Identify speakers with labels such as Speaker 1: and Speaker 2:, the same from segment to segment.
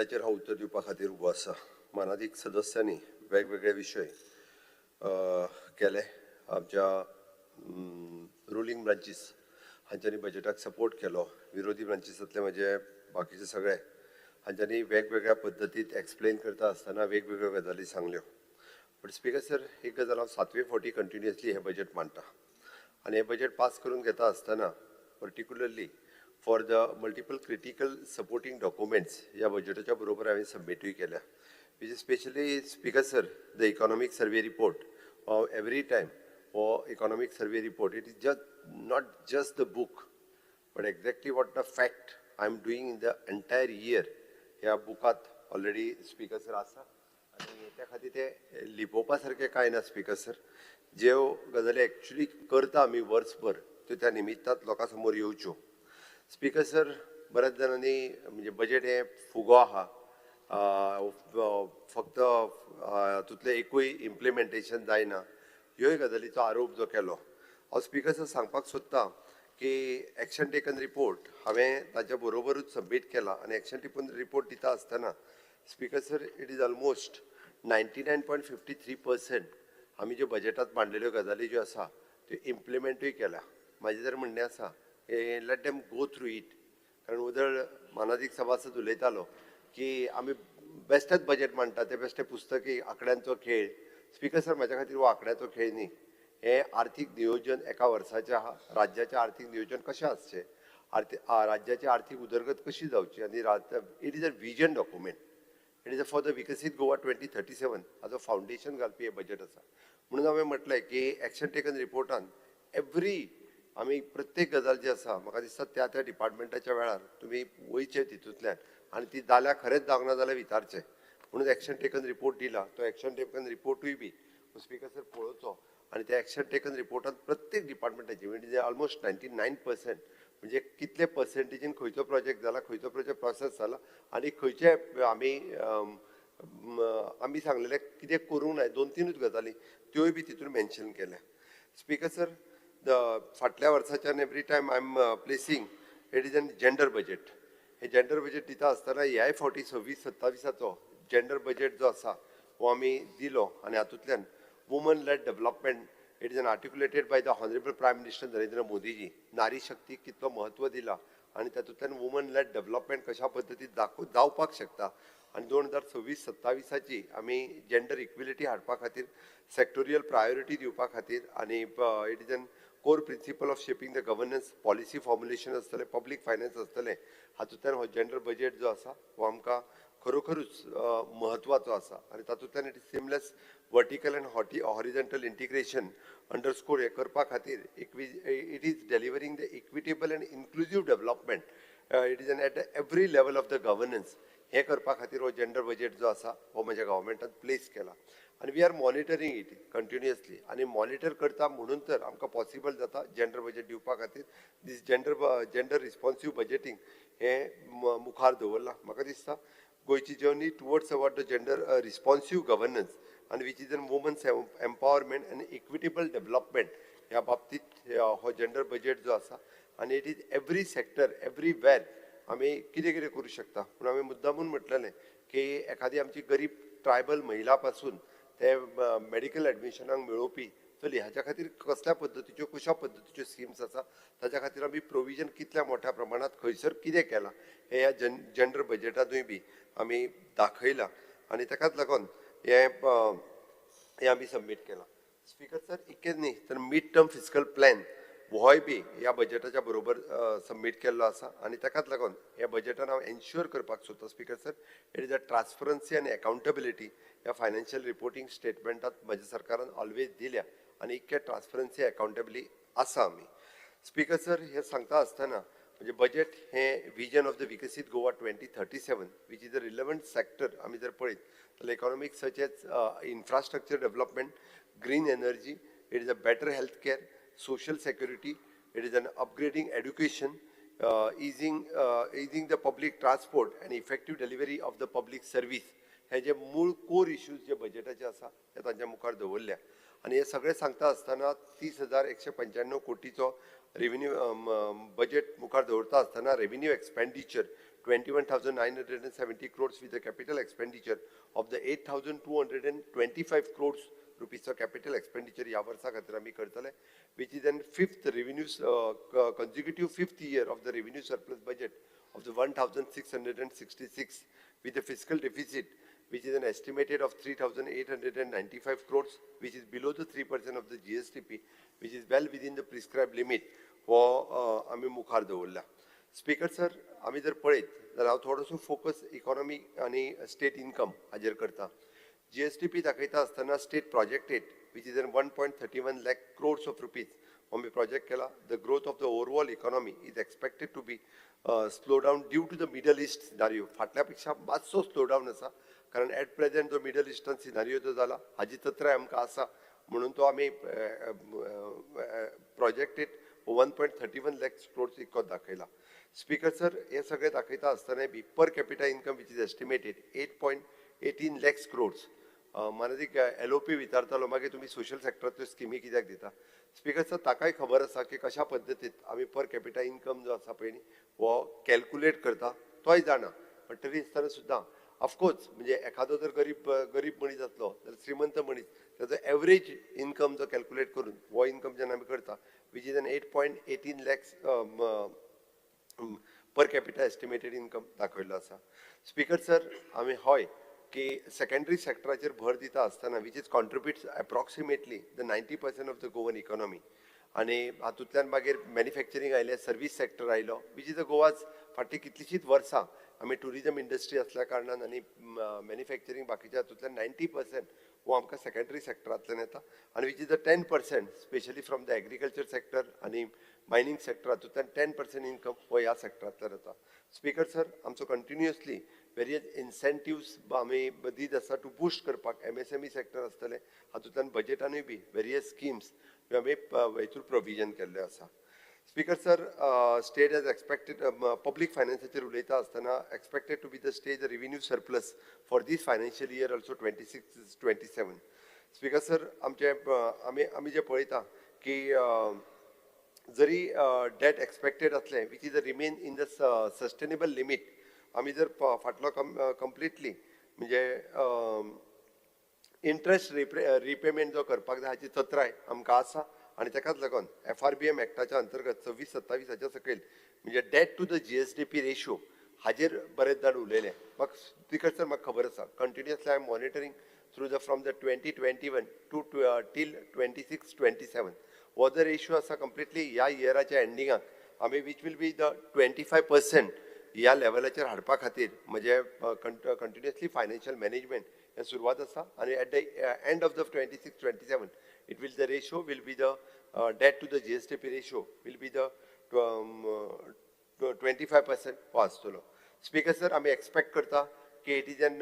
Speaker 1: बजेटाचेर हांव उत्तर दिवपा खातीर उबो आसा. मानादीक सदस्यांनी वेगवेगळे विशय केले. आमच्या रुलींग ब्रांचीस हांच्यांनी बजेटाक सपोर्ट केलो. विरोधी ब्रांचीसांतले म्हजे बाकीचे सगळे हांच्यांनी वेगवेगळ्या पद्दतीत एक्सप्लेन करता आसतना वेगवेगळ्यो गजाली सांगल्यो. बट स्पीकर सर, एक गजाल, हांव सातवे फावटी कंटिन्युअसली हें बजेट मांडटा आनी हें बजेट पास करून घेता आसतना particularly for the multiple critical supporting documents ह्या बजेटाच्या बरोबर हांवें सबमिटूय केल्या, which is specially, Speaker sir, the economic survey report. Every time हो economic survey report, it is just not just the book, but exactly what the fact I am doing in the entire year ह्या बुकात already, speaker sir, आसा. आनी त्या खातीर ते लिपोवपा सारकें कांय ना, स्पीकर सर. ज्यो गजाली एक्चुली करता आमी वर्सभर, त्यो त्या निमित्तात लोकां समोर येवच्यो. स्पीकर सर, बऱ्याच जाणांनी म्हणजे बजेट हें फुगो आहा, फक्त हातूंतलें एकूय इम्प्लिमेंटेशन जायना, ह्योय गजालीचो आरोप जो केलो. हांव, स्पीकर सर, सांगपाक सोदतां की एक्शन टेकन रिपोर्ट हांवें ताच्या बरोबरूच सबमीट केला आनी एक्शन टेकन रिपोर्ट दिता आसतना, Speaker sir, it is almost 99.53% आमी ज्यो बजेटात मांडलेल्यो गजाली ज्यो आसा त्यो इम्प्लिमेंटूय केल्या. म्हाजें जर म्हणणें आसा, let them go through it, कारण उदळ मानादीक सभासद उलयतालो की आमी बेश्टेच बजेट मांडटा, ते बेश्टे पुस्तकी आंकड्यांचो खेळ. स्पीकर सर, म्हाज्या खातीर हो आंकड्याचो खेळ न्ही. हें आर्थीक नियोजन एका वर्साचें आहा. राज्याचें आर्थीक नियोजन कशें आसचें, आर्थीक राज्याची आर्थीक उदरगत कशी जावची आनी it is a vision document. It is a for the विकसीत गोवा 2037 हाजो फावंडेशन घालपी हें बजेट आसा. म्हणून हांवें म्हटलें की एक्शन टेकन रिपोर्टान एवरी आमी प्रत्येक गजाल जी आसा, म्हाका दिसता त्या त्या डिपार्टमेंटाच्या वेळार तुमी वयचे तितूंतल्यान आनी ती जाल्या खरेंच जावंक ना जाल्यार विचारचें. म्हणून एक्शन टेकन रिपोर्ट दिला. तो एक्शन टेकन रिपोर्टूय बी स्पीकर सर पळोवचो आनी त्या एक्शन टेकन रिपोर्टान प्रत्येक डिपार्टमेंटाची म्हणजे ऑलमोस्ट 99%, म्हणजे कितले पर्सेंटेजीन खंयचो प्रोजेक्ट जाला, खंयचो प्रोजेक्ट प्रोसेस जाला आनी खंयचे आमी आमी सांगलेले कितें करूंक नाय, दोन तिनूच गजाली त्योय बी तितून मेन्शन केल्या. स्पीकर सर, the फाटल्या वर्साच्यान every time I am placing it is an gender budget. हे जेंडर बजेट दिता आसतना ह्याय फावटी 26-27आचो जेंडर बजेट जो आसा हो आमी दिलो आनी हातूंतल्यान woman led development, it is an articulated by the Honourable Prime Minister Narendra Modiji. नारी शक्तीक कितलो महत्व दिला आनी तातूंतल्यान वुमन लेड डेव्हलपमेंट कशा पद्दतीन दाखो जावपाक शकता आनी 2026-27आची आमी जेंडर इक्विलिटी हाडपा खातीर सेक्टोरियल प्रायोरिटी दिवपा खातीर आनी it is an core principle of shaping the governance, policy formulation आसतलें, पब्लीक फायनान्स आसतलें, हातूंतल्यान हो जेंडर बजेट जो आसा हो आमकां खरोखरूच म्हत्वाचो आसा. आनी तातूंतल्यान it is seamless vertical and horizontal integration underscore हें करपा खातीर it is delivering the equitable and inclusive development. It is an at every level of the governance. हें करपा खातीर हो जेंडर बजेट जो आसा हो म्हज्या गव्हर्मेंटान प्लेस केला आनी we are monitoring it continuously. आनी मॉनिटर करता म्हणून तर आमकां पॉसिबल जाता जेंडर बजेट दिवपा खातीर. This gender responsive budgeting हें मुखार दवरलां. म्हाका दिसता गोंयची journey towards about the gender responsive governance आनी which is an women's empowerment and equitable development ह्या बाबतीत हो जेंडर बजेट जो आसा आनी it is every sector, everywhere आमी कितें कितें करूं शकता. पूण हांवें मुद्दामून म्हटलेलें की एखादी आमची गरीब ट्रायबल महिला पासून ते मेडिकल एडमिशनाक मेळोवपी चली, हाच्या खातीर कसल्या पद्दतीच्यो, कशा पद्दतीच्यो स्किम्स आसा, ताच्या खातीर आमी प्रोविजन कितल्या मोठ्या प्रमाणात खंयसर कितें केलां, हें ह्या जेंडर बजेटांतूय बी आमी दाखयलां आनी ताकाच लागून हें आमी सबमीट केलां. स्पीकर सर, इतकेंच न्ही तर मिड टर्म फिस्कल प्लॅन होय बी ह्या बजेटाच्या बरोबर सबमीट केल्लो आसा आनी ताकाच लागून ह्या बजेटान हांव एन्श्युअर करपाक सोदतां, Speaker sir, it is a transparency आनी अकाउंटेबिलिटी. ह्या फायनान्शियल रिपोर्टींग स्टेटमेंटात म्हज्या सरकारान ऑलवेज दिल्या आनी इतके ट्रान्सपरन्सी, अकाउंटेबिलिटी आसा आमी. स्पीकर सर, हें सांगता आसतना म्हणजे बजेट हें vision of the विकसीत Goa 2037, which is a relevant sector. आमी जर पळयत जाल्यार economic such as infrastructure development, green energy, it is a better health care, social security, it is an upgrading education, easing the public transport and effective delivery of the public service. हे जे मूळ कोर issues जे बजेटाचे आसा ते तांच्या मुखार दवरल्या. आनी हे सगळें सांगता आसतना 30,195 कोटीचो रेव्हेन्यू बजेट मुखार दवरता आसतना revenue expenditure 21,970 crores with the capital expenditure of the 8,225 crores रुपीजचो capital expenditure ह्या वर्सा खातीर आमी करतले, which is an fifth revenue consecutive fifth year of the revenue surplus budget of the 1,666 with the fiscal deficit which is an estimated of 3,895 crores, which is below the 3% of the GSDP, which is well within the prescribed limit हो आमी मुखार दवरला. Speaker sir, आमी जर पळयत जाल्यार हांव थोडोसो फोकस इकॉनॉमी आनी स्टेट इन्कम हाजेर करता. जीएसडीपी दाखयता आसतना state projected, which is an 1.31 lakh crores of rupees आमी प्रोजेक्ट केला. The growth of the overall economy is expected to be slow down due to the Middle East scenario. फाटल्या पेक्षा मातसो slow down आसा, कारण eight present जो middle eastern scenario जो जाला हाजी तत्राय आमकां आसा, म्हणून तो आमी projected 1.31 lakhs crores इतको दाखयला. स्पीकर सर, हे सगळें दाखयता आसतना बी per capita income, which is estimated 8.18 lakhs crores. मानादीक एलओपी विचारतालो मागीर तुमी सोशल सेक्टरांतल्यो स्किमी कित्याक दिता? स्पीकर सर, ताकाय खबर आसा की कशा पद्दतीन आमी पर कॅपिटा इन्कम जो आसा पळय न्ही हो कॅल्कुलेट करता, तोय जाणा. पण तरी आसतना सुद्दां ऑफकोर्स म्हणजे एखादो जर गरीब गरीब मनीस आसलो जाल्यार श्रीमंत मनीस ताजो एवरेज इन्कम जो कॅल्कुलेट करून हो इन्कम जेन्ना आमी करता, which is an 8.18 lakhs per capita estimated income दाखयल्लो आसा. स्पीकर सर, आमी हय की सेकंडरी सेक्टराचेर भर दिता आसतना, which is contributes approximately the 90% of the Goan economy, आनी हातूंतल्यान मागीर मॅन्युफॅक्चरींग आयलें, सर्वीस सेक्टर आयलो, which is a Goa's फाटलीं कितलींशींच वर्सां आमी ट्युरिजम इंडस्ट्री आसल्या कारणान आनी मॅन्युफॅक्चरींग बाकीच्या हातूंतल्यान 90% हो आमकां सेकंडरी सेक्टरांतल्यान येता आनी which is the 10% specially from the agriculture sector आनी मायनींग सेक्टर, हातूंतल्यान 10% इन्कम हो ह्या सेक्टरांतल्यान येता. स्पीकर सर, आमचो कंटिन्युअसली वेरियस इन्सेंटिव्स आमी दीत आसा टू बूस्ट करपाक एमएसएमई सेक्टर आसतलें. हातूंतल्यान बजेटानूय बी वेरियस स्किम्स ह्यो आमी हितून प्रोविजन केल्लें आसा. Speaker sir, state has expected public फायनान्साचेर उलयता आसतना expected to be the state revenue surplus for this financial year also, 26-27. Speaker sir, आमचे आमी जे पळयता की जरी डेट एक्सपेक्टेड आसलें, which is a remain in the sustainable limit. आमी जर फाटलो कंप्लिटली म्हणजे इंट्रस्ट रिपेमेंट जो करपाक जाय हाची तत्राय आमकां आसा आनी ताकाच लागून एफआरबीएम एक्टाच्या अंतर्गत 26-27 हाच्या सकयल म्हणजे debt to the GSDP ratio हाजेर बरेच जाण उलयले. म्हाका स्पीकर सर, म्हाका खबर आसा, continuously I am monitoring through the from the 2021 to till 26-27 हो जो रेशियो आसा, कंप्लिटली ह्या इयराच्या एंडिंगाक आमी which will be the 25% ह्या लेवलाचेर हाडपा खातीर म्हणजे कंटिन्युअसली फायनान्शियल मॅनेजमेंट हें सुरवात आसा आनी at the end of the 26-27 it will the ratio will be the debt to the GSDP ratio will be the 25% हो आसतलो. स्पीकर सर, आमी एक्सपेक्ट करता की it is an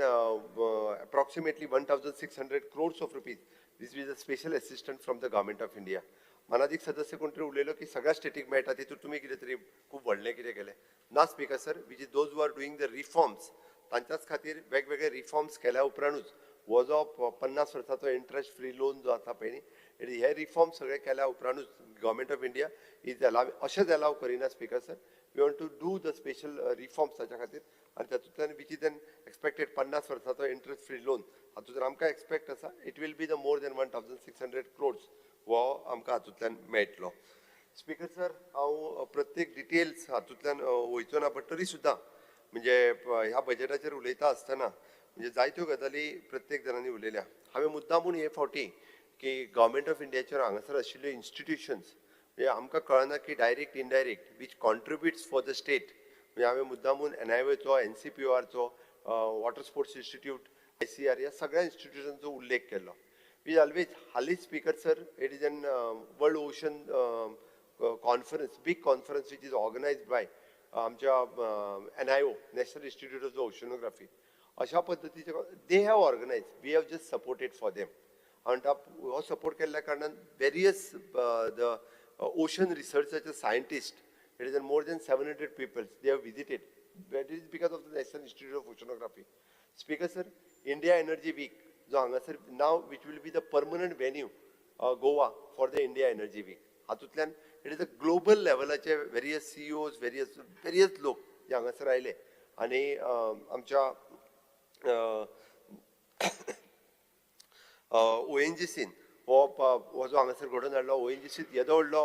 Speaker 1: approximately 1,600 crores of rupees. This is a special assistance from the Government of India. मानादीक सदस्य कोण तरी उलयलो की सगळ्या स्टेटीक मेळटा, तितून तुमी कितें तरी खूब व्हडलें कितें केलें ना. Speaker sir, which is those who are doing the reforms तांच्याच खातीर वेगवेगळे रिफॉर्म्स केल्या उपरांतूच हो जो 50 वर्साचो इंट्रस्ट फ्री लोन जो आसा पळय न्ही, हे रिफॉर्म सगळे केल्या उपरांतूच Government of India is allow. अशेंच अलाव करिना. Speaker sir, we want to do the special reforms ताच्या खातीर आनी तातूंतल्यान which is N expected 50 वर्साचो इंट्रस्ट फ्री लोन हातूंत आमकां एक्सपेक्ट आसा it will be the more than 1,600 crores हो आमकां हातूंतल्यान मेळटलो. स्पीकर सर, हांव प्रत्येक डिटेल्स हातूंतल्यान वयचो ना, बट तरी सुद्दां म्हणजे ह्या बजेटाचेर उलयता आसतना म्हणजे जायत्यो गजाली प्रत्येक जाणांनी उलयल्या. हांवें मुद्दामून हे फावटी की गव्हर्मेंट ऑफ इंडियाचेर हांगासर आशिल्ल्यो इन्स्टिट्युशन्स म्हणजे आमकां कळना की direct, indirect, which contributes for the state, म्हणजे हांवें मुद्दामून एनआयओचो, एनसीपीओआरचो, वॉटर स्पोर्ट्स इन्स्टिट्यूट, आयसीआर ह्या सगळ्या इन्स्टिट्युशनचो उल्लेख केल्लो. We always हालींच, Speaker sir, it is an World Ocean Conference, big conference, which is organized by आमच्या NIO, National Institute of the Oceanography, अशा पद्दतीचे they have organize, we have just supported for them. म्हणटा हो support केल्ल्या कारणान various the ocean रिसर्चाचे scientist, it is more than 700 peoples they have visited. That is because of the National Institute of Oceanography. Speaker sir, India Energy Week जो हांगासर now which will be the permanent venue, Goa, for the India Energy Week, हातूंतल्यान It is a global लेवलाचे various CEOs, various various लोक जे हांगासर आयले आनी आमच्या ONGCन हो जो हांगासर घडोवन हाडलो. ONGCत येदो व्हडलो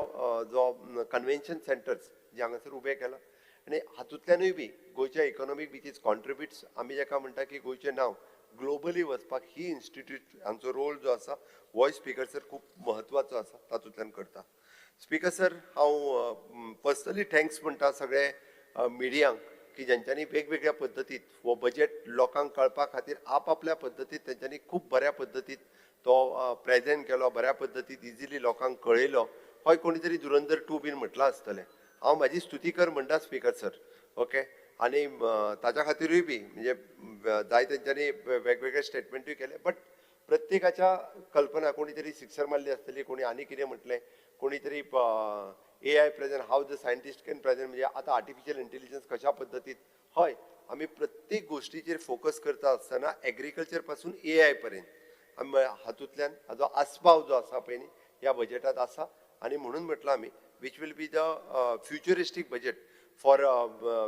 Speaker 1: जो कन्व्हेन्शन सेंटर्स जे हांगासर उबे केला आनी हातूंतल्यानूय बी गोंयच्या इकॉनॉमीक which is contributes. आमी जेका म्हणटा की गोंयचें नांव ग्लोबली वचपाक ही इन्स्टिट्यूट हांचो रोल जो आसा होय स्पीकर सर खूब म्हत्वाचो आसा, तातूंतल्यान करता. स्पीकर सर, हांव पर्सनली thanks म्हणटा सगळे मिडियांक की जेंच्यांनी वेगवेगळ्या पद्दतीत हो बजेट लोकांक कळपा खातीर आपआपल्या पद्दतीत तेंच्यांनी खूब बऱ्या पद्दतीत तो प्रेजेंट केलो, बऱ्या पद्दतीत इजिली लोकांक कळयलो. हय, कोणी तरी धुरंधर 2 बीन म्हटलां आसतलें, हांव म्हाजी स्तुती कर म्हणटा स्पीकर सर. ओके, आनी ताच्या खातीरूय बी म्हणजे जाय तेंच्यांनी वेगवेगळे स्टेटमेंटूय केले, बट प्रत्येकाच्या कल्पना कोणी तरी सिक्सर मारली आसतली, कोणी आनी कितें म्हटलें, कोणी तरी AI present, how the scientist can present, म्हणजे आतां आर्टिफिशियल इंटेलिजन्स कशा पद्दतीत. हय, आमी प्रत्येक गोश्टीचेर फोकस करता आसतना एग्रीकल्चर पासून AI पर्यंत आमी हातूंतल्यान हाजो आस्पाव जो आसा पळय न्ही ह्या बजेटांत आसा. आनी म्हणून म्हटलां आमी which will be the futuristic budget for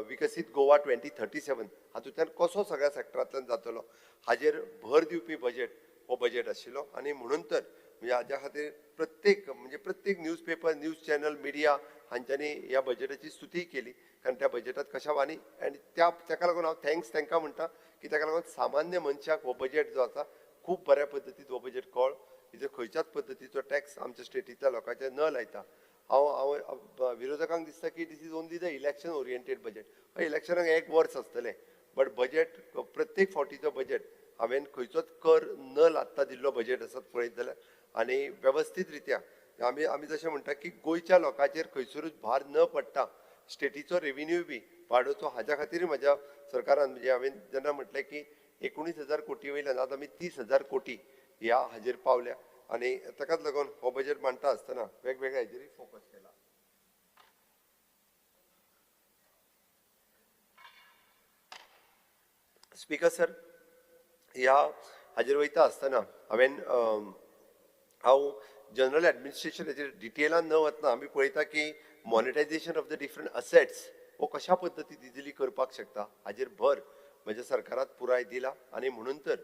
Speaker 1: Viksit Goa 2037. हातूंतल्यान कसो सगळ्या सेक्टरांतल्यान जातलो हाजेर भर दिवपी बजेट हो बजेट आशिल्लो. आनी म्हणून तर म्हणजे हाज्या खातीर प्रत्येक म्हणजे प्रत्येक news paper, news channel, media हांच्यांनी ह्या बजेटाची स्तुती केली, कारण त्या बजेटात कशा आनी आनी त्या ताका लागून हांव thanks तांकां म्हणटा की ताका लागून सामान्य मनशाक हो बजेट जो आसा खूब बऱ्या पद्दतीन हो बजेट कळ, हिजो खंयच्याच पद्दतीचो टॅक्स आमच्या स्टेटींतल्या लोकांचेर न लायता. हांव हांव विरोधकांक दिसता की this is only the election oriented budget. हय, इलेक्शनाक एक वर्स आसतलें, बट बजेट प्रत्येक फावटीचो बजेट हांवें खंयचोच कर न लादता दिल्लो बजेट आसत पळयत जाल्यार. आनी वेवस्थीत रित्या आमी आमी जशें म्हणटा की गोंयच्या लोकांचेर खंयसरूच भार न पडटा स्टेटीचो रेविन्यू बी वाडोवचो, हाज्या खातीर म्हज्या सरकारान म्हणजे हांवें जेन्ना म्हटलें की 19,000 कोटी वयल्यान आतां आमी 30,000 कोटी ह्या हाजेर पावल्या आनी ताकाच लागून हो बजेट मांडटा आसतना वेगवेगळ्या हाजेरूय फोकस केला. स्पीकर सर, ह्या हाजेर वयता आसतना हांवें हांव जनरल एडमिनिस्ट्रेशन हाजेर डिटेलान न वतना आमी पळयता की monetisation of the different assets हो कशा पद्दतीन इजिली करपाक शकता हाजेर भर म्हज्या सरकारात पुराय दिला. आनी म्हणून तर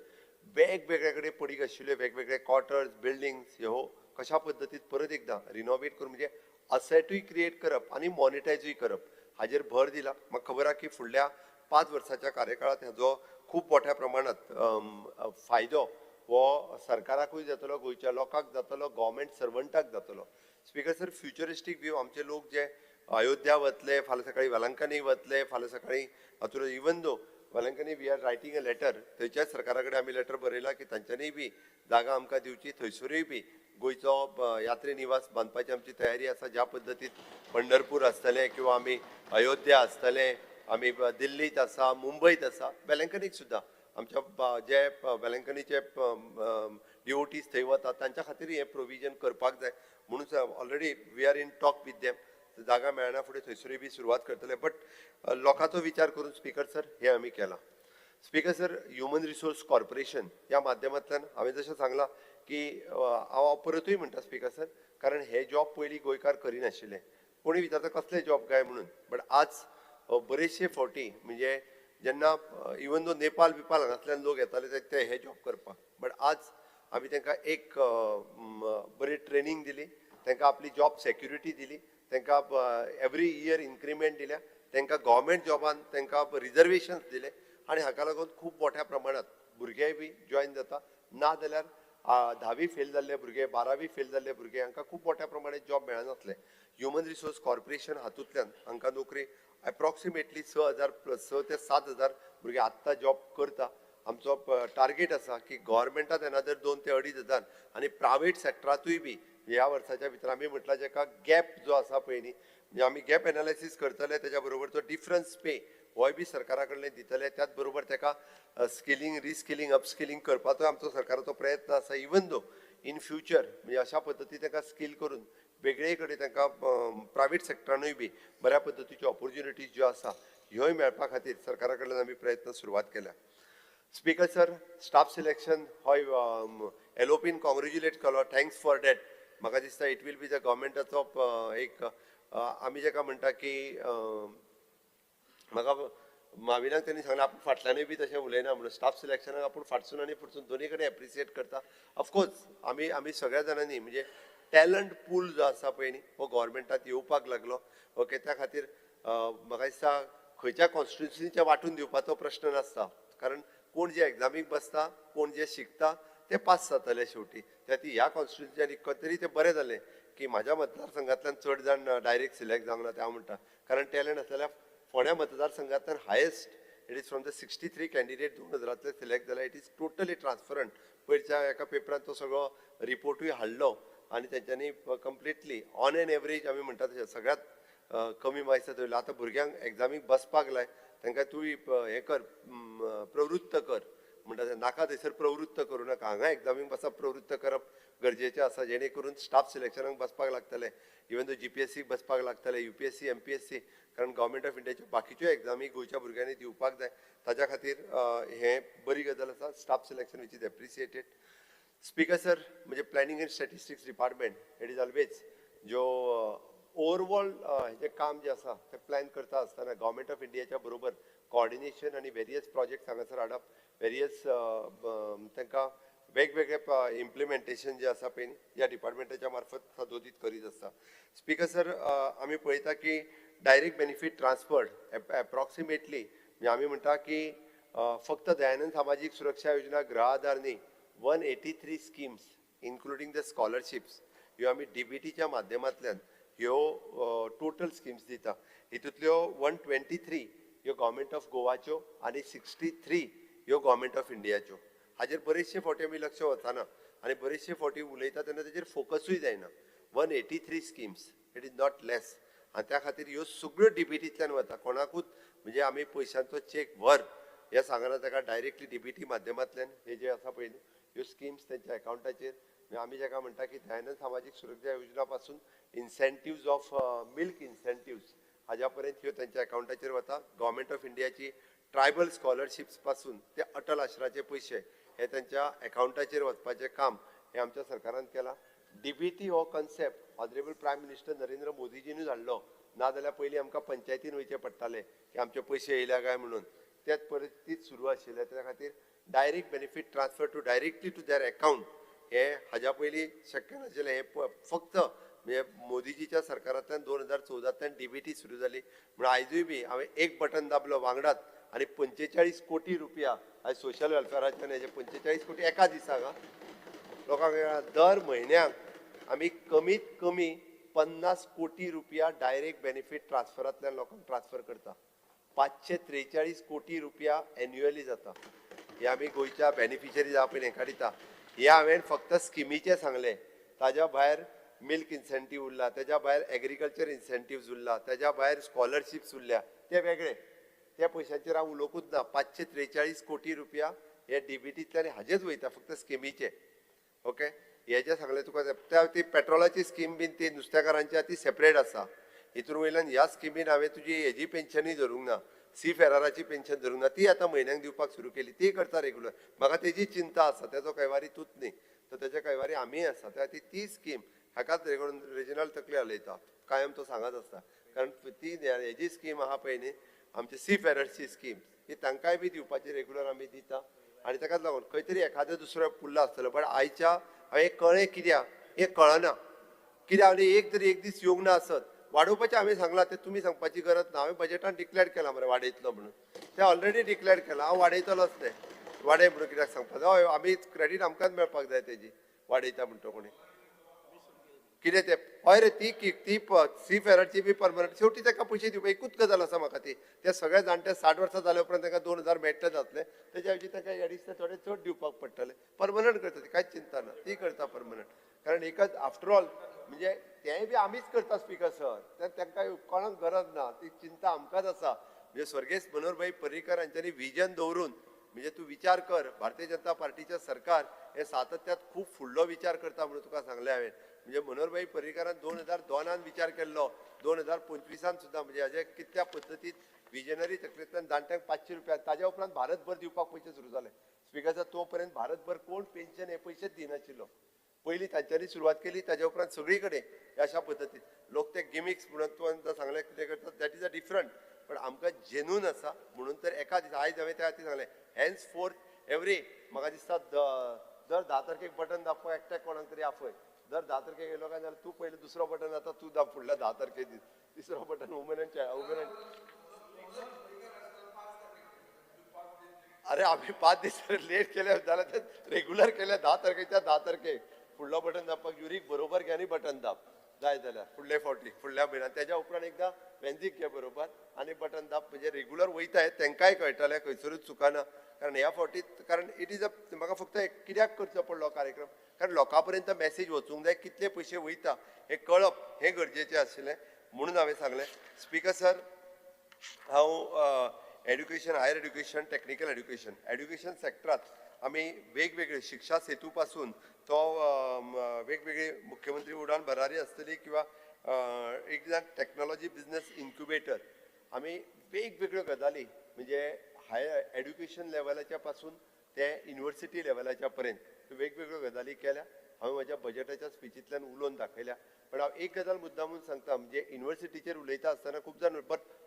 Speaker 1: वेगवेगळ्या कडेन पडीक आशिल्ल्यो वेगवेगळे क्वॉर्टर्स, बिल्डिंग्स ह्यो कशा पद्दतीन परत एकदां रिनोवेट करून म्हणजे असेटूय क्रिएट करप आनी मॉनिटायजूय करप हाजेर भर दिला. म्हाका खबर आहा की फुडल्या 5 वर्साच्या कार्यकाळांत हाजो खूब मोठ्या प्रमाणात फायदो हो सरकाराकूय जातलो, गोंयच्या लोकांक जातलो, गव्हर्मेंट सर्वंटाक जातलो. स्पीकर सर, फ्युचरिस्टीक व्यू आमचे लोक जे अयोध्या वतले, फाल्यां सकाळीं वेलंकनी वतले, फाल्यां सकाळीं हातूंत even though Velankanni we are writing a letter, थंयच्याच सरकारा कडेन आमी लेटर बरयलां की तांच्यांनीय बी जागा आमकां दिवची, थंयसरूय बी गोंयचो यात्री निवास बांदपाची आमची तयारी आसा. ज्या पद्दतीन पंढरपूर आसतलें किंवा आमी अयोध्या आसतलें, आमी दिल्लीत आसा, मुंबयत आसा, वेलंकनीक सुद्दां आमच्या जे वेलंकनीचे डिओटीज थंय वतात तांच्या खातीर हें प्रोविजन करपाक जाय. म्हणून already we are in talk with them, जागा मेळना फुडें थंयसरूय बी सुरवात करतले. बट लोकांचो विचार करून स्पीकर सर हें आमी केलां. Speaker sir, human resource corporation ह्या माध्यमांतल्यान हांवें जशें सांगलां की हांव परतूय म्हणटा स्पीकर सर, कारण हे जॉब पयलीं गोंयकार करिनाशिल्ले, कोणी विचारता कसले जॉब काय म्हणून, बट आज बरेचशे फावटी म्हणजे जेन्ना इवन दो नेपाल बिपाल हांगांतल्यान लोक येताले ते हे जॉब करपाक, बट आज आमी तांकां एक बरी ट्रेनींग दिली, तांकां आपली जॉब सेक्युरिटी दिली, तांकां एवरी इयर इन्क्रिमेंट दिल्या, तांकां गव्हर्मेंट जॉबान तांकां रिजर्वेशन्स दिले आनी हाका लागून खूब मोठ्या प्रमाणात भुरगेय बी जॉयन जाता. ना जाल्यार 10वी फेल जाल्ले भुरगे, 12वी फेल जाल्ले भुरगे हांकां खूब मोठ्या प्रमाणात जॉब मेळनासले. ह्युमन रिसोर्स कॉर्पोरेशन हातूंतल्यान हांकां नोकरी एप्रॉक्सिमेटली 6,000 प्लस 6 ते 7,000 भुरगे आत्तां जॉब करता. आमचो टार्गेट आसा की गव्हर्मेंटात एनादर 2 ते 2,500 आनी प्रायवेट सेक्टरांतूय बी ह्या वर्साच्या भितर आमी म्हटलां जेका गॅप जो आसा पळय न्ही, म्हणजे आमी गॅप एनालिसीस करतले, तेज्या बरोबर तो डिफरन्स पे होय बी सरकारा कडल्यान दितले, त्याच बरोबर तेका स्किलिंग, रिस्किलिंग, अपस्किलिंग करपाचो आमचो सरकाराचो प्रयत्न आसा. इवन दो इन फ्युचर म्हणजे अशा पद्दतीन तांकां स्कील करून वेगळे कडेन तांकां प्रायवेट सेक्टरानूय बी बऱ्या पद्दतीच्यो ऑपॉर्च्युनिटीज ज्यो आसा ह्योय मेळपा खातीर सरकारा कडल्यान आमी प्रयत्न सुरवात केल्या. स्पीकर सर, स्टाफ सिलेक्शन होय एलओपीन कॉंग्रेच्युलेट केलो, thanks for that. म्हाका दिसता it will be the गव्हर्मेंटाचो एक आमी जेका म्हणटा की म्हाका माविनाक तेणी सांगलें आपूण फाटल्यानूय बी तशें उलयना म्हणून स्टाफ सिलेक्शनाक आपूण फाटसून आनी फुडसून दोनी कडेन एप्रिसिएट करता. ऑफकोर्स आमी आमी सगळ्या जाणांनी म्हणजे टॅलंट पूल जो आसा पळय न्ही हो गव्हर्मेंटात येवपाक लागलो. ओके, त्या खातीर म्हाका दिसता खंयच्या कॉन्स्टिट्युन्सीच्या वांटून दिवपाचो प्रश्न नासता, कारण कोण जे एग्जामीक बसता कोण जे शिकता ते पास जातले शेवटी. त्या खातीर ह्या कॉन्स्टिट्युन्सीच्या तरी तें बरें जालें की म्हाज्या मतदारसंघांतल्यान चड जाण डायरेक्ट सिलेक्ट जावंक ना तें हांव म्हणटा, कारण टॅलंट आसल्यार फोंड्या मतदारसंघांतल्यान highest it is from the 63 candidate 2000 select जाल्यार it is totally transparent. पयरच्या एका पेपरान तो सगळो रिपोर्टूय हाडलो आनी तेंच्यांनी कंप्लिटली ऑन एन एवरेज आमी म्हणटा तशें सगळ्यांत कमी मार्क्स दवरले. आतां भुरग्यांक एग्जामीक बसपाक लाय, तांकां तूं हें कर प्रवृत्त कर म्हणटा तें नाका थंयसर प्रवृत्त करूं नाका, हांगा एग्जामीक बसप प्रवृत्त करप गरजेचें आसा, जेणे करून स्टाफ सिलेक्शनाक बसपाक लागतले, इवन दो GPSC बसपाक लागतले, UPSC MPSC, कारण गव्हर्मेंट ऑफ इंडियाच्यो बाकीच्यो एग्जामी गोंयच्या भुरग्यांनी दिवपाक जाय. ताज्या खातीर हें बरी गजाल आसा, staff selection which is appreciated. Speaker sir, म्हणजे planning and statistics department it is always ज्यो ओवरऑल हेजें काम जें आसा तें प्लॅन करता आसतना गव्हर्मेंट ऑफ इंडियाच्या बरोबर कॉर्डिनेशन आनी वेरियस प्रोजेक्ट्स हांगासर हाडप, वेरियस तांकां वेगवेगळे इम्प्लिमेंटेशन जे आसा पळय ह्या डिपार्टमेंटाच्या मार्फत सदोदीत करीत आसता. स्पीकर सर, आमी पळयता की डायरेक्ट बेनिफीट ट्रान्सफर एप्रॉक्सिमेटली म्हणजे आमी म्हणटा की फक्त दयानंद सामाजीक सुरक्षा योजना गृह आधार न्ही, 183 स्किम्स इन्क्लुडींग the scholarships ह्यो आमी DBTच्या माध्यमांतल्यान ह्यो टोटल स्किम्स दिता. हितूंतल्यो 123 ह्यो गव्हर्मेंट ऑफ गोवाच्यो आनी 63 ह्यो गव्हर्मेंट ऑफ इंडियाच्यो. हाजेर बरेचशे फावटी आमी लक्ष वचना आनी बरेचशे फावटी उलयता तेन्ना तेजेर फोकसूय जायना. 183 schemes it is not less, आनी त्या खातीर ह्यो सगळ्यो DBTंतल्यान वता. कोणाकूच म्हणजे आमी पयशांचो चॅक व्हर हें सांगना, ताका डायरेक्टली DBT माध्यमांतल्यान हे जे आसा पळय न्ही ह्यो स्किम्स तेंच्या एकावंटाचेर. आमी जेका म्हणटा की दयानंद सामाजीक सुरक्षा योजना पासून इन्सेंटिव्ज ऑफ मिल्क इन्सेंटिव्ज हाज्या पर्यंत ह्यो तेंच्या एकावंटाचेर वता. गव्हर्मेंट ऑफ इंडियाची ट्रायबल स्कॉलरशिप्स पासून ते अटल आश्राचे पयशे हे तेंच्या एकावंटाचेर वचपाचें काम हें आमच्या सरकारान केलां. DBT हो concept honourable prime minister Narendra मोदीजीनूच हाडलो, नाजाल्यार पयलीं आमकां पंचायतीन वयचें पडटालें की आमचे पयशे येयल्या काय म्हणून, त्याच परिस्थितीत सुरू आशिल्लें. त्या खातीर direct benefit transfer to directly to their account हें हाज्या पयलीं शक्य नाशिल्लें. हें फक्त म्हणजे मोदीजीच्या सरकारांतल्यान 2014 DBT सुरू जाली म्हणून आयजूय बी हांवें एक बटन दाबलो वांगडात आनी 45 कोटी रुपया आयज सोशल वेलफेराच्यान हेजे 45 कोटी एका दिसाक लोकांक दर म्हयन्याक आमी कमीत कमी 50 कोटी रुपया डायरेक्ट बेनिफीट ट्रान्सफरांतल्यान लोकांक ट्रान्सफर करता. 543 कोटी रुपया एन्युअली जाता. हे आमी गोंयच्या बेनिफिशरीज आहा पळय हेंकां दिता. हे हांवें फक्त स्किमीचें सांगलें, ताज्या भायर मिल्क इन्सेंटीव उरला, ताज्या भायर एग्रीकल्चर इन्सेंटिव्ज उरला, ताज्या भायर स्कॉलरशिप्स उरल्या, ते वेगळे, त्या पयशांचेर हांव उलोवंकूच ना. 543 कोटी रुपया हे DBTंतल्यान हाजेच वयता फक्त स्किमीचे. ओके, हे जे सांगलें तुका त्या ती पेट्रोलाची स्कीम बीन ती नुस्तेकारांची आहा ती सेपरेट आसा. हितून वयल्यान ह्या स्किमीन हांवें तुजी हेजी पेन्शनूय धरूंक ना, सी फेराराची पेन्शन धरूंक ना, ती आतां म्हयन्याक दिवपाक सुरू केली, ती करता रेगुलर. म्हाका तेजी चिंता आसा, तेजो कैवारी तूंच न्ही तर तेज्या कैवारी आमीय आसा. त्या खातीर ती स्कीम हाकाच रेजिनल तकली हालयता, कायम तो सांगत आसता, कारण ती हेजी स्कीम आहा पळय न्ही आमची सी फेरर्सची स्कीम ती तांकांय बी दिवपाची रेगुलर आमी दिता. आनी ताकाच लागून खंय तरी एखादो दुसरो पुल्ला आसतलो, बट आयच्या हांवें कळ्ळें कित्याक हें कळना, कित्याक हांवें एक तरी एक दीस येवंक ना आसत वाडोवपाचें हांवें सांगलां, तें तुमी सांगपाची गरज ना. हांवें बजेटान डिक्लेर केलां मरे वाडयतलो म्हणून, तें ऑलरेडी डिक्लेर केलां, हांव वाडयतलोच तें. वाडय म्हणून कित्याक सांगपाक जाय, हय आमी क्रेडीट आमकांच मेळपाक जाय तेजी, वाडयता म्हणटा कोणी कितें तें. हय रे, ती ती सी फेराची बी परमनंट शेवटी ताका पयशे दिवपा एकूच गजाल आसा म्हाका ती, ते सगळे जाणटे 60 वर्सां जाल्या उपरांत तांकां 2000 मेळटले जातले, तेज्या ऐवजी तांकां एडिशनल थोडे चड दिवपाक पडटले. परमनंट करता ती, कांयच चिंता ना, ती करता परमनंट, कारण एकच आफ्टर ऑल म्हणजे तेंय बी आमीच करता स्पीकर सर, तांकां कोणाक गरज ना, ती चिंता आमकांच आसा. म्हणजे स्वर्गेस्त मनोहरभाई पर्रीकर हांच्यांनी विजन दवरून, म्हणजे तूं विचार कर, भारतीय जनता पार्टीचें सरकार हे सातत्यात खूब फुडलो विचार करता म्हणून तुका सांगलें हांवें. म्हणजे मनोहरभाई पर्रीकरान 2002 विचार केल्लो, 2025 सुद्दां म्हणजे हाजे कितल्या पद्दतीन विजनरी तकलेंतल्यान जाणट्यांक 500 रुपया, ताज्या उपरांत भारतभर दिवपाक पयशे सुरू जाले. स्पीकर सर, तो पर्यंत भारतभर कोण पेन्शन हे पयशेच दिनाशिल्लो. पयलीं तांच्यांनी सुरवात केली, ताज्या उपरांत सगळी कडेन अशा पद्दतीन लोक ते गिमिक्स म्हणून तुवें सांगलें कितें करतात, that is a different, पण आमकां जेन्यून आसा म्हणून तर एका दिसा आयज हांवें त्या खातीर सांगलें हेन्स फोर्थ एवरी म्हाका दिसता दर 10 तारखेक बटन दाबपाक एकट्याक कोणाक तरी आफय, दर 10 तारखेक येयलो काय जाल्यार तूं पयलीं दुसरो बटन आतां तूं दाब फुडल्या 10 तारखे दीस तिसरो button woman and woman and. अरे आमी 5 दीस लेट केले जाल्यार ते रेगुलर केले 10 तारखेच्या 10 तारखेक फुडलो बटन दाबपाक युरीक बरोबर घे आनी बटन दाब जाय जाल्यार फुडले फावटी फुडल्या म्हयन्यान, तेज्या उपरांत एकदां वेंजीक घे बरोबर आनी बटन दाब, म्हणजे रेगुलर वयताय तेंकांय कळटलें खंयसरूच चुकना. कारण ह्या फावटी कारण it is a म्हाका फक्त कित्याक करचो पडलो कार्यक्रम, कारण लोकां पर्यंत मॅसेज वचूंक जाय कितले पयशे वयता हें कळप हें गरजेचें आशिल्लें म्हणून हांवें सांगलें. स्पीकर सर, हांव education, higher education, technical education, education सेक्टरांत आमी वेगवेगळे शिक्षा सेतू पासून तो वेगवेगळे मुख्यमंत्री उडान भरारी आसतली किंवा एक जाण टॅक्नोलॉजी बिजनेस इन्क्युबेटर, आमी वेगवेगळ्यो गजाली म्हणजे हायर एड्युकेशन लेवलाच्या पासून ते युनिवर्सिटी लेवलाच्या पर्यंत वेगवेगळ्यो गजाली केल्या. हांवें म्हज्या बजेटाच्या स्पिचींतल्यान उलोवन दाखयल्या. पण हांव एक गजाल मुद्दामून सांगता, म्हणजे युनिवर्सिटीचेर उलयता आसतना खूब जाण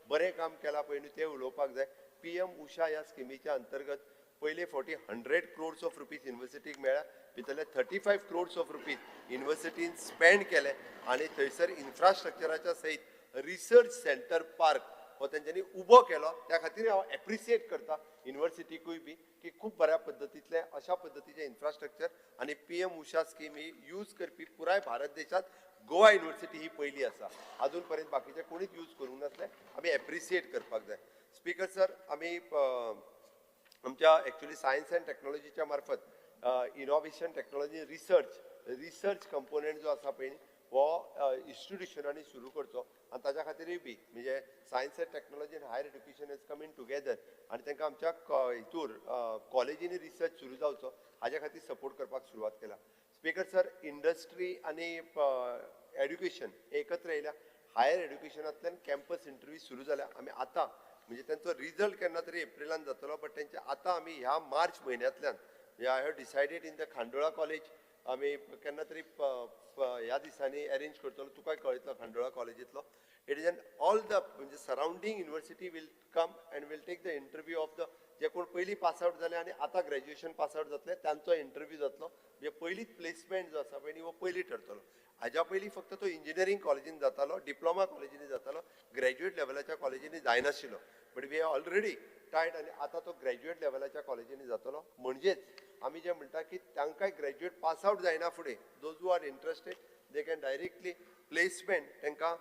Speaker 1: बरें काम केलां पळय न्हू तें उलोवपाक जाय. PM उषा ह्या स्किमीच्या अंतर्गत पयले फावटी 100 crores of rupees युनिवर्सिटीक मेळ्ळ्या, भितरले 35 crores of rupees युनिवर्सिटीन स्पेंड केले आनी थंयसर इन्फ्रास्ट्रक्चराच्या सयत रिसर्च सेंटर पार्क हो तेंच्यांनी उबो केलो. त्या खातीर हांव एप्रिसिएट करता युनिवर्सिटीकूय बी की खूब बऱ्या पद्दतींतलें अशा पद्दतीचें इन्फ्रास्ट्रक्चर आनी PM उषा स्कीम ही यूज करपी पुराय भारत देशांत गोवा युनिवर्सिटी ही पयली आसा. आजून पर्यंत बाकीचे कोणीच यूज करूंक नासले, आमी एप्रिसिएट करपाक जाय. स्पीकर सर, आमी आमच्या एक्चुअली सायन्स अँड टॅक्नोलॉजीच्या मार्फत इनोवेशन टॅक्नोलॉजी रिसर्च कंपोनेंट जो आसा पळय हो इन्स्टिट्युशनांनी सुरू करचो आनी ताच्या खातीरूय बी म्हणजे science and technology and higher education is coming together आनी तांकां आमच्या हितूर कॉलेजींनी रिसर्च सुरू जावचो हाज्या खातीर सपोर्ट करपाक सुरवात केला. स्पीकर सर, इंडस्ट्री आनी एड्युकेशन एकत्र येयल्या, हायर एड्युकेशनांतल्यान कॅम्पस इंटरव्यू सुरू जाल्या. आमी आतां म्हणजे तेंचो रिजल्ट केन्ना तरी एप्रिलान जातलो, बट तेंचे आतां आमी ह्या मार्च म्हयन्यांतल्यान I have decided in the Khandola college आमी केन्ना तरी ह्या दिसांनी अरेंज करतलो, तुकाय कळयतलो Khandola कॉलेजींतलो. It is an all the म्हणजे surrounding university will come and will take the interview of the जे कोण पयलीं पास आवट जाले आनी आतां ग्रॅज्युएशन पास आवट जातले तांचो इंटरव्यू जातलो. म्हणजे पयलींच प्लेसमेंट जो आसा पळय न्ही हो पयलीं ठरतलो. हाज्या पयलीं फक्त तो इंजिनियरींग कॉलेजीन जातालो, डिप्लोमा कॉलेजींनी जातालो, graduate लेवलाच्या कॉलेजींनी जायनाशिल्लो. But we have already tied आनी आतां तो ग्रॅज्युएट लेवलाच्या कॉलेजींनी जातलो. म्हणजेच आमी जे म्हणटा की तांकांय ग्रॅज्युएट पास आवट जायना फुडें those who are interested they can directly placement तांकां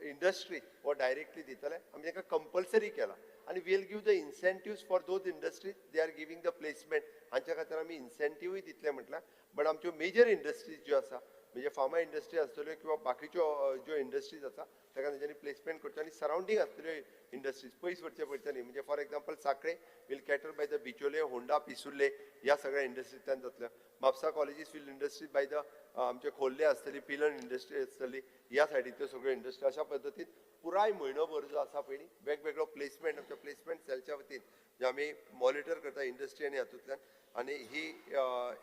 Speaker 1: इंडस्ट्री हो डायरेक्टली दितले. आमी तांकां कंपल्सरी केला आनी we'll give the incentives for those industries they are giving the placement. हांच्या खातीर आमी इन्सेंटिव्हूय दितले म्हटल्यार. बट आमच्यो मेजर इंडस्ट्रीज ज्यो आसा म्हणजे फार्मा इंडस्ट्री आसतल्यो किंवा बाकीच्यो ज्यो इंडस्ट्रीज आसा ताका तेंच्यांनी प्लेसमेंट करच्यो आनी सरावंडींग आसतल्यो इंडस्ट्रीज पयस वचचें पडचें न्ही. म्हणजे for example Sanquelim will cater by the Bicholim, Honda, Pissurlem ह्या सगळ्या इंडस्ट्रींतल्यान जातल्यो. Mapusa colleges will industries by the आमचे खोर्ले आसतली, पिलन इंडस्ट्री आसतली, ह्या सायडींतल्यो सगळ्यो इंडस्ट्री. अशा पद्दतीन पुराय म्हयनोभर जो आसा पळय न्ही वेगवेगळो प्लेसमेंट आमच्या प्लेसमेंट सेलच्या वतीन जे आमी मॉनिटर करता इंडस्ट्री आनी हातूंतल्यान आनी ही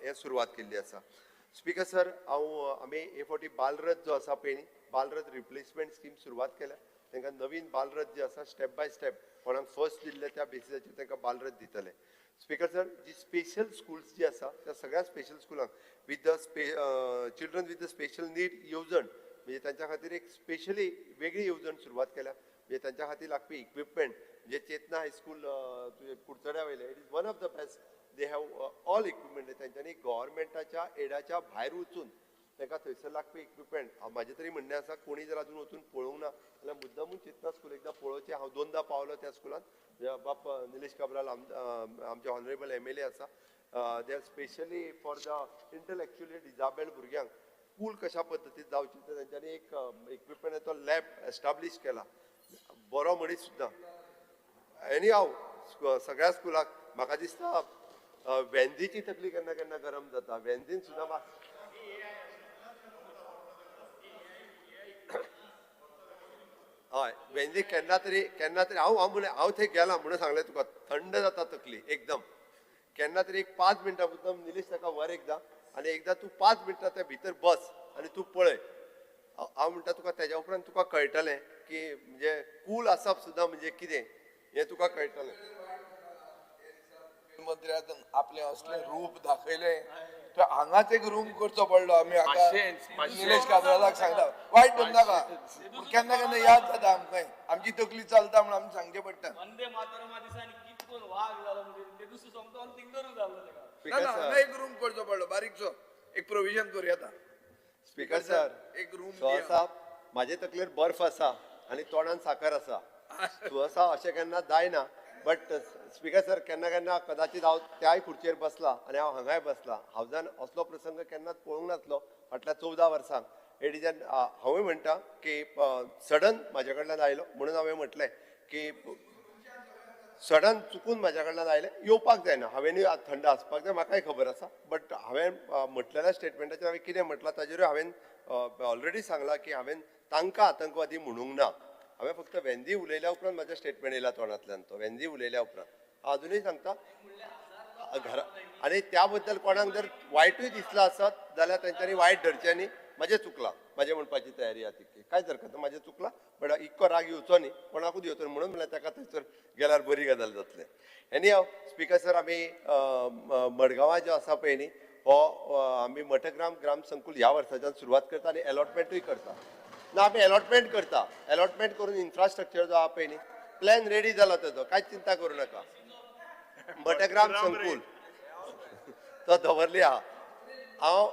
Speaker 1: हें सुरवात केल्ली आसा. स्पीकर सर, हांव आमी हे फावटी बालरथ जो आसा पळय न्ही बालरथ रिप्लेसमेंट स्कीम सुरवात केल्या. तांकां नवीन बालरथ जे आसा स्टेप बाय स्टेप कोणाक फर्स्ट दिल्ले त्या बेसिसाचेर तांकां बालरथ दितले. स्पीकर सर, जी स्पेशल स्कुल्स जी आसा त्या सगळ्या special स्कुलांक with the children with the special need येवजण म्हणजे तांच्या खातीर एक स्पेशली वेगळी येवजण सुरवात केल्या. म्हणजे तांच्या खातीर लागपी इक्विपमेंट म्हणजे चेतना हायस्कूल तुजें कुडचड्या वयलें it is one of the best, they have all equipment. तांच्यांनी गव्हर्मेंटाच्या एडाच्या भायर वचून तांकां थंयसर लागपी इक्विपमेंट. म्हाजें तरी म्हणणें आसा कोणी जर आजून वचून पळोवंक ना जाल्यार मुद्दामून चेतना स्कूल एकदां पळोवचें. हांव 2दा पावलो त्या स्कुलान, बाप निलेश काब्राल आमचे ऑनरेबल MLA आसा. They are specially for the intellectually disabled भुरग्यांक स्कूल कशा पद्दतीन जावचें तें तेंच्यांनी एक इक्विपमेंटाचो लॅब एस्टाब्लीश केला. बरो मनीस सुद्दां एनी हांव सगळ्या स्कुलाक म्हाका दिसता वेंदीची तकली केन्ना केन्ना गरम जाता, वेंदीन सुद्दां हय वेंदी केन्ना तरी हांव हांव म्हणलें हांव थंय गेलां म्हणून सांगलें तुका थंड जाता तकली एकदम. केन्ना तरी एक 5 मिनटां मुद्दम निलेश ताका व्हर एकदां आनी एकदां तूं 5 मिनटां त्या भितर बस आनी तूं पळय. हांव हांव म्हणटा तुका, तेज्या उपरांत तुका कळटलें की म्हणजे कूल आसप सुद्दां म्हणजे कितें हें तुका कळटलें.
Speaker 2: मुख्यमंत्र्यान आपलें असलें रूप दाखयलें तर हांगाच एक रूम करचो पडलो आमी हाका.
Speaker 3: पाशेंस,
Speaker 2: निलेश काब्रालाक सांगता, वायट धरू नाका, पूण केन्ना केन्ना याद जाता आमकां, आमची तकली चलता म्हणून आमी सांगचें पडटा.
Speaker 4: वंदे मातरमा दिसांनी कितकोन वाग जालो म्हणजे ते दुसरो सोमतो आनी थिंगरूच जाल्लो तेका.
Speaker 2: ना ना,
Speaker 1: स्पीकर
Speaker 2: हांगा
Speaker 1: सर,
Speaker 2: एक रूम करचो पडलो बारीकसो, एक प्रोविजन करूं येता.
Speaker 1: स्पीकर सर,
Speaker 2: एक रूम.
Speaker 1: सहसा माझे तकलेर बर्फ आसा आनी तोंडान साकर आसा. सहसा अशें केन्ना जायना, बट स्पीकर सर, केन्ना केन्ना कदाचित हांव त्याय खुर्चेर बसला आनी हांव हांगाय बसला. हांवजान असलो प्रसंग केन्नाच पळोवंक नासलो फाटल्या 14 वर्सांक. It is an हांवूय म्हणटा की सडन म्हाजे कडल्यान आयलो म्हणून हांवें म्हटलें की सडन चुकून म्हाज्या कडल्यान आयलें, येवपाक जायना. हांवेनूय थंड आसपाक जाय, म्हाकाय खबर आसा. बट हांवें म्हटलेल्या स्टेटमेंटाचेर हांवें कितें म्हटलां ताजेरूय हांवें ऑलरेडी सांगलां की हांवें तांकां आतंकवादी म्हणूंक ना. हांवें फक्त वेंदी उलयल्या उपरांत म्हाजें स्टेटमेंट येयला तोंडांतल्यान, तो वेंदी उलयल्या उपरांत. हांव अजुनूय सांगता घरा आनी त्या बद्दल कोणाक जर वायटूय दिसलां आसत जाल्यार तेंच्यांनी वायट धरचें न्ही. म्हाजें चुकलां, म्हाजें म्हणपाची तयारी आसा तितकी, कांयच हरकत ना. म्हाजें चुकलां, बट इतको राग येवचो न्ही, कोणाकूच येवचो न्ही. म्हणून म्हणल्यार ताका थंयसर गेल्यार बरी गजाल जातलें. एनी हाव, स्पीकर सर, आमी मडगांवां जो आसा पळय न्ही, हो आमी मठग्राम ग्राम संकुल ह्या वर्साच्यान सुरवात करता आनी एलॉटमेंटूय करता. ना, आमी एलॉटमेंट करता. एलॉटमेंट करून इन्फ्रास्ट्रक्चर जो आहा पळय न्ही, प्लॅन रेडी जाला तेजो, कांयच चिंता करूं नाका. मठग्राम संकुल तो दवरली आहा. हांव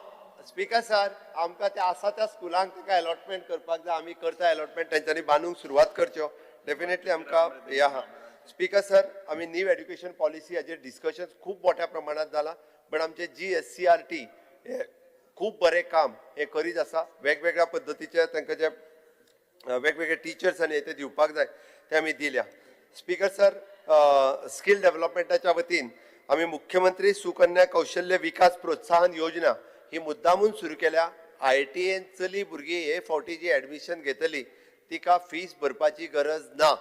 Speaker 1: स्पीकर सर, आमकां ते आसा त्या स्कुलांक ताका एलॉटमेंट करपाक जाय. आमी करता एलॉटमेंट, तेंच्यांनी बांदूंक सुरवात करच्यो. डेफिनेटली आमकां हे आहा. स्पीकर सर, आमी न्यू एड्युकेशन पॉलिसी हाजेर डिस्कशन खूब मोठ्या प्रमाणात जाला, पण आमचे जीएससीआरटी हे खूब बरें काम हे करीत आसा. वेगवेगळ्या पद्दतीचे तांकां जे वेगवेगळे टिचर्स आनी ते दिवपाक जाय ते आमी दिल्या. स्पीकर सर, स्कील डेव्हलपमेंटाच्या वतीन आमी मुख्यमंत्री सुकन्या कौशल्य विकास प्रोत्साहन योजना ही मुद्दामून सुरू केल्या. आयटीएन चली भुरगीं हे फावटी जी एडमिशन घेतली तिका फीस भरपाची गरज ना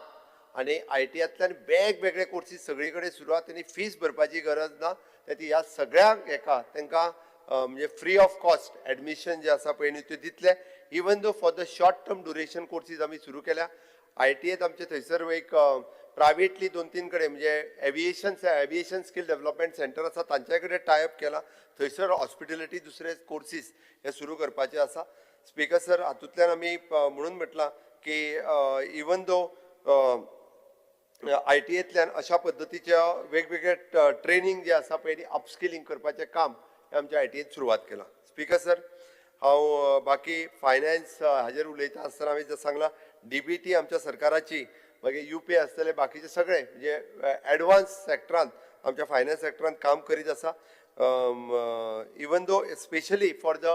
Speaker 1: आनी आयटीआंतल्यान वेगवेगळे कोर्सीस सगळी कडेन सुरू आहात, तेणी फीस भरपाची गरज ना. ते ह्या सगळ्यांक हेका तांकां म्हणजे फ्री ऑफ कॉस्ट एडमिशन जे आसा पळय न्ही त्यो दितले, even though for the short term duration courses आमी सुरू केल्या. आयटीएत आमचे थंयसर एक प्रायवेटली दोन तीन कडेन, म्हणजे एविएशन स्कील डेव्हलपमेंट सेंटर आसा, तांच्या कडेन टायअप केला. थंयसर हॉस्पिटेलिटी दुसरे कोर्सीस हे सुरू करपाचे आसा. स्पीकर सर, हातूंतल्यान आमी म्हणून म्हटलां की इवन दो आयटीएंतल्यान अशा पद्दतीच्या वेगवेगळे ट्रेनींग जे आसा पळय, अपस्किलिंग करपाचें काम हें आमच्या आयटीएन सुरवात केलां. स्पीकर सर, हांव बाकी फायनान्स हाजेर उलयता आसतना हांवें जर सांगलां, डीबीटी आमच्या सरकाराची, मागीर युपी आसतले, बाकीचे सगळे म्हणजे एडवान्स सेक्टरांत आमच्या फायनान्स सेक्टरांत काम करीत आसा. Even though specially for the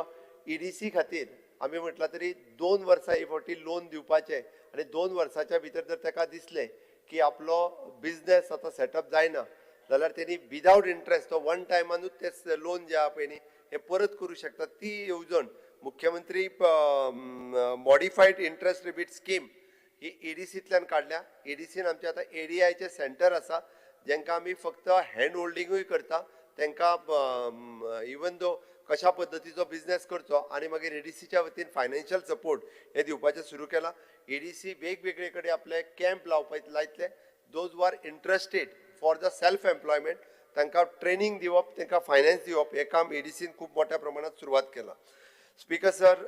Speaker 1: EDC खातीर आमी म्हटलां तरी 2 वर्सां एक फावटी लोन दिवपाचें आनी 2 वर्साच्या भितर जर ताका दिसलें की आपलो बिजनेस आतां सेटअप जायना जाल्यार तेणी विदावट इंट्रस्ट तो वन टायमानूच ते लोन जे आहा पळय न्ही हे परत करूं शकता. ती येवजण, मुख्यमंत्री मॉडिफायड इंट्रस्ट रिबेट स्कीम ही ईडीसींतल्यान काडल्या. ईडीसीन आमचे आतां एडीआयचे सेंटर आसा, जेंकां आमी फक्त हँड होल्डिंगूय करता तांकां, इवन दो कशा पद्दतीचो बिजनेस करचो आनी मागीर एडीसीच्या वतीन फायनान्शियल सपोर्ट हे दिवपाचें सुरू केलां. एडीसी वेगवेगळे कडेन आपले कॅम्प लावपा लायतले. Those who are interested for the self employment, तांकां ट्रेनींग दिवप, तांकां फायनान्स दिवप, हें काम एडीसीन खूब मोठ्या प्रमाणात सुरवात केलां. स्पीकर सर,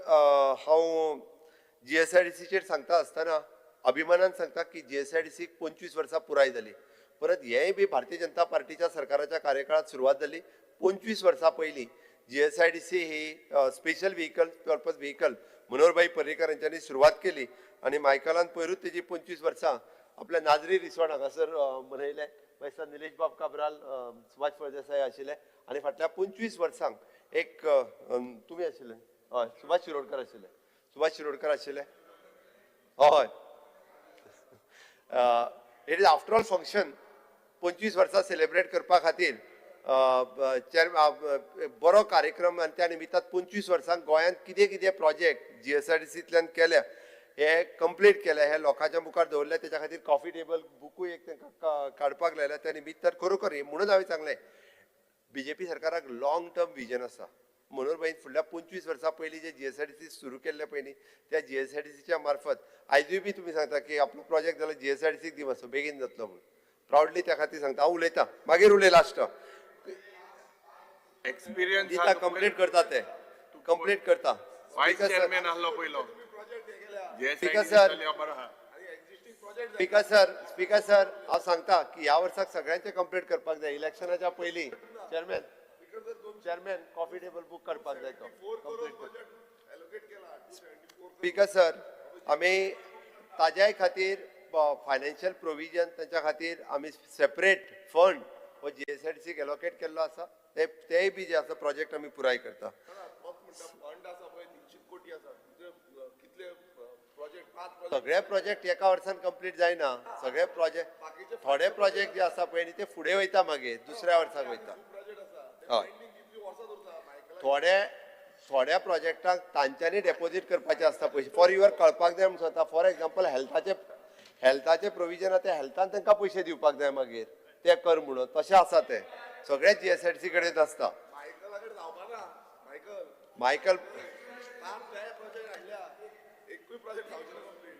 Speaker 1: हांव जीएसआयडीसीचेर सांगता आसतना अभिमानान सांगता की जीएसआयडीसीक 25 वर्सां पुराय जाली. परत हेंय बी भारतीय जनता पार्टीच्या सरकाराच्या कार्यकाळात सुरवात जाली. 25 वर्सां पयलीं जीएसआयडीसी ही special vehicle purpose vehicle Manoharbhai Parrikar हांच्यांनी सुरवात केली आनी मायकलान पयरूच तेजी 25 वर्सां आपल्या नाजरी रिसॉर्ट हांगासर मनयले. मागीर निलेश बाब काब्राल, सुभाष फळदेसाय आशिल्ले आनी फाटल्या 25 वर्सांक एक तुमी आशिल्ले, हय, सुभाष शिरोडकर आशिल्ले, सुभाष शिरोडकर आशिल्ले, हय. It is after all function 25 वर्सां सेलिब्रेट करपा खातीर बरो कार्यक्रम आनी त्या निमित्तान 25 वर्सांक गोंयांत कितें कितें प्रोजेक्ट जीएसआयडीसींतल्यान केल्या, हे कंप्लीट केल्या, हे लोकांच्या मुखार दवरले. तेच्या खातीर कॉफी टेबल बुकूय एक तांकां काडपाक लायला. त्या निमित्तान खरोखर म्हणून हांवें सांगलें, बीजेपी सरकाराक लॉंग टर्म विजन आसा. मनोहर भाईन फुडल्या 25 वर्सां पयलीं जे जीएसआयडीसी सुरू केल्ले पयलीं, त्या जीएसआयडीसीच्या मार्फत आयजूय बी तुमी सांगता की आपलो प्रोजेक्ट जाल्यार जीएसआयडीसीक दी मातसो, बेगीन जातलो म्हणून. प्रावडली त्या खातीर सांगता. हांव उलयतां, मागीर उलय लास्ट.
Speaker 3: एक्सपिरियन्स.
Speaker 1: दिता, कंप्लीट करता, ते कंप्लीट करता.
Speaker 3: वायस
Speaker 1: Speaker sir,
Speaker 3: chairman आहलो पयलो.
Speaker 1: Speaker sir. Speaker sir, speaker sir, हांव सांगता की ह्या वर्साक सगळ्यांचे कंप्लीट करपाक जाय इलेक्शनाच्या पयलीं. Chairman, chairman, coffee table book करपाक जाय तो complete. Speaker sir, आमी ताज्याय खातीर फायनान्शियल प्रोविजन, तांच्या खातीर आमी सेपरेट फंड हो जीएसआयडीसीक एलोकेट केल्लो आसा. ते तेय बी जे आसा प्रोजेक्ट आमी पुराय करता.
Speaker 2: फंड आसा पळय, 300 कोटी आसा. तुजे कितले प्रोजेक्ट? पांच प्रोजेक्ट.
Speaker 1: सगळे प्रोजेक्ट एका वर्सान कंप्लीट जायना. सगळे प्रोजेक्ट, थोडे प्रोजेक्ट जे आसा पळय न्ही, ते फुडें वयता, मागीर दुसऱ्या वर्साक वयता.
Speaker 2: प्रोजेक्ट आसा.
Speaker 1: हय.
Speaker 2: कितली वर्सां दवरता मायकला?
Speaker 1: थोडे थोड्या प्रोजेक्टांक तांच्यांनी डेपोजीट करपाचे आसता पयशे. फॉर your कळपाक जाय म्हणून सांगता. फॉर एग्जाम्पल, हेल्थाचे हेल्थाचे प्रोविजन आसा, ते हेल्थान तांकां पयशे दिवपाक जाय, मागीर ते कर म्हणून. तशें आसा तें सगळें जीएसआयडीसी कडेन आसता.
Speaker 2: मायकला कडेन जावपा ना मायकल.
Speaker 1: मायकल.
Speaker 2: पांच ते प्रोजेक्ट हाडल्या, एकूय प्रोजेक्ट जावचे ना complete.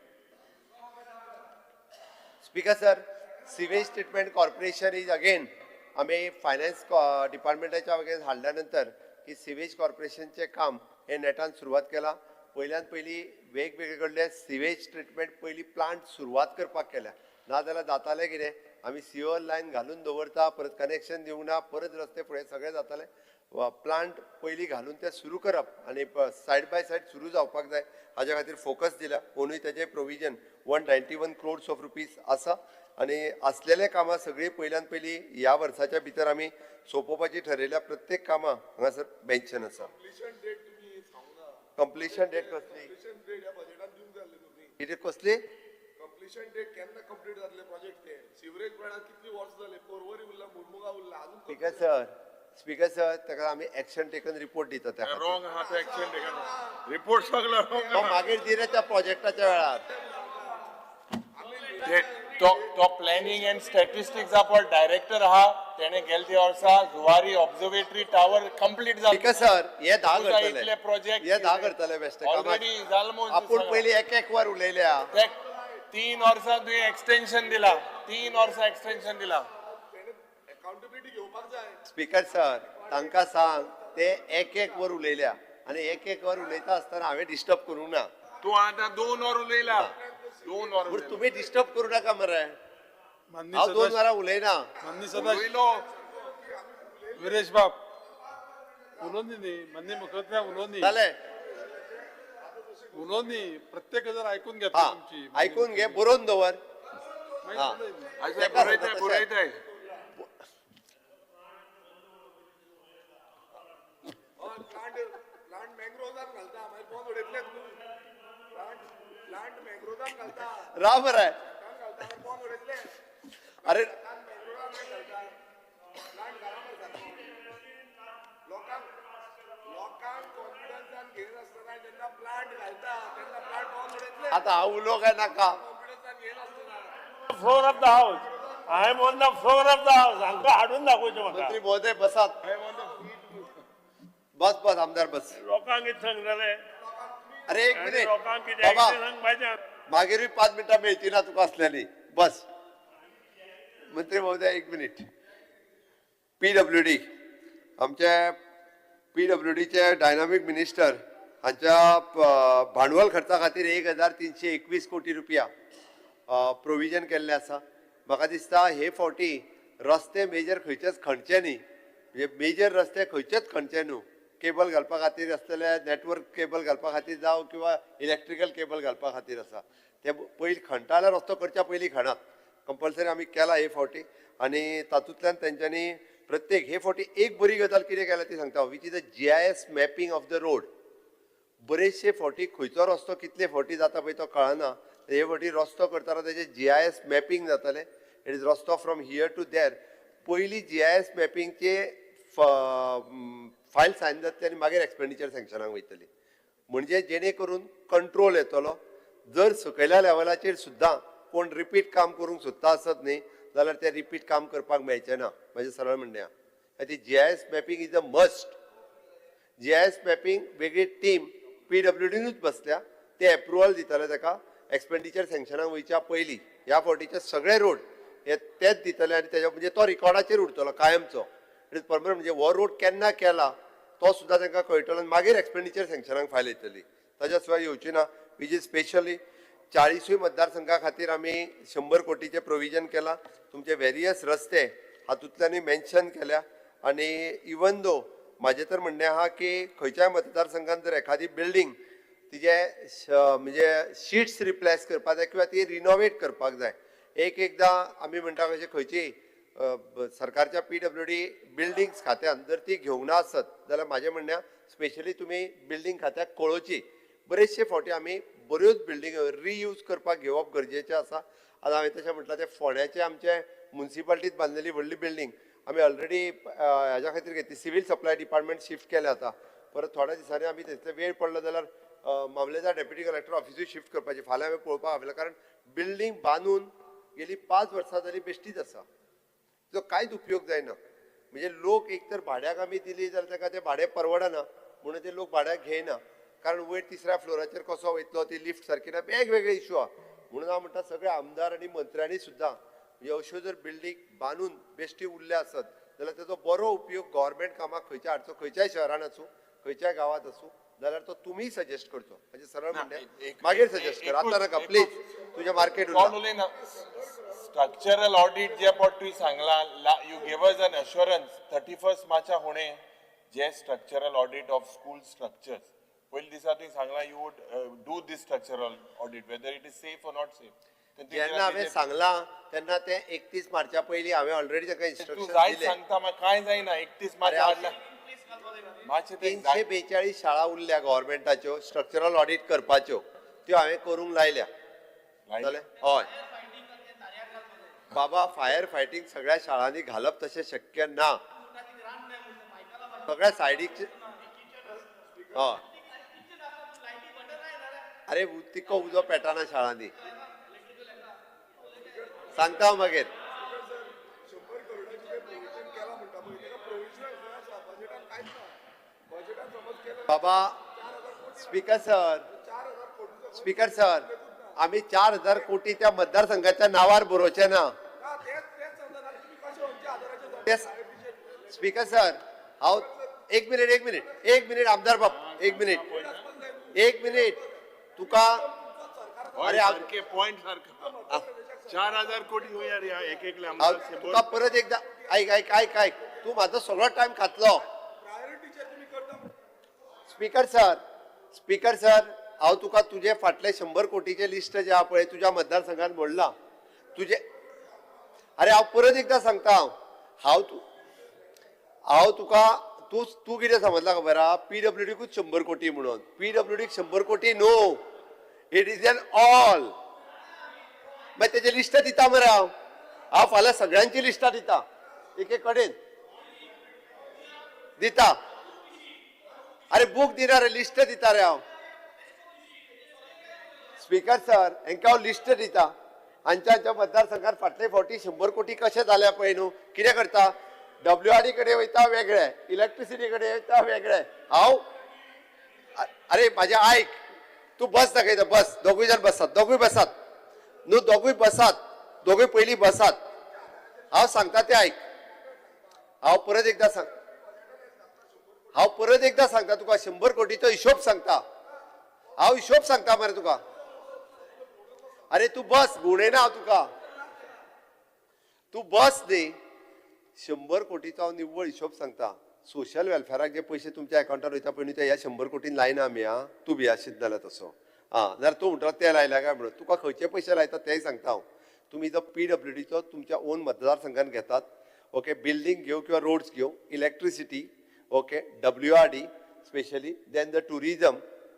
Speaker 1: Speaker sir, sewage treatment corporation is again आमी फायनान्स डिपार्टमेंटाच्या वगैरे हाडल्या नंतर की सिवेज कॉर्पोरेशनचें काम हे नेटान सुरवात केलां. पयल्यान पयलीं वेगवेगळे कडले सिवेज ट्रिटमेंट पयलीं प्लांट सुरवात करपाक केल्या. नाजाल्यार जातालें कितें, आमी सिवर लायन घालून दवरता, परत कनेक्शन दिवंक ना, परत रस्ते फुडें सगळें जातालें. प्लांट पयलीं घालून ते सुरू करप आनी सायड बाय सायड सुरू जावपाक जाय, हाज्या खातीर फोकस दिला. अंदूय तेजें provision 191 crores of rupees आसा आनी आसलेले कामां सगळीं पयल्यान पयलीं ह्या वर्साच्या भितर आमी सोंपोवपाची ठरयल्या. प्रत्येक कामां हांगासर मेन्शन आसा.
Speaker 2: कंप्लिशन डेट तुमी सांगूना.
Speaker 1: कंप्लिशन डेट कसली?
Speaker 2: कंप्लिशन डेट ह्या बजेटान दिवंक जाय आसली तुमी.
Speaker 1: कितें, कसली?
Speaker 2: कंप्लिशन डेट, केन्ना कंप्लीट जातले प्रोजेक्ट ते? सिवरेज प्लांटात कितली वर्सां जाले, पोरवरी उरला, मुरमुगा उरला अजून.
Speaker 1: स्पीकर सर, स्पीकर सर, ताका आमी एक्शन टेकन रिपोर्ट दिता त्या खातीर.
Speaker 3: रॉंग आहा तो एक्शन टेकन रिपोर्ट सगळो
Speaker 1: तो
Speaker 3: रॉंग.
Speaker 1: मागीर दिले त्या प्रोजेक्टाच्या वेळार.
Speaker 3: तो तो प्लॅनिंग अँड स्टॅटिस्टिक्स पळय डायरेक्टर आहा, तेणे गेले त्या वर्सा जुवारी ऑब्झर्वेटरी टावर कंप्लीट जालो.
Speaker 1: स्पीकर सर, हे 10
Speaker 3: तुका
Speaker 1: करतले.
Speaker 3: इतले project
Speaker 1: हे 10 करतले बेश्टे.
Speaker 3: ऑलरेडी जाल म्हणून.
Speaker 1: आपूण पयलीं एक एक वर उलयल्या.
Speaker 3: ते 3 वर्सां तुवें एक्सटेन्शन दिला, 3 वर्सां एक्सटेन्शन दिला.
Speaker 2: अकाउंटेबिलिटी घेवपाक जाय.
Speaker 1: स्पीकर सर, तांकां सांग, ते एक एक वर उलयल्या आनी एक एक वर उलयता आसतना हांवें डिस्टर्ब करूंक ना.
Speaker 3: तूं आतां 2 वर उलयला, 2 वर.
Speaker 1: पूण तुमी डिस्टर्ब करूं नाका मरे.
Speaker 5: माननीय
Speaker 1: हांव 2
Speaker 5: सदस्य
Speaker 1: वरां उलयना.
Speaker 5: माननीय सदस्य
Speaker 3: उलयलो.
Speaker 5: विरेश बाब उलोवनी न्ही, माननीय मुख्यमंत्री उलोवनी.
Speaker 1: जालें.
Speaker 5: उलोवनी, प्रत्येक जण ऐकून घेतला
Speaker 1: हा
Speaker 5: तुमची.
Speaker 1: आयकून घे, बरोवन दवर.
Speaker 5: मागीर
Speaker 1: हा.
Speaker 5: उलय.
Speaker 3: अशें
Speaker 1: तेका
Speaker 3: बरयताय.
Speaker 1: सांगता.
Speaker 3: बरयताय.
Speaker 2: प्लांट प्लांट मँग्रोव्हान घालता, मागीर बॉम्ब उडयतले न्हू. प्लांट प्लांट मँग्रोव्हान घालता.
Speaker 1: राव मरे.
Speaker 2: प्लांट घालता, मागीर बॉम्ब उडयतले.
Speaker 1: अरे.
Speaker 2: प्लांट मँग्रोव्हान घालता, प्लांट घाला मरे सारको. लोकांक लोकांक कॉन्फिडन्सान घेयनासतना जेन्ना प्लांट घालता तेन्ना प्लांट बॉम्ब उडयतले.
Speaker 1: आतां हांव उलोवं काय नाका?
Speaker 2: कॉन्फिडन्सान घेयनासतना.
Speaker 6: Floor of the house. I am on the floor of the house. हांकां हाडून दाखोवचें म्हाका.
Speaker 1: मंत्री महोदय, बसात. बस बस आमदार, बस.
Speaker 6: लोकांक कितें सांगतले?
Speaker 1: अरे, एक
Speaker 6: आनी
Speaker 1: मिनिट.
Speaker 6: लोकांक कितें
Speaker 1: बाबा.
Speaker 6: कितें सांगपाचें?
Speaker 1: मागीरूय 5 मिनटां मेळची ना तुका असल्यानी. बस मंत्री महोदय, एक मिनिट. पीडब्ल्यूडी, आमचे पीडब्ल्यूडीचे डायनामीक मिनिस्टर हांच्या भांडवल खर्चा खातीर 1321 कोटी रुपया प्रोविजन केल्लें आसा. म्हाका दिसता हे फावटी रस्ते मेजर खंयचेच खणचे न्ही, म्हणजे मेजर रस्ते खंयचेच खणचे न्हू. केबल घालपा खातीर आसतले, नेटवर्क केबल घालपा खातीर जावं किंवा इलेक्ट्रिकल केबल घालपा खातीर आसा ते पयलीं खणटा जाल्यार रस्तो करच्या पयलीं खणात. कंपल्सरी आमी केला हे फावटी. आनी तातूंतल्यान तेंच्यांनी प्रत्येक हे फावटी एक बरी गजाल कितें केल्या ती सांगता, which is a GIS mapping of the road. बरेचशे फावटी खंयचो रस्तो कितले फावटी जाता पळय तो कळना. हे फावटी रस्तो करतना तेजे जीआयएस मॅपिंग जातलें. It is रस्तो फ्रॉम here to there पयलीं जीआयएस मॅपिंगचे फायल सायन जातली आनी मागीर एक्सपेंडिचर सँक्शनाक वयतली. म्हणजे जेणे करून कंट्रोल येतलो. जर सकयल्या लेवलाचेर सुद्दां कोण रिपीट काम करूंक सोदता आसत न्ही जाल्यार ते रिपीट काम करपाक मेळचें ना. म्हाजें सरळ म्हणणें आहा, ती GIS mapping is a must. GIS mapping वेगळी टीम पीडब्ल्यूडीनूच बसल्या, ते एप्रुवल दितले ताका एक्सपेंडिचर सँक्शनाक वयच्या पयलीं. ह्या फावटीचे सगळे रोड हे तेच दितले आनी तेज्या म्हणजे तो रिकॉर्डाचेर उरतलो कायमचो. It is permanent, म्हणजे हो रोड केन्ना केला तो सुद्दां तांकां कळटलो आनी मागीर एक्सपेंडिचर सँक्शनाक फायल येतली. ताच्या शिवाय येवची ना. विच is specially 40ूय मतदारसंघा खातीर आमी 100 कोटीचें प्रोविजन केलां. तुमचे वेरियस रस्ते हातूंतल्यानूय मेन्शन केल्या. आनी इवन दो म्हाजें तर म्हणणें आहा की खंयच्याय मतदारसंघात जर एखादी बिल्डींग तिजे म्हणजे शिट्स रिप्लेस करपाक जाय किंवा ती रिनोवेट करपाक जाय. एक एकदां आमी म्हणटा कशें, खंयची सरकारच्या पीडब्ल्यूडी बिल्डिंग्स खात्यान जर ती घेवंक ना आसत जाल्यार म्हाजें म्हणणें, स्पेशली तुमी बिल्डींग खात्याक कळोवची. बरेचशे फावटी आमी बऱ्योच बिल्डींग रियूज करपाक घेवप गरजेचें आसा. आतां हांवें तशें म्हटलां, तें फोंड्याचें आमचें मुन्सिपाल्टीत बांदलेली व्हडली बिल्डींग आमी ऑलरेडी हेज्या खातीर घेतली, सिवील सप्लाय डिपार्टमेंट शिफ्ट केलें. आतां परत थोड्या दिसांनी आमी थंयसर वेळ पडलो जाल्यार मामलेदार डेप्युटी कलेक्टर ऑफिसूय शिफ्ट करपाची. फाल्यां हांवें पळोवपाक आपयला, कारण बिल्डींग बांदून गेली 5 वर्सां जाली, बेश्टीच आसा, तिचो कांयच उपयोग जायना. म्हणजे लोक एक तर भाड्याक आमी दिली जाल्यार ताका तें भाडें परवडना म्हणून ते लोक भाड्याक घेयना, कारण वयर तिसऱ्या फ्लोराचेर कसो वयतलो, ती लिफ्ट सारकी ना, वेगवेगळे इशू आहा. म्हणून हांव म्हणटा, सगळ्या आमदार आनी मंत्र्यांनी सुद्दां म्हणजे अश्यो जर बिल्डींग बांदून बेश्टी उरल्या आसत जाल्यार तेजो बरो उपयोग गव्हर्मेंट कामाक खंयच्या हाडचो, खंयच्याय शहरान आसूं, खंयच्याय गांवांत आसूं, जाल्यार तो तुमी सजेस्ट करचो. म्हणजे सरळ म्हणणें, मागीर सजेस्ट कर, आतां नाका प्लीज. तुजें मार्केट
Speaker 3: कोण
Speaker 1: उरला.
Speaker 3: उलयना. स्ट्रक्चरल ऑडिट जे पट तुवें सांगला, you gave us an assurance 31 मार्चा हुणे जे structural audit of school structures. पयले दिसा तुवें सांगला, you would do this structural audit, whether it is safe or not safe.
Speaker 1: जेन्ना हांवें सांगलां तेन्ना ते 31 मार्चा पयलीं हांवें ऑलरेडी ताका
Speaker 3: तूं
Speaker 1: इन्स्ट्रक्शन
Speaker 3: जायत
Speaker 1: दिले.
Speaker 3: सांगता, मागीर कांय जायना. 31 मार्चा
Speaker 1: अरे,
Speaker 3: आडल्या मातशें ते
Speaker 1: 342 शाळा उरल्या गव्हर्मेंटाच्यो स्ट्रक्चरल ऑडिट करपाच्यो, त्यो हांवें करूंक लायल्या. जालें? हय बाबा, फायर फायटींग सगळ्या शाळांनी घालप तशें शक्य ना. सगळ्या सायडीक, हय. अरे, तिको उजो पेटाना शाळांनी, सांगता हांव मागीर.
Speaker 2: 100 करोडाचें प्रोविजन केलां म्हणटा पळय, तेका प्रोविजन खंय आसा? बजेटान कांयच ना. बजेटान समज केलें
Speaker 1: बाबा, स्पीकर सर,
Speaker 2: 4000 कोटीचो.
Speaker 1: स्पीकर सर, आमी 4000 कोटी त्या मतदारसंघाच्या नावार बरोवचे ना.
Speaker 2: ना, तेच तेच समजा ना, तुमी कशें खंयच्या आधाराचेर?
Speaker 1: ते स्पीकर सर, हांव एक मिनिट, एक मिनिट, एक मिनिट, आमदार बाब, एक मिनिट, एक मिनिट तुका. अरे,
Speaker 6: सारखे पॉइंट सारखं. 4000 कोटी हो यार, ह्या एक एकले
Speaker 1: हांव
Speaker 6: आमदार 100.
Speaker 1: तुका परत एकदा, ऐक ऐक ऐक ऐक, तूं म्हाजो सगळो टायम खातलो.
Speaker 2: प्रायोरिटीचेर तुमी करता.
Speaker 1: स्पीकर सर, स्पीकर सर, हांव तुका तुजे फाटले 100 कोटीचे लिस्ट जे आहा पळय, तुज्या मतदारसंघात म्हणलां तुजे. अरे, हांव परत एकदां सांगता, हांव हांव तूं हांव तुका, तूं तूं कितें समजला खबर आहा, पीडब्ल्यूडीकूच 100 कोटी म्हणून. पीडब्ल्यूडीक 100 कोटी न्हू, it is an all. मागीर तेजें लिस्ट दिता मरे हांव. हांव फाल्यां सगळ्यांची लिस्टां दिता, एक एक कडेन दिता. अरे, बूक दिना रे, लिस्ट दिता रे हांव. स्पीकर सर, हेंका हांव लिस्ट दिता. हांच्या हांच्या मतदारसंघात फाटले फावटी 100 कोटी कशे जाल्या पळय न्हू. कितें करता, डब्ल्यू आर डी कडेन वयता वेगळे, इलेक्ट्रिसिटी कडेन वयता वेगळे. हांव अरे म्हाजें आयक, तूं बस दाखयता, बस. दोगूय जाण बसात, दोगूय बसात न्हू, दोगूय बसात, दोगूय पयलीं बसात. हांव सांगता तें आयक. हांव परत एकदां सांगता तुका, 100 कोटीचो हिशोब सांगता हांव, हिशोब सांगता मरे तुका. अरे, तूं बस, गुणयना हांव तुका, तूं बस न्ही. 100 कोटीचो हांव निव्वळ हिशोब सांगता. सोशल वेलफेराक जे पयशे तुमच्या अकावंटार वयता पळय न्हू, ते ह्या 100 कोटीन लायना आमी. आं, तूं भियाशीत जाल्यार तसो आं, जाल्यार तूं म्हणटा ते लायल्या काय म्हणून. तुका खंयचे पयशे लायता तेय सांगता हांव. तुमी जो पीडब्ल्यूडीचो तुमच्या ओन मतदारसंघान घेतात, ओके, बिल्डींग घेवं किंवा रोड्स घेवं, electricity, okay, WRD specially, then the tourism,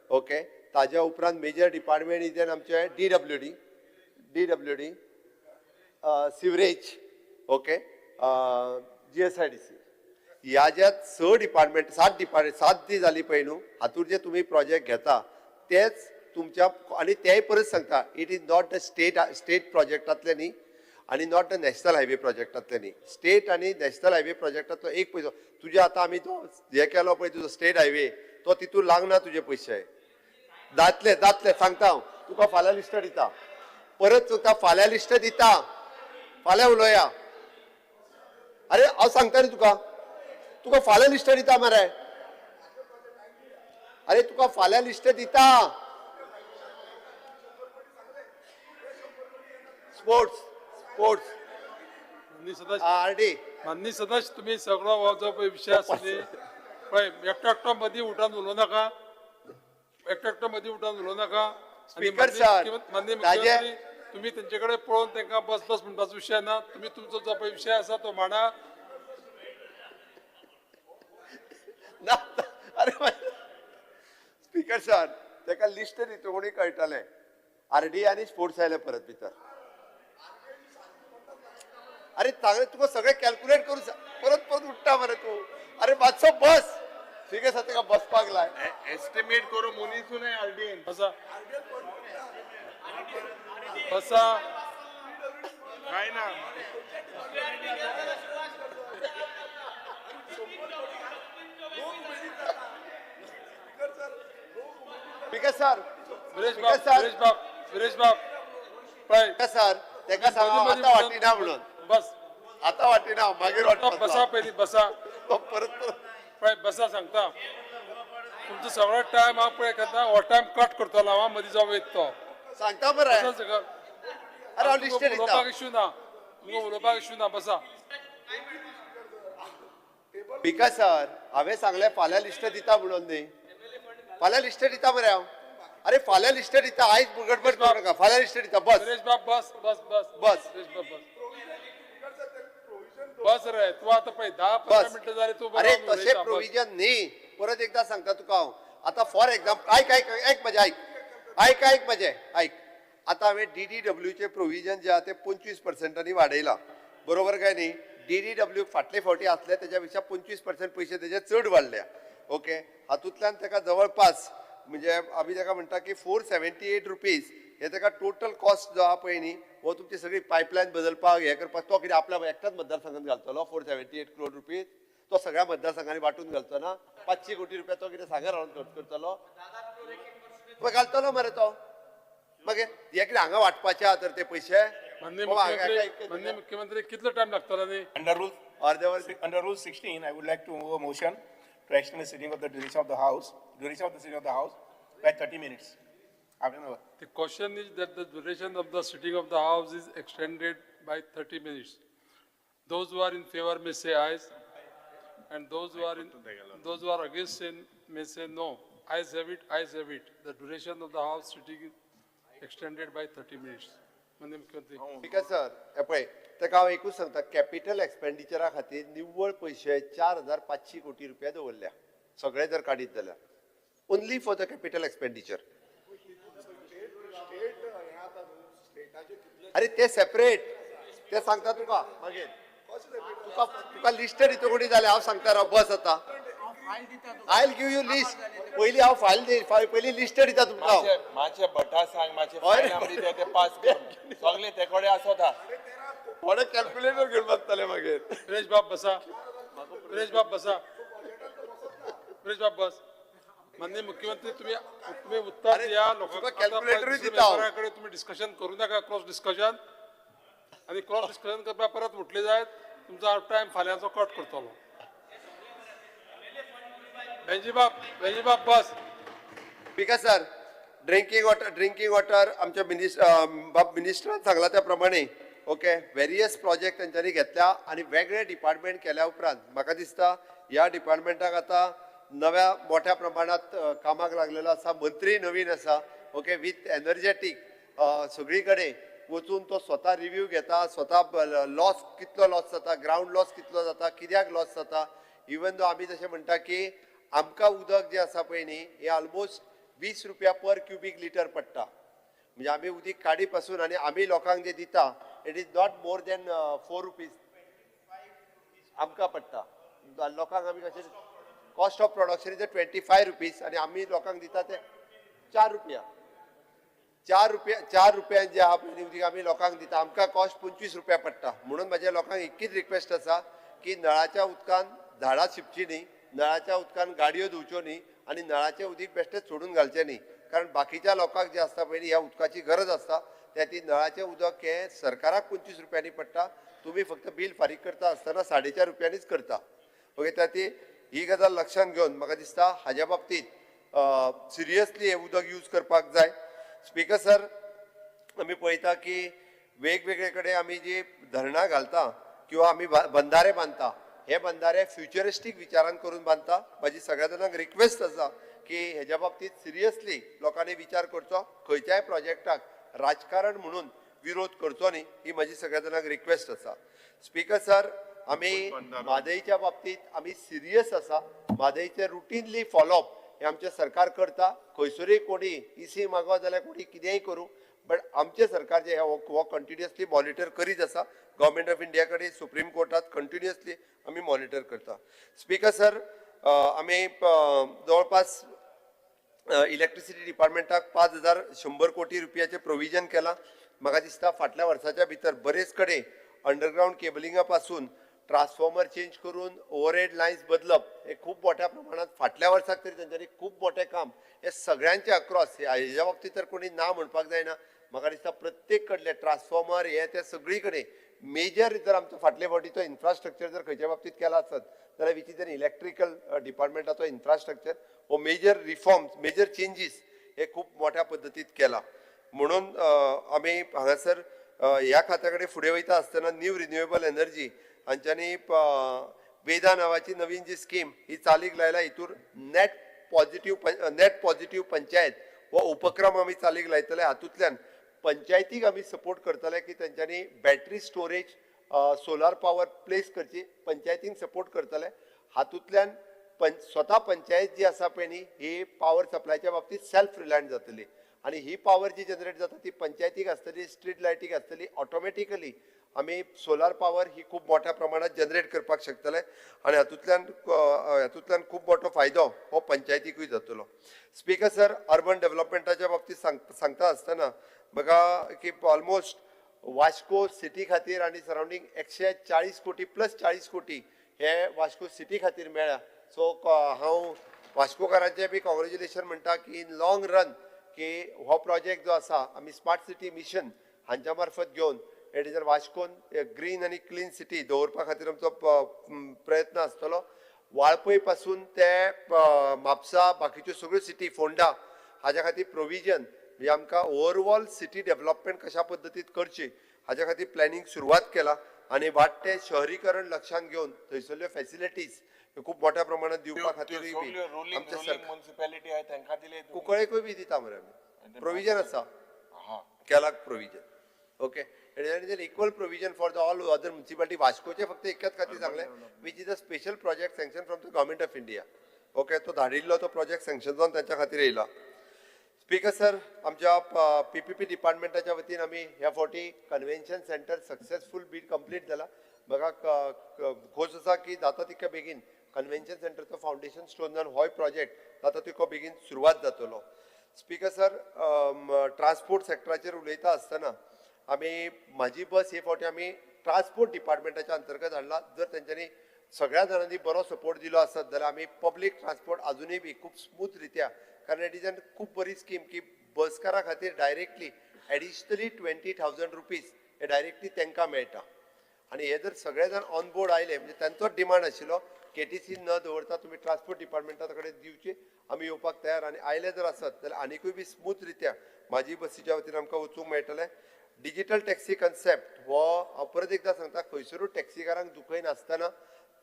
Speaker 1: okay, ताज्या उपरांत मेजर डिपार्टमेंट is आमचे DWD, DWD, sewerage, okay, GSIDC. ह्या ज्या स डिपार्टमेंट, सात डिपार्टमेंट, सात जी जाली पळय न्हू, हातूंत जे तुमी प्रोजेक्ट घेता तेच तुमच्या. आनी तेय परत सांगता, it is not the state, state प्रोजेक्टांतले न्ही. आनी not the national highway प्रोजेक्टांतले न्ही, स्टेट आनी नॅशनल हायवे प्रोजेक्टांतलो एक पयसो तुजे. आतां आमी तो हे केलो पळय तुजो स्टेट हायवे, तो तितून लागना तुजे पयशे. जातले जातले, सांगता हांव तुका, फाल्यां लिस्ट दिता. परत तुका फाल्यां लिस्ट दिता, फाल्यां उलोया. अरे हांव सांगता न्ही तुका, तुका फाल्यां लिस्ट दिता मरे. अरे तुका फाल्यां लिस्ट दिता. स्पोर्ट्स स्पोर्ट्स
Speaker 5: माननीय सदस्य,
Speaker 1: आर डी.
Speaker 5: माननीय सदस्य, तुमी सगळो हो जो पळय विशय आसा न्ही पळय, एकटो एकटो मदीं उठान उलोवं नाका, एकटो एकटो मदीं उठान उलोवं नाका. आनी
Speaker 1: Speaker sir,
Speaker 5: माननीय मुख्यमंत्री, तुमी तेंचे कडेन पळोवन तांकां बस बस म्हणपाचो विशय ना. तुमी तुमचो जो पळय विशय आसा तो मांडा.
Speaker 1: ना, अरे स्पीकर सर, ताका लिस्ट दिता कोणी कळटलें. आर डी आनी स्पोर्ट्स आयले परत भितर. अरे चांगले तुका सगळें कॅल्क्युलेट करून परत परत उठ्ठा मरे तूं. अरे मातसो बस. ठीक आसा, ताका बसपाक लाय.
Speaker 3: एस्टिमेट करूं मनीसून आरडीएन.
Speaker 5: बसा बसा.
Speaker 3: काय ना.
Speaker 1: स्पीकर सर,
Speaker 5: विरेश बाब,
Speaker 1: स्पीकर सर,
Speaker 5: विरेश बाब, विरेश बाब, पळय,
Speaker 1: स्पीकर सर, ताका सांग
Speaker 5: मदीं मदीं
Speaker 1: आतां वाटिना म्हणून.
Speaker 5: बस.
Speaker 1: आतां वाटिना, मागीर
Speaker 5: बसा.
Speaker 1: वाटपाचो.
Speaker 5: पयलीं बसा.
Speaker 1: तो परत परत.
Speaker 5: पळय, बसा सांगता. तुमचो सगळो टायम हांव पळय करता, हो टायम कट करतलो हांव मदीं जावं वयता तो.
Speaker 1: सांगता मरे.
Speaker 5: बसा सगळं.
Speaker 1: अरे हांव लिस्ट दिता.
Speaker 5: उलोवपाक इश्यू ना, तुमकां उलोवपाक इश्यू ना, बसा.
Speaker 1: स्पीकर सर, हांवें सांगलें फाल्यां लिस्ट दिता म्हणून न्ही. फाल्यां लिस्ट दिता मरे हांव. अरे फाल्यां लिस्ट दिता, आयज गडबड करूं नाका. फाल्यां लिस्ट दिता, बस.
Speaker 5: सुरेश बाब, बस बस बस.
Speaker 1: बस.
Speaker 5: सुरेश बाब, बस बस रे. तूं आतां पळय 10-15
Speaker 1: बस.
Speaker 5: मिनटां जाली तूं
Speaker 1: अरे
Speaker 5: बरोबर
Speaker 1: तशें
Speaker 5: उलयता, बस.
Speaker 1: प्रोविजन न्ही. परत एकदां सांगता तुका हांव. आतां फॉर एग्जाम्पल, आयक आयक आयक म्हजें, आयक आयक आयक म्हजें आयक. आतां हांवें डीडीडब्ल्यूचें प्रोविजन जें आहा तें 25 पर्संटांनी वाडयलां, बरोबर काय न्ही? डीडीडब्ल्यू फाटले फावटी आसले तेज्या पेक्षा 25% पयशे तेजे चड वाडल्या. ओके, हातूंतल्यान ताका जवळपास म्हणजे आमी ताका म्हणटा की 478 रुपीज हे ताका टोटल कॉस्ट जो आहा पळय न्ही, हो तुमची सगळी पायपलायन बदलपाक, हे करपाक. तो कितें आपल्या एकटाच मतदारसंघात घालतलो 478 क्रोड रुपीज? तो सगळ्या मतदारसंघांनी वांटून घालचो ना? 500 कोटी रुपया तो कितें सांगार रावन खर्च करतलो? पळय, घालतलो मरे तो. मागीर हे कितें हांगा वांटपाचे आहा तर ते पयशे?
Speaker 5: माननीय
Speaker 1: बाबा, हांगा
Speaker 5: मुख्यमंत्री, माननीय मुख्यमंत्री, कितलो टायम लागतलो न्ही?
Speaker 7: Under Rule,
Speaker 1: अर्दे वर.
Speaker 7: under Rule 16, I would like to move a motion to extend the sitting of the duration of the House, duration of the sitting of the House by 30 minutes. Half an hour.
Speaker 5: The question is that the duration of the sitting of the House is extended by 30 minutes. Those who are in favor may say ayes, and those who are against may say no. Ayes have it, ayes have it. The duration of the House sitting is extended by 30 minutes. माननीय मुख्यमंत्री.
Speaker 1: Speaker sir, हे पळय, ताका हांव एकूच सांगता, capital एक्सपेंडिचरा खातीर निव्वळ पयशे 4500 कोटी रुपया दवरल्या. सगळे जर काडीत जाल्यार, only for the capital expenditure.
Speaker 2: State हें आतां न्हू, स्टेटाचे कितले?
Speaker 1: अरे ते सेपरेट, ते सांगता तुका मागीर. तुका तुका लिस्ट दिता कोणी जाल्यार हांव सांगता. राव, बस आतां. I give you list. पयलीं हांव फायल दी, पयलीं लिस्ट दिता तुमकां हांव.
Speaker 3: मातशें मातशें भटा सांग मातशें.
Speaker 1: हय रे.
Speaker 3: फायल आमली ते पास कर, सगळे ते कडेन आसता.
Speaker 1: थोडे कॅल्क्युलेटर घेवन बसतले मागीर.
Speaker 5: सुरेश बाब, बसा. सुरेश बाब, बसा. सुरेश बाब, बस. माननीय मुख्यमंत्री, तुम्ही तुम्ही उत्तर
Speaker 1: अरे,
Speaker 5: द्या.
Speaker 1: तुका calculator दिता हांव.
Speaker 5: लोकांकडे तुम्ही डिस्कशन करू नका, क्रॉस डिस्कशन. आणि क्रॉस डिस्कशन करपा परत उठले जायत, तुमचो टायम फाल्यांचो कट करतलो. बेंजी बाब, बेंजी बाब, बस.
Speaker 1: Because sir, drinking water, drinking water आमच्या बाब मिनिस्टरान सांगला त्या प्रमाणे, ओके, वेरियस प्रोजेक्ट तेंच्यांनी घेतल्या आनी वेगळे डिपार्टमेंट केल्या उपरांत म्हाका दिसता ह्या डिपार्टमेंटाक आतां नव्या मोठ्या प्रमाणात कामाक लागलेलो आसा. मंत्री नवीन आसा, ओके, विथ एनर्जेटीक सगळी कडेन वचून तो स्वता रिव्यू घेता, स्वता लॉस कितलो लॉस जाता, ग्रावंड लॉस कितलो जाता, कित्याक लॉस जाता. इवन दो आमी जशें म्हणटा की आमकां उदक जें आसा पळय न्ही, हें ऑलमोस्ट 20 रुपया पर क्युबीक लिटर पडटा. म्हणजे आमी उदीक काडी पासून आनी आमी लोकांक जे दिता, it is not more than 4 rupees आमकां पडटा. लोकांक आमी कशें, cost of production is 25 rupees आनी आमी लोकांक दिता ते 4 रुपया. 4 रुपया, 4 रुपयान जे आहा पळय न्ही उदीक आमी लोकांक दिता, आमकां कॉस्ट 25 रुपया पडटा. म्हणून म्हाज्या लोकांक एकच रिक्वेस्ट आसा की नळाच्या उदकान झाडां शिंपची न्ही, नळाच्या उदकान गाडयो धुवच्यो न्ही आनी नळाचें उदीक बेश्टेच सोडून घालचें न्ही, कारण बाकीच्या लोकांक जे आसता पळय न्ही, ह्या उदकाची गरज आसता. त्या ती नळाचें उदक हें सरकाराक 25 रुपयांनी पडटा, तुमी फक्त बील फारीक करता आसतना 4.5 रुपयांनीच करता. ओके, त्या ती ही गजाल लक्षांत घेवन म्हाका दिसता हाज्या बाबतींत सिरियसली हें उदक यूज करपाक जाय. स्पिकर सर, आमी पळयता की वेगवेगळे कडेन आमी जी धरणां घालता किंवा आमी बंधारे बांदता, हे बंधारे फ्युचरिस्टीक विचारान करून बांदता. म्हाजी सगळ्या जाणांक रिक्वेस्ट आसा की हेज्या बाबतींत सिरियसली लोकांनी विचार करचो, खंयच्याय प्रोजेक्टाक राजकारण म्हणून विरोध करचो न्ही, ही म्हाजी सगळ्या जाणांक रिक्वेस्ट आसा. स्पिकर सर, आमी म्हादईच्या बाबतींत आमी सिरियस आसा. म्हादईचे रुटीनली फॉलोअप हे आमचें सरकार करता. खंयसरूय कोणी इसी मागो जाल्यार कोणी कितेंय करूं, बट आमचें सरकार जे हो कंटिन्युअसली मॉनिटर करीत आसा. गव्हर्मेंट ऑफ इंडिया कडेन, सुप्रीम कोर्टात कंटिन्युअसली आमी मॉनिटर करता. स्पिकर सर, आमी जवळपास इलेक्ट्रिसिटी डिपार्टमेंटाक 5100 कोटी रुपयाचें प्रोविजन केलां. म्हाका दिसता फाटल्या वर्साच्या भितर बरेच कडेन अंडरग्रावंड केबलिंगा पासून ट्रान्सफॉर्मर चेंज करून ओवरहेड लायन्स बदलप हे खूब मोठ्या प्रमाणात फाटल्या वर्साक तरी तेंच्यांनी खूब मोठें काम हे सगळ्यांचे अक्रॉस, हेज्या बाबतीत तर कोणी ना म्हणपाक जायना. म्हाका दिसता प्रत्येक कडले ट्रान्सफॉर्मर हे ते सगळी कडेन मेजर जर आमचो फाटले फावटीचो इन्फ्रास्ट्रक्चर जर खंयच्या बाबतीत केला आसत जाल्यार which is an electrical डिपार्टमेंटाचो infrastructure हो मेजर रिफॉर्म्स, मेजर चेंजीस हे खूब मोठ्या पद्दतीत केला. म्हणून आमी हांगासर ह्या खात्या कडेन फुडें वयता आसतना न्यू रिन्युएबल एनर्जी हांच्यांनी वेदा नांवाची नवीन जी स्कीम ही चालीक लायला. हितूर नेट पॉझिटिव्ह पंचायत हो उपक्रम आमी चालीक लायतले. हातूंतल्यान पंचायतीक आमी सपोर्ट करतले की तेंच्यांनी battery storage, solar power place करची. पंचायतींक सपोर्ट करतले. हातूंतल्यान स्वता पंचायत जी आसा पळय न्ही, ही पावर सप्लायच्या बाबतीत सेल्फ रिलायंट जातली आनी ही पावर जी जनरेट जाता ती पंचायतीक आसतली, स्ट्रीट लायटीक आसतली. ऑटोमॅटिकली आमी सोलार पावर ही खूब मोठ्या प्रमाणात जनरेट करपाक शकतले आनी हातूंतल्यान खूब मोठो फायदो हो पंचायतीकूय जातलो. स्पिकर सर, अर्बन डेव्हलपमेंटाच्या बाबतीत सांगता आसतना म्हाका की ऑलमोस्ट वास्को सिटी खातीर आनी सरावंडींग 140 कोटी प्लस 40 कोटी हे वास्को सिटी खातीर मेळ्ळ्या. सो हांव वास्कोकारांचें बी कॉंग्रेच्युलेशन म्हणटा की इन लॉंग रन की हो प्रोजेक्ट जो आसा आमी स्मार्ट सिटी मिशन हांच्या मार्फत घेवन it is वास्कोन ग्रीन आनी क्लीन सिटी दवरपा खातीर आमचो प्रयत्न आसतलो. वाळपय पासून ते म्हापसा, बाकीच्यो सगळ्यो सिटी, फोंडा हाज्या खातीर प्रोविजन म्हणजे आमकां ओवरऑल सिटी डेव्हलपमेंट कशा पद्दतीत करची हाज्या खातीर प्लॅनिंग सुरवात केला आनी वाडटे शहरीकरण लक्षांत घेवन थंयसरल्यो फॅसिलिटीज खूब मोठ्या प्रमाणात दिवपा खातीरूय बी
Speaker 3: रोलिंग
Speaker 1: आमचें
Speaker 3: रोलिंग
Speaker 1: सरकार
Speaker 3: म्युनिसिपॅलिटी आहे, तांकां दिले तुम्ही?
Speaker 1: कुंकळेकूय बी दिता मरे आमी. प्रोविजन आसा केला provision. Okay, it is equal provision for the all other municipality. वास्कोचे फक्त एकच खातीर सांगलें, which is a special project sanction from the Government of India. Okay, तो धाडिल्लो तो प्रोजेक्ट सँक्शन जावन तांच्या खातीर येयला. स्पीकर सर, आमच्या पीपीपी डिपार्टमेंटाच्या वतीन आमी ह्या फावटी convention centre successful bid complete जाला. म्हाका खोस आसा की जाता तितक्या बेगीन कन्व्हेन्शन सेंटरचो फावंडेशन स्टोन जावन होय प्रोजेक्ट जाता तितको बेगीन सुरवात जातलो. स्पीकर सर, ट्रान्सपोर्ट सेक्टराचेर उलयता आसतना आमी म्हाजी बस हे फावटी आमी ट्रान्सपोर्ट डिपार्टमेंटाच्या अंतर्गत हाडला. जर तेंच्यांनी सगळ्या जाणांनी बरो सपोर्ट दिलो आसत जाल्यार आमी पब्लीक ट्रान्सपोर्ट अजुनूय बी खूब स्मूथ रित्या, कारण it is an खूब बरी स्कीम की बसकारा खातीर directly additionally ₹20,000 हे डायरेक्टली तांकां मेळटा. आनी हे जर सगळे जाण ऑन बोर्ड आयले म्हणजे तांचोच डिमांड आशिल्लो, केटीसी न दवरता तुमी ट्रान्सपोर्ट डिपार्टमेंटा कडेन दिवची, आमी येवपाक तयार. आनी आयले जर आसत जाल्यार आनिकूय बी स्मूथ रित्या म्हाजी बसीच्या वतीन आमकां वचूंक मेळटलें. डिजिटल टॅक्सी कन्सेप्ट हो हांव परत एकदां सांगता, खंयसरूय टॅक्सीकारांक दुखयनासतना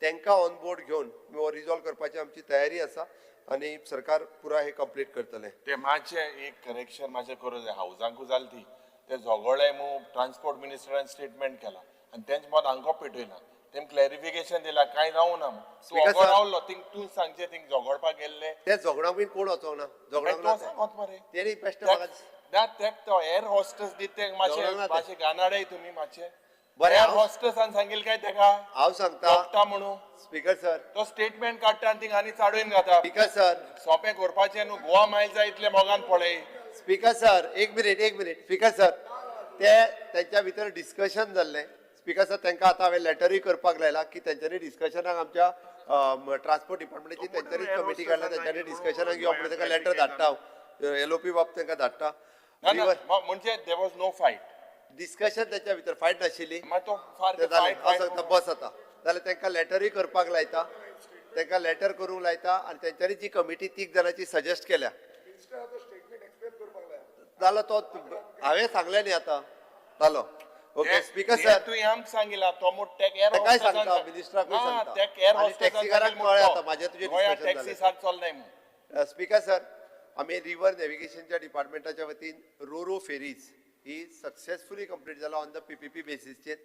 Speaker 1: तांकां ऑन बोर्ड घेवन हो रिजॉल्व करपाची आमची तयारी आसा आनी सरकार पुराय हे कंप्लीट करतलें.
Speaker 3: ते मातशें एक करेक्शन मातशें करूं जाय. हावजांकू जाल ती ते झगडले मू, ट्रान्सपोर्ट मिनिस्टरान स्टेटमेंट केला आनी तेंच मत हांकां पेटयला. तेम क्लॅरिफिकेशन दिला, कांय जावं ना. तूं
Speaker 1: Speaker
Speaker 3: ओगो
Speaker 1: sir.
Speaker 3: रावलो थिंग, तूं सांगचें थिंग झगडपाक गेल्ले.
Speaker 1: ते झगडोंक बीन कोण वचोंक ना, झगडोंक ना.
Speaker 3: तो सांगत मरे.
Speaker 1: तेणी बेश्टें म्हाका
Speaker 3: ना, तेक तो एअर हॉस्टेस दित तेक मातशें
Speaker 1: झगडोंक ना ते.
Speaker 3: मातशें गानाडे तुमी मातशें.
Speaker 1: बरें,
Speaker 3: एअर
Speaker 1: हांव
Speaker 3: हॉस्टेसान सांगील काय तेका
Speaker 1: हांव सांगता
Speaker 3: झगडटा म्हणून?
Speaker 1: स्पीकर सर,
Speaker 3: तो स्टेटमेंट काडटा आनी थिंग आनी चाडून घाता.
Speaker 1: स्पीकर सर,
Speaker 3: सोंपें करपाचें न्हू. गोवा मायल्स जाय इतले मोगान पळय.
Speaker 1: स्पीकर सर, एक मिनिट, एक मिनिट. स्पीकर सर, ते तेंच्या भितर डिस्कशन जाल्लें. स्पीकर सर, तांकां आतां हांवें लेटरूय करपाक लायला की तेंच्यांनी डिस्कशनाक आमच्या ट्रान्सपोर्ट डिपार्टमेंटाची तेंच्यांनीच कमिटी काडल्या, तेंच्यांनी डिस्कशनाक यो म्हणून तांकां लेटर धाडटा हांव, एलओपी बाब तांकां धाडटा.
Speaker 3: ना ना, म्हणजे there was no fight.
Speaker 1: Discussion तेंच्या भितर फायट नाशिल्ली.
Speaker 3: मागीर तो फार
Speaker 1: ते जालें.
Speaker 3: फायट.
Speaker 1: हांव सांगता, बस आतां जाल्यार तांकां लेटरूय करपाक लायता, तांकां लेटर करूंक लायता आनी तेंच्यांनी जी कमिटी तीग जाणांची सजेस्ट केल्या.
Speaker 2: मिनिस्टराचो स्टेटमेंट एक्सप्लेन करपाक लाय.
Speaker 1: जालो तो, हांवें सांगलें न्ही आतां, जालो. Okay speaker sir.
Speaker 3: तुवें आमकां सांगिला तो म्हूण टॅक एअर
Speaker 1: ताकाय सांगता, मिनिस्टराकूय सांगता.
Speaker 3: टॅक एअर
Speaker 1: आनी टॅक्सीकाराक कळ्ळें आतां म्हाजें तुजें discussion
Speaker 3: taxi
Speaker 1: जालें.
Speaker 3: सारक चलनाय म्हूण.
Speaker 1: स्पीकर सर, आमी रिवर नॅविगेशनच्या डिपार्टमेंटाच्या वतीन रोरो फेरीज ही सक्सेसफुली कंप्लीट जाला ऑन the PPP बेसीसचेर.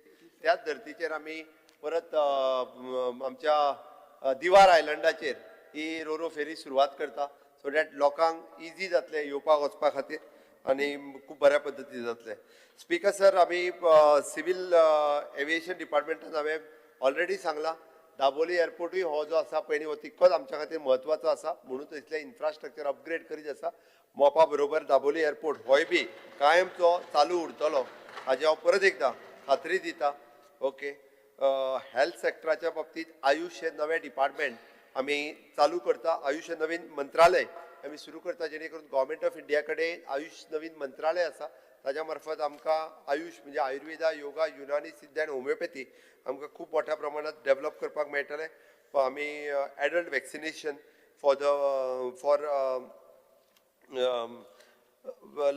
Speaker 1: त्याच धर्तीचेर आमी परत आमच्या दिवार आयलंडाचेर ही रोरो फेरी सुरवात करता, सो that लोकांक इजी जातलें येवपाक वचपा खातीर आनी खूब बऱ्या पद्दतीन जातलें. स्पीकर सर, आमी सिवील एविएशन डिपार्टमेंटान हांवें ऑलरेडी सांगलां, दाबोली एअरपोर्टूय हो जो आसा पळय न्ही, हो तितकोच आमच्या खातीर म्हत्वाचो आसा, म्हणून थंयसलें इन्फ्रास्ट्रक्चर अपग्रेड करीत आसा. मोपा बरोबर दाबोली एअरपोर्ट होय बी कायमचो चालू उरतलो हाजी हांव परत एकदां खात्री दिता. ओके, हेल्थ सेक्टराच्या बाबतींत आयुश हें नवें डिपार्टमेंट आमी चालू करता, आयुश हें नवीन मंत्रालय आमी सुरू करता, जेणे करून गव्हर्मेंट ऑफ इंडिया कडेन आयुश नवीन मंत्रालय आसा, ताज्या मार्फत आमकां आयुश म्हणजे आयुर्वेदा, योगा, युनानी, सिद्ध आनी होमिओपॅथी आमकां खूब मोठ्या प्रमाणात डेवलप करपाक मेळटलें. आमी adult vaccination for the for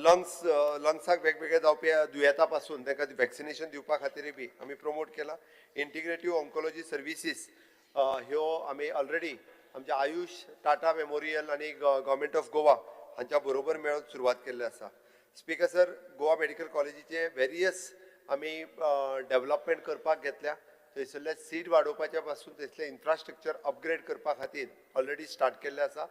Speaker 1: lungs, लंग्साक वेगवेगळे जावपी दुयेंता पासून तांकां वॅक्सिनेशन दिवपा खातीरय बी आमी प्रमोट केला. इंटिग्रेटीव ऑन्कोलॉजी सर्विसीस ह्यो आमी ऑलरेडी आमच्या आयुश, टाटा मेमोरियल आनी गव्हर्मेंट ऑफ गोवा हांच्या बरोबर मेळून सुरवात केल्ली आसा. स्पीकर सर, गोवा मेडिकल कॉलेजीचे वेरियस आमी डेवलपमेंट करपाक घेतल्या. थंयसरले सीट वाडोवपाच्या पासून थंयसलें इन्फ्रास्ट्रक्चर अपग्रेड करपा खातीर ऑलरेडी स्टार्ट केल्लें आसा.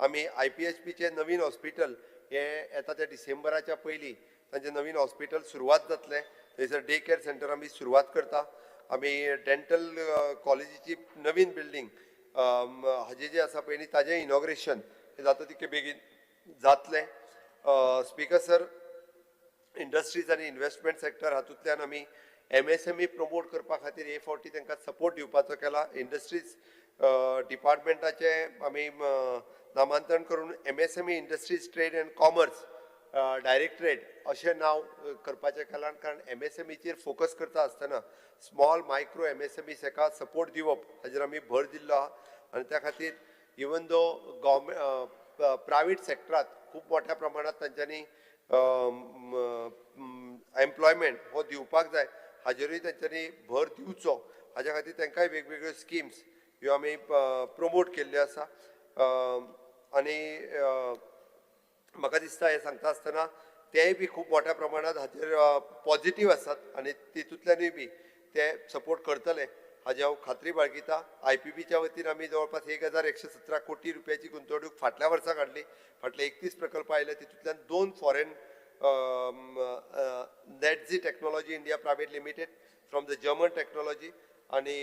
Speaker 1: आमी आयपीएचबीचें नवीन हॉस्पिटल हें येता त्या डिसेंबराच्या पयलीं तांचें नवीन हॉस्पिटल सुरवात जातलें. थंयसर डे केअर सेंटर आमी सुरवात करता. आमी डेंटल कॉलेजीची नवीन बिल्डींग हाजें जें आसा पळय न्ही, ताजें इनॉग्रेशन हें जाता तितके बेगीन जातलें. स्पीकर सर, इंडस्ट्रीज आनी इन्वेस्टमेंट सेक्टर हातूंतल्यान आमी एमएसएमई प्रमोट करपा खातीर हे फावटी तांकां सपोर्ट दिवपाचो केला. इंडस्ट्रीज डिपार्टमेंटाचें आमी नामांतरण करून MSME industries trade and commerce directorate अशें नांव करपाचें केलां, कारण एमएसएमईचेर फोकस करता आसतना स्मॉल मायक्रो एमएसएमई हेका सपोर्ट दिवप हाजेर आमी भर दिल्लो आहा. आनी त्या खातीर इवन दो गव्हर्मेंट प्रायवेट सेक्टरांत खूब मोठ्या प्रमाणांत तांच्यांनी एम्प्लॉयमेंट हो दिवपाक जाय, हाजेरूय तांच्यांनी भर दिवचो, हाज्या खातीर तांकांय वेगवेगळ्यो स्किम्स ह्यो आमी प्रमोट केल्ल्यो आसा. आनी म्हाका दिसता हें सांगता आसतना तेय बी खूब मोठ्या प्रमाणांत हाजेर पॉजिटीव आसात आनी तितूंतल्यानूय बी ते सपोर्ट करतले हाजी हांव खात्री बाळगिता. आयपीबीच्या वतीन आमी जवळपास 1117 कोटी रुपयाची गुंतवणूक फाटल्या वर्सा काडली. फाटले 31 प्रकल्प आयले, तितूंतल्यान 2 foreign Nedzi technology India private limited from the German technology आनी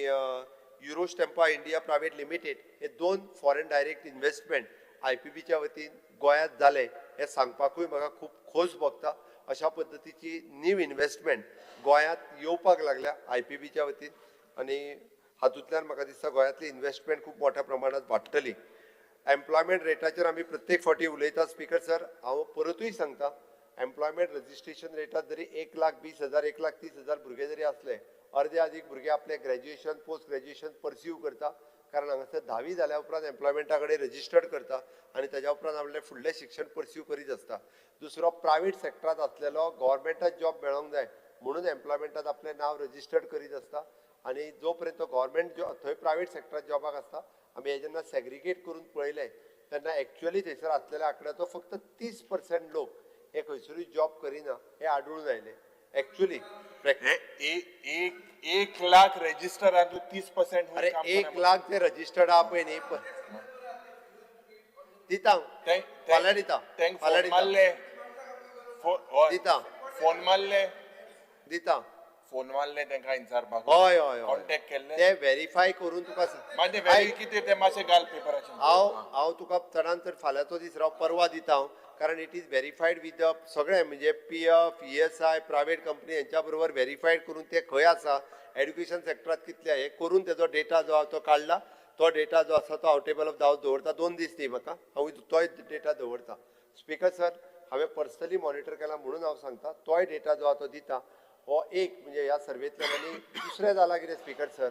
Speaker 1: युरोस्टेम्पा इंडिया प्रायवेट लिमिटेड हे 2 फॉरेन डायरेक्ट इन्व्हेस्टमेंट आयपीबीच्या वतीन गोंयांत जाले हें सांगपाकूय म्हाका खूब खोस भोगता. अशा पद्दतीची न्यू इन्व्हेस्टमेंट गोंयांत येवपाक लागल्या आयपीबीच्या वतीन आनी हातूंतल्यान म्हाका दिसता गोंयांतली इन्व्हेस्टमेंट खूब मोठ्या प्रमाणांत वाडटली. एम्प्लॉयमेंट रेटाचेर आमी प्रत्येक फावटी उलयता. स्पीकर सर, हांव परतूय सांगता, एम्प्लॉयमेंट रजिस्ट्रेशन रेटात जरी 1,20,000 1,30,000 भुरगे जरी आसले, अर्दे अधिक भुरगे आपले ग्रॅज्युएशन पोस्ट ग्रॅज्युएशन परस्यू करता, कारण हांगासर 10वी जाल्या उपरांत एम्प्लॉयमेंटा कडेन रजिस्टर्ड करता आनी ताज्या उपरांत आपलें फुडलें शिक्षण परस्यू करीत आसता. दुसरो प्रायवेट सेक्टरांत आसलेलो गव्हर्मेंटात जॉब मेळोंक जाय म्हणून एम्प्लॉयमेंटात आपलें नांव रजिस्टर्ड करीत आसता आनी जो पर्यंत गव्हर्मेंट थंय प्रायवेट सेक्टरांत जॉबाक आसता. आमी हें जेन्ना सेग्रिगेट करून पळयलें तेन्ना एक्चुअली थंयसर आसलेल्या आंकड्याचो फक्त 30% लोक हे खंयसरूय जॉब करिना हें आढळून आयलें. एक्चुअली
Speaker 3: 1 लाख रजिस्टर आहा, 30%.
Speaker 1: अरे 1 लाख जे रजिस्टर्ड आहा पळय न्ही, दिता फाल्यां दिता, फाल्यां
Speaker 3: मारले
Speaker 1: दिता,
Speaker 3: फोन मारले
Speaker 1: दिता,
Speaker 3: फोन मारले तांकां विचारपाक?
Speaker 1: हय हय हय.
Speaker 3: कॉन्टेक्ट केल्ले?
Speaker 1: ते व्हेरीफाय करून तुका
Speaker 3: मागीर ते व्हेरी कितें ते मातशें घाल पेपराचेर.
Speaker 1: हांव हांव तुका चडान चड फाल्यांचो दीस राव, परवा दिता हांव, कारण it is verified with the सगळें, म्हणजे PF, ESI, private company हेंच्या बरोबर व्हेरीफायड करून ते खंय आसा, एड्युकेशन सेक्टरात कितले हे करून तेजो डेटा जो आहा तो काडला. तो डेटा जो आसा तो हांव टेबल ऑफ the house दवरता. 2 दीस दी म्हाका, हांव तोय डेटा दवरता. स्पीकर सर, हांवें पर्सनली मॉनिटर केला म्हणून हांव सांगता, तोय डेटा जो आहा तो दिता. हो एक म्हणजे ह्या सर्वेंतल्यान. आनी दुसरें जालां कितें स्पीकर सर,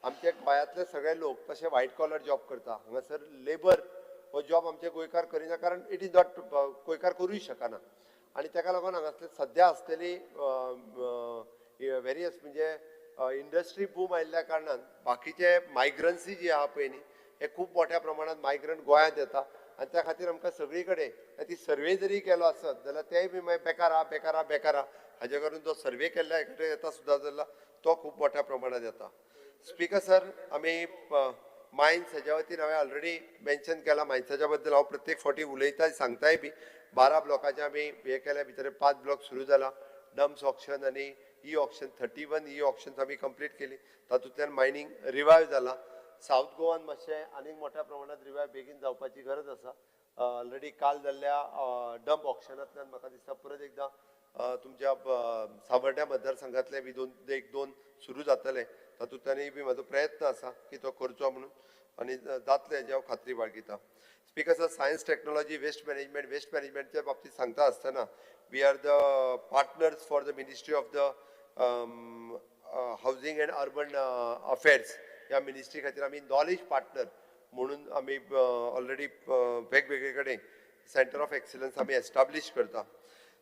Speaker 1: आमचे गोंयांतले सगळे लोक तशे व्हायट कॉलर जॉब करता. हांगासर लेबर हो जॉब आमचे गोंयकार करिना, कारण it is not, गोंयकार करूय शकना. आनी ताका लागून हांगासले सद्या आसलेली वेरियस म्हणजे इंडस्ट्री बूम आयिल्ल्या कारणान बाकीचे मायग्रन्सी जी आहा पळय न्ही, हे खूब मोठ्या प्रमाणात मायग्रंट गोंयांत येता. आनी त्या खातीर आमकां सगळी कडेन ती सर्वे जरी केलो आसत जाल्यार तेय बी मागीर बेकार आहा, बेकार आहा, बेकार आहा, हाजे करून जो सर्वे केल्ल्या कडेन येता सुद्दां जाल्यार तो खूब मोठ्या प्रमाणात येता. स्पीकर सर, आमी मायन्स हेज्या वतीन हांवें ऑलरेडी मेन्शन केला. मायन्साच्या बद्दल हांव प्रत्येक फावटी उलयता, सांगताय बी. 12 ब्लॉकाचे आमी हे केल्या, भितर 5 ब्लॉक सुरू जाला. डम्स ऑक्शन आनी ई ऑक्शन, 31 ई ऑक्शन्स आमी कंप्लीट केली. तातूंतल्यान मायनींग रिवायव जाला. सावथ गोवान मातशें आनीक मोठ्या प्रमाणात रिवायव बेगीन जावपाची गरज आसा. ऑलरेडी काल जाल्ल्या डंप ऑक्शनांतल्यान म्हाका दिसता परत एकदां तुमच्या सावर्ड्या मतदारसंघातले बी 1-2 सुरू जातले. तातूंतल्यानय बी म्हाजो प्रयत्न आसा की तो करचो म्हणून, आनी जातले हेजी हांव खात्री बाळगिता. Speaker sir, science technology, waste management, waste मॅनेजमेंटच्या बाबतींत सांगता आसतना we are the partners for the ministry of the housing and urban affairs. ह्या मिनिस्ट्री खातीर आमी नॉलेज पार्टनर म्हणून आमी ऑलरेडी वेगवेगळे कडेन सेंटर ऑफ एक्सलन्स आमी एस्टाब्लीश करता.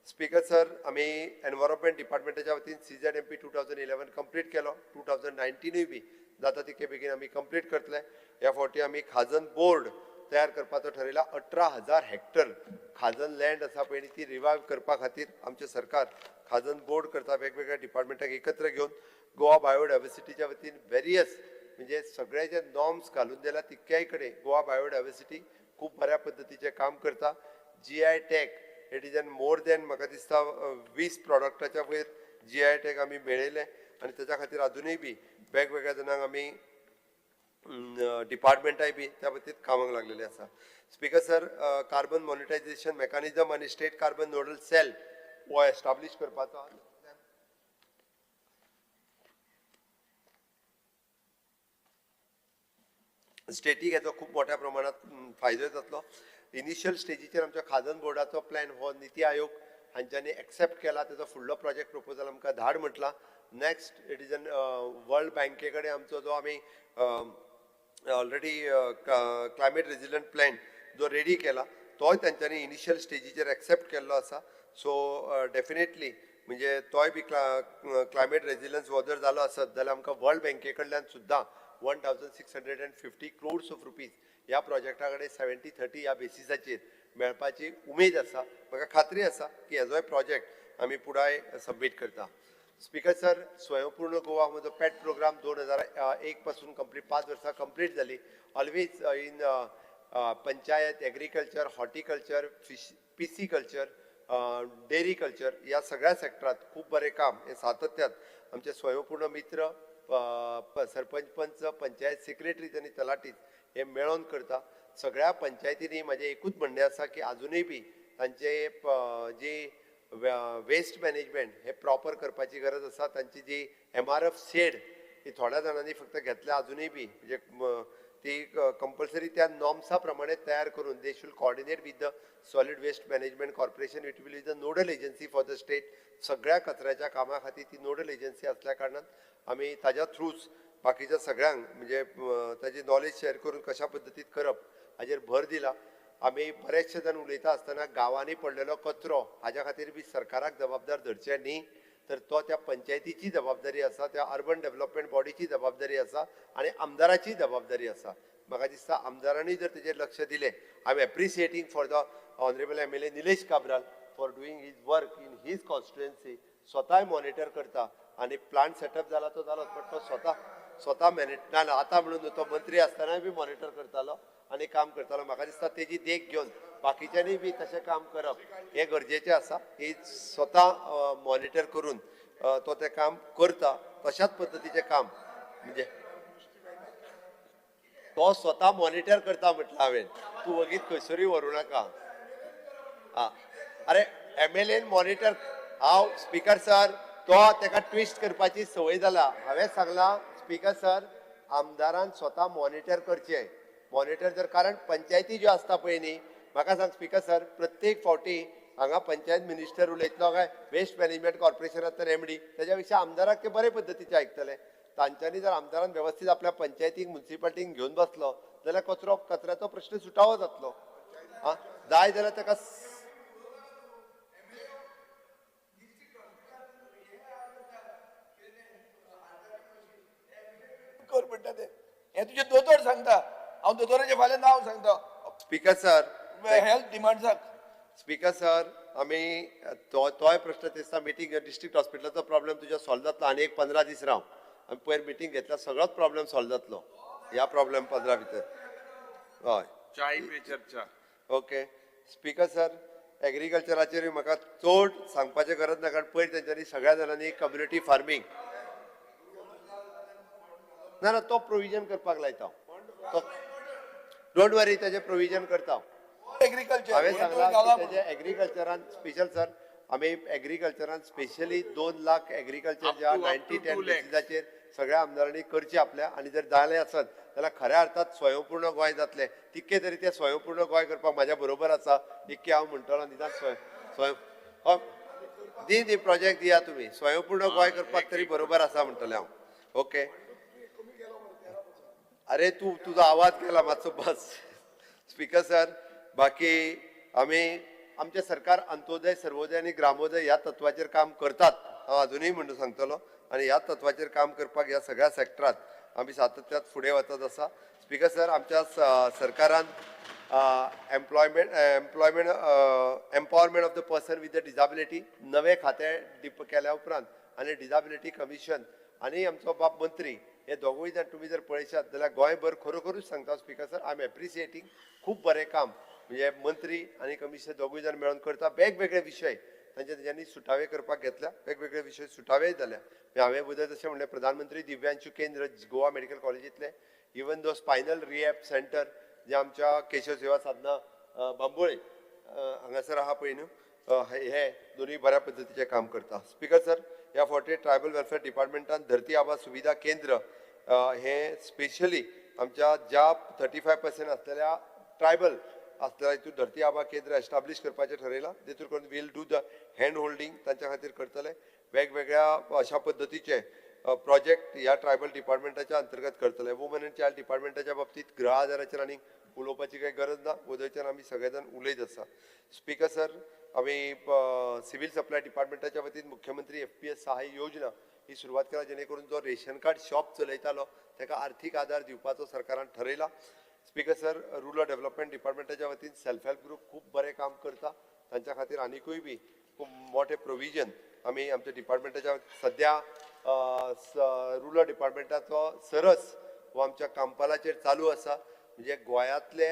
Speaker 1: स्पीकर सर, आमी एनवायरमेंट डिपार्टमेंटाच्या वतीन CZMP 2011 complete केलो. 2019 बी जाता तितके बेगीन आमी कंप्लीट करतले. ह्या फावटी आमी खाजन बोर्ड तयार करपाचो ठरयला. 18,000 हेक्टर खाजन लँड आसा पळय ती रिवायव करपा खातीर आमचें सरकार खाजन बोर्ड करता, वेगवेगळ्या डिपार्टमेंटाक एकत्र घेवन. गोवा बायोडायवर्सिटीच्या वतीन वेरियस म्हणजे सगळे जे नॉर्म्स घालून दिला तितक्याय कडेन गोवा बायोडायवर्सिटी खूब बऱ्या पद्दतीचें काम करता. GI tag it is an more than म्हाका दिसता 20 प्रॉडक्टाच्या वयर GI tag आमी मेळयले. आनी ताच्या खातीर अजुनूय बी वेगवेगळ्या जाणांक आमी डिपार्टमेंटाय बी त्या बाबतींत कामाक लागलेले आसा. Speaker sir, carbon monetisation mechanism आनी स्टेट कार्बन नोडल सेल हो एस्टाब्लीश करपाचो. स्टेटीक हेचो खूब मोठ्या प्रमाणात फायदो जातलो. इनिशियल स्टेजीचेर आमच्या खाजन बोर्डाचो प्लॅन हो निती आयोग हांच्यांनी एक्सेप्ट केला. तेजो फुडलो प्रोजेक्ट प्रपोजल आमकां धाड म्हटला. Next it is an world बँके कडेन आमचो जो आमी ऑलरेडी क्लायमेट रेजिलंट प्लॅन जो रेडी केला तोय तांच्यांनी इनिशियल स्टेजीचेर एक्सेप्ट केल्लो आसा. सो डेफिनेटली म्हणजे तोय बी क्लायमेट रेजिलंस हो जर जालो आसत जाल्यार आमकां वर्ल्ड बँके कडल्यान सुद्दां 1,650 crores of rupees ह्या प्रोजेक्टा कडेन 70-30 ह्या बेसिसाचेर मेळपाची उमेद आसा. म्हाका खात्री आसा की हेजोय प्रोजेक्ट आमी पुराय सबमीट करता. स्पीकर सर, स्वयंपूर्ण गोवा म्हजो पेट प्रोग्राम 2001 पासून कंप्लीट 5 वर्सां कंप्लीट जाली. Always in panchayat, agriculture, horticulture, fish, pisciculture, dairy culture ह्या सगळ्या सेक्टरात खूब बरें काम हें सातत्यान आमचे स्वयंपूर्ण मित्र, सरपंच, पंच, पंचायत सेक्रेटरीज आनी तलाठीज हे मेळोन करता. सगळ्या पंचायतींनी म्हाजें एकूच म्हणणें आसा की आजुनूय बी तांचे जी वेस्ट मॅनेजमेंट हे प्रॉपर करपाची गरज आसा. तांची जी MRF shade ही थोड्या जाणांनी फक्त घेतल्या, आजुनूय बी म्हणजे ती कंपल्सरी त्या नॉर्म्सा प्रमाणे तयार करून they should coordinate with the solid waste management corporation. It will be the nodal agency for the state. सगळ्या कचऱ्याच्या कामा खातीर ती नोडल एजन्सी आसल्या कारणान आमी ताज्या थ्रूच बाकीच्या सगळ्यांक म्हणजे ताजी नॉलेज शेअर करून कशा पद्दतीन करप हाजेर भर दिला. आमी बरेचशे जाण उलयता आसतना गांवांनी पडलेलो कचरो हाज्या खातीर बी सरकाराक जबाबदार धरचें न्ही, तर तो त्या पंचायतीची जबाबदारी आसा, त्या अर्बन डेव्हलपमेंट बॉडीची जबाबदारी आसा आनी आमदाराची जबाबदारी आसा. म्हाका दिसता आमदारांनी जर तेजेर लक्ष दिलें, I am appreciating for the honourable MLA Nilesh Cabral for doing his work in his constituency. स्वताय monitor करता आनी प्लांट सेटअप जाला तो जालोच, बट तो स्वता मॅनेज ना आतां म्हणून तो मंत्री आसतनाय बी मॉनिटर करतालो आनी काम करतालो. म्हाका दिसता तेजी देख घेवन बाकीच्यांनी बी तशें काम करप हें गरजेचें आसा. ही स्वता मॉनिटर करून तो तें काम करता. तशाच पद्दतीचें काम म्हणजे तो स्वता मॉनिटर करता म्हटलं हांवें, तूं वगीत खंयसरूय व्हरूं नाका. आं, अरे एमएलएन मॉनिटर हांव स्पीकर सर तो ताका ट्विस्ट करपाची संवय जाला. हांवें सांगलां स्पीकर सर आमदारान स्वता मॉनिटर करचें. मॉनिटर जर कारण पंचायती ज्यो आसता पळय न्ही, म्हाका सांग स्पीकर सर प्रत्येक फावटी हांगा पंचायत मिनिस्टर उलयतलो काय वेस्ट मॅनेजमेंट कॉर्पोरेशनांतल्यान एमडी, तेज्या पेक्षा आमदाराक ते बरे पद्दतीचे आयकतले. तांच्यांनी जर आमदारान वेवस्थीत आपल्या पंचायतीक मुन्सिपालिटीक घेवन बसलो जाल्यार कचरो कचऱ्याचो प्रश्न सुटावो जातलो. आं, जाय जाल्यार ताका
Speaker 2: कर म्हणटा ते हें तुजें दोतोर सांगता, हांव दोतोराचें फाल्यां नांव सांगता.
Speaker 1: स्पीकर सर
Speaker 2: हेल्थ डिमांड्साक
Speaker 1: स्पीकर सर आमी तोय प्रश्न दिसता मिटींग डिस्ट्रिक्ट हॉस्पिटलाचो प्रॉब्लेम तुज्या सॉल्व जातलो आनी एक 15 दीस राव, आमी पयर मिटींग घेतल्या सगळोच प्रॉब्लेम सॉल्व जातलो ह्या प्रॉब्लेम 15 भितर. हय,
Speaker 3: चाय पे चर्चा.
Speaker 1: ओके स्पीकर सर एग्रीकल्चराचेरूय म्हाका चड सांगपाचें गरज ना, कारण पयर तेंच्यांनी सगळ्या जाणांनी कम्युनिटी फार्मींग ना ना तो प्रोविजन करपाक लायता, तो don't वरी तेजें प्रोविजन करता.
Speaker 2: एग्रीकल्चर
Speaker 1: हांवें सांगलां की तेजे एग्रीकल्चरान स्पेशल सर आमी एग्रीकल्चरान स्पेशली 2 लाख एग्रीकल्चर ज्या
Speaker 3: Up to
Speaker 1: 90-10
Speaker 3: 2 lakhs.
Speaker 1: बेसिसाचेर सगळ्या आमदारांनी करचें आपल्या, आनी जर जालें आसत जाल्यार खऱ्या अर्थात स्वयंपूर्ण गोंय जातलें. तितकें तरी तें स्वयंपूर्ण गोंय करपाक म्हाज्या बरोबर आसा इतकें हांव म्हणटलो. निदान स्वयं हय दी दी प्रोजेक्ट दिया तुमी, स्वयंपूर्ण गोंय करपाक तरी बरोबर आसा म्हणटलें हांव. ओके, अरे तूं तुजो आवाज गेला मातसो बस. स्पीकर सर बाकी आमी आमचें सरकार अंत्योदय सर्वोदय आनी ग्रामोदय ह्या तत्वाचेर काम करतात, हांव अजुनूय म्हणून सांगतलो. आनी ह्या तत्वाचेर काम करपाक ह्या सगळ्या सेक्टरांत आमी सातत्यात फुडें वचत आसा. स्पीकर सर आमच्या सरकारान employment employment empowerment of the person with the disability नवें खातें डिप केल्या उपरांत आनी डिजाबिलिटी कमिशन आनी आमचो बाब मंत्री हे दोगूय जाण तुमी जर पळयशात जाल्यार गोंयभर खरोखरूच सांगता speaker sir I am appreciating खूब बरें काम म्हणजे मंत्री आनी कमिशनर दोगूय जाण मेळून करता. वेगवेगळे विशय तांचे तेंच्यांनी सुटावे करपाक घेतल्या, वेगवेगळे विशय सुटावेय जाल्या. हांवें उदय जशें म्हणलें प्रधानमंत्री दिव्यांशू केंद्र गोवा मेडिकल कॉलेजींतलें, even though spinal rehab centre जें आमच्या केशव सेवा साधना बांबोळे हांगासर आहा पळय न्हू, हे दोनूय बऱ्या पद्दतीचें काम करता. स्पीकर सर ह्या फावटी ट्रायबल वेलफेअर डिपार्टमेंटान धरती आबा सुविधा केंद्र हे स्पेशली आमच्या ज्या 35% आसलेल्या ट्रायबल आसलेल्या हितून धरती आबा केंद्र एस्टाब्लीश करपाचें ठरयलां. तितून करून we'll do the hand holding तांच्या खातीर करतले. वेगवेगळ्या अशा पद्दतीचे प्रोजेक्ट ह्या ट्रायबल डिपार्टमेंटाच्या अंतर्गत करतले. वुमन एंड चायल्ड डिपार्टमेंटाच्या बाबतींत गृह आजाराचेर आनी उलोवपाची काही गरज ना, वदयच्यान आमी सगळे जाण उलयत आसा. स्पीकर सर आमी सिव्हिल सप्लाय डिपार्टमेंटाच्या वतीन मुख्यमंत्री FPS सहाय्य योजना ही सुरवात केला, जेणे करून जो रेशन कार्ड शॉप चलयतालो ताका आर्थीक आदार दिवपाचो सरकारान ठरयला. स्पीकर सर रुरल डेव्हलपमेंट डिपार्टमेंटाच्या वतीन सेल्फ हेल्प ग्रुप खूब बरें काम करता, तांच्या खातीर आनिकूय बी खूब मोठे प्रोविजन आमी आमच्या डिपार्टमेंटाच्या सद्या रुरल डिपार्टमेंटाचो सरस हो आमच्या कांपालाचेर चालू आसा. म्हणजे गोंयांतले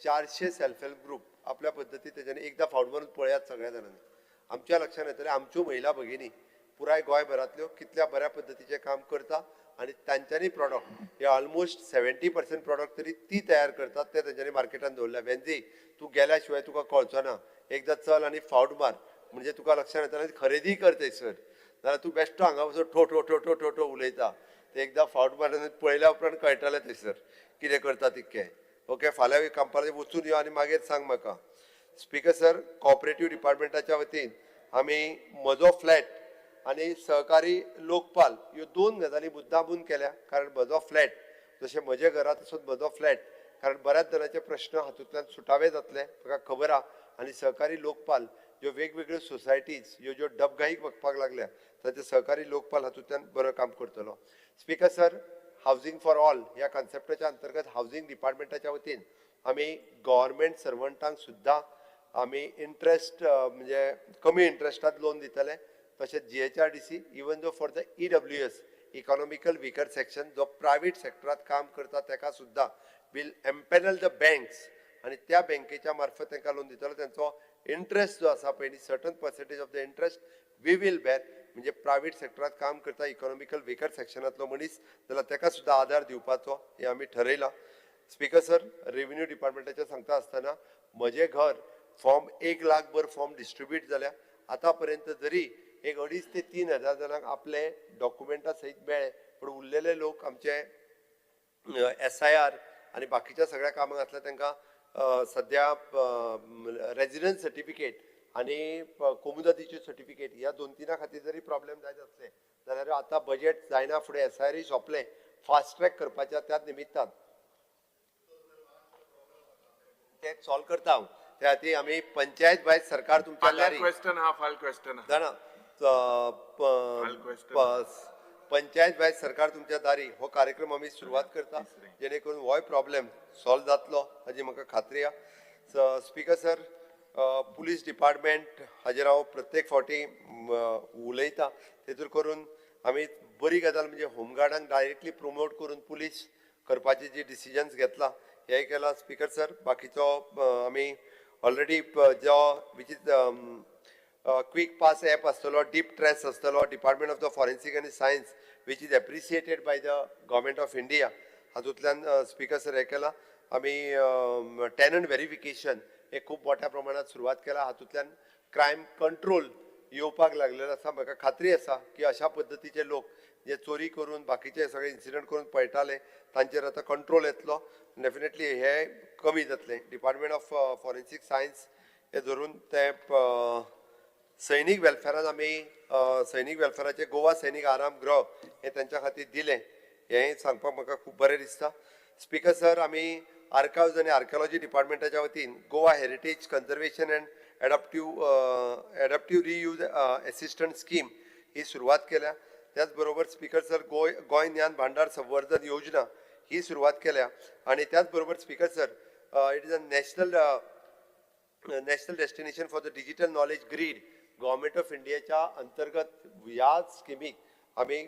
Speaker 1: 400 सेल्फ हेल्प ग्रुप आपल्या पद्दती तेज्यानी एकदां फावट मारून पळयात सगळ्या जाणांनी. आमच्या लक्षांत येतलें आमच्यो महिला भगिनी पुराय गोंयभरांतल्यो कितल्या बऱ्या पद्दतीचें काम करता आनी तांच्यांनी प्रॉडक्ट हे ऑलमोस्ट 70% प्रॉडक्ट तरी ती तयार करतात, ते तेंच्यांनी मार्केटान दवरल्या. वेंजी तूं गेल्या शिवाय तुका कळचो ना, एकदां चल आनी फावट मार म्हणजे तुका लक्षांत येतलें खरेदी कर थंयसर, नाल्यार तूं बेश्टो हांगा वचून ठो ठो ठो ठो ठो ठो उलयता. ते एकदां फावट मारल्यार पळयल्या उपरांत कळटलें थंयसर कितें करता तितकें. ओके, फाल्यां कांपाला वचून यो आनी मागीर सांग म्हाका. स्पीकर सर कॉपरेटीव डिपार्टमेंटाच्या वतीन आमी म्हजो फ्लॅट आनी सहकारी लोकपाल ह्यो 2 गजाली मुद्दामून केल्या, कारण म्हजो फ्लॅट जशें म्हज्या घरा तसोच म्हजो फ्लॅट, कारण बऱ्याच जाणांचे प्रश्न हातूंतल्यान सुटावे जातले म्हाका खबर आहा. आनी सहकारी लोकपाल ज्यो वेगवेगळ्यो सोसायटीज ह्यो ज्यो डबघाईक वचपाक लागल्या तांचे सहकारी लोकपाल हातूंतल्यान बरें काम करतलो. Speaker sir housing for all ह्या कॉन्सेप्टाच्या अंतर्गत हावजींग डिपार्टमेंटाच्या वतीन आमी गव्हर्मेंट सर्वंटांक सुद्दां आमी इंट्रस्ट म्हणजे कमी इंट्रस्टात लोन दितले. तशेंच GHRDC even though for the EWS economical weaker section जो प्रायवेट सेक्टरात काम करता ताका सुद्दां वील एम्पॅनल the banks आनी त्या बँकेच्या मार्फत तांकां लोन दितलो. तांचो इंट्रस्ट जो आसा पळय न्ही certain percentage of the interest we will bear. म्हणजे प्रायवेट सेक्टरात काम करता इकॉनॉमिकल वेकर सेक्शनांतलो मनीस जाल्यार ताका सुद्दां आदार दिवपाचो हें आमी ठरयलां. स्पीकर सर, रेव्हेन्यू डिपार्टमेंटाचें सांगता आसतना म्हजें घर फॉर्म 1 लाख भर फॉर्म डिस्ट्रिब्यूट जाल्या. आतां पर्यंत जरी एक 2.5 ते 3 हजार जाणांक आपले डॉक्युमेंटा सयत मेळ्ळे, पूण उरलेले लोक आमचे SIR आनी बाकीच्या सगळ्या कामाक आसल्या तांकां सद्या रेजिडन्स सर्टिफिकेट आनी कोमुदादीच्यो सर्टिफिकेट ह्या 2-3 खातीर जरी प्रॉब्लेम जायत आसले जाल्यार आतां बजेट जायना फुडें SIR सोंपलें, फास्ट ट्रॅक करपाच्या त्याच निमित्तान ते सॉल्व करता हांव. त्या खातीर आमी पंचायत भायर सरकार तुमच्या दारी
Speaker 3: क्वेश्चन हा, फाल क्वेश्चन हा.
Speaker 1: जाणा, पंचायत भायर सरकार तुमच्या दारी हो कार्यक्रम आमी सुरवात करता, जेणे करून होय प्रॉब्लेम सॉल्व जातलो हाजी म्हाका खात्री आसा. स्पीकर सर, पुलीस डिपार्टमेंट हाजेर हांव प्रत्येक फावटी उलयता, तेतूर करून आमी बरी गजाल म्हणजे होमगार्डांक डायरेक्टली प्रोमोट करून पुलीस करपाची जी डिसिजन्स घेतला हें केलां. स्पीकर सर, बाकीचो आमी ऑलरेडी जो which is quick pass app आसतलो, डीप ट्रेस आसतलो, डिपार्टमेंट ऑफ the forensic आनी science which is appreciated by the government of India, हातूंतल्यान स्पीकर सर हें केलां. आमी टॅनंट व्हेरिफिकेशन हे खूब मोठ्या प्रमाणात सुरवात केला, हातूंतल्यान क्रायम कंट्रोल येवपाक लागलेलो आसा. म्हाका खात्री आसा की अशा पद्दतीचे लोक जे चोरी करून बाकीचे सगळे इन्सिडंट करून पळटाले तांचेर आतां कंट्रोल येतलो, डेफिनेटली हे कमी जातलें. डिपार्टमेंट ऑफ फॉरेन्सीक सायन्स हे धरून ते सैनीक वेलफेरान आमी सैनीक वेलफेराचें गोवा सैनीक आराम गृह हें तांच्या खातीर दिलें, हें सांगपाक म्हाका खूब बरें दिसता. स्पीकर सर, आमी आर्कायव्ज आनी आर्किओलॉजी डिपार्टमेंटाच्या वतीन Goa heritage conservation and adaptive reuse assistant scheme ही सुरवात केल्या. त्याच बरोबर स्पीकर सर, गोंय ज्ञान भांडार संवर्धन योजना ही सुरवात केल्या. आनी त्याच बरोबर speaker sir, it is a national destination for the digital knowledge grid government of इंडियाच्या अंतर्गत ह्या स्किमीक आमी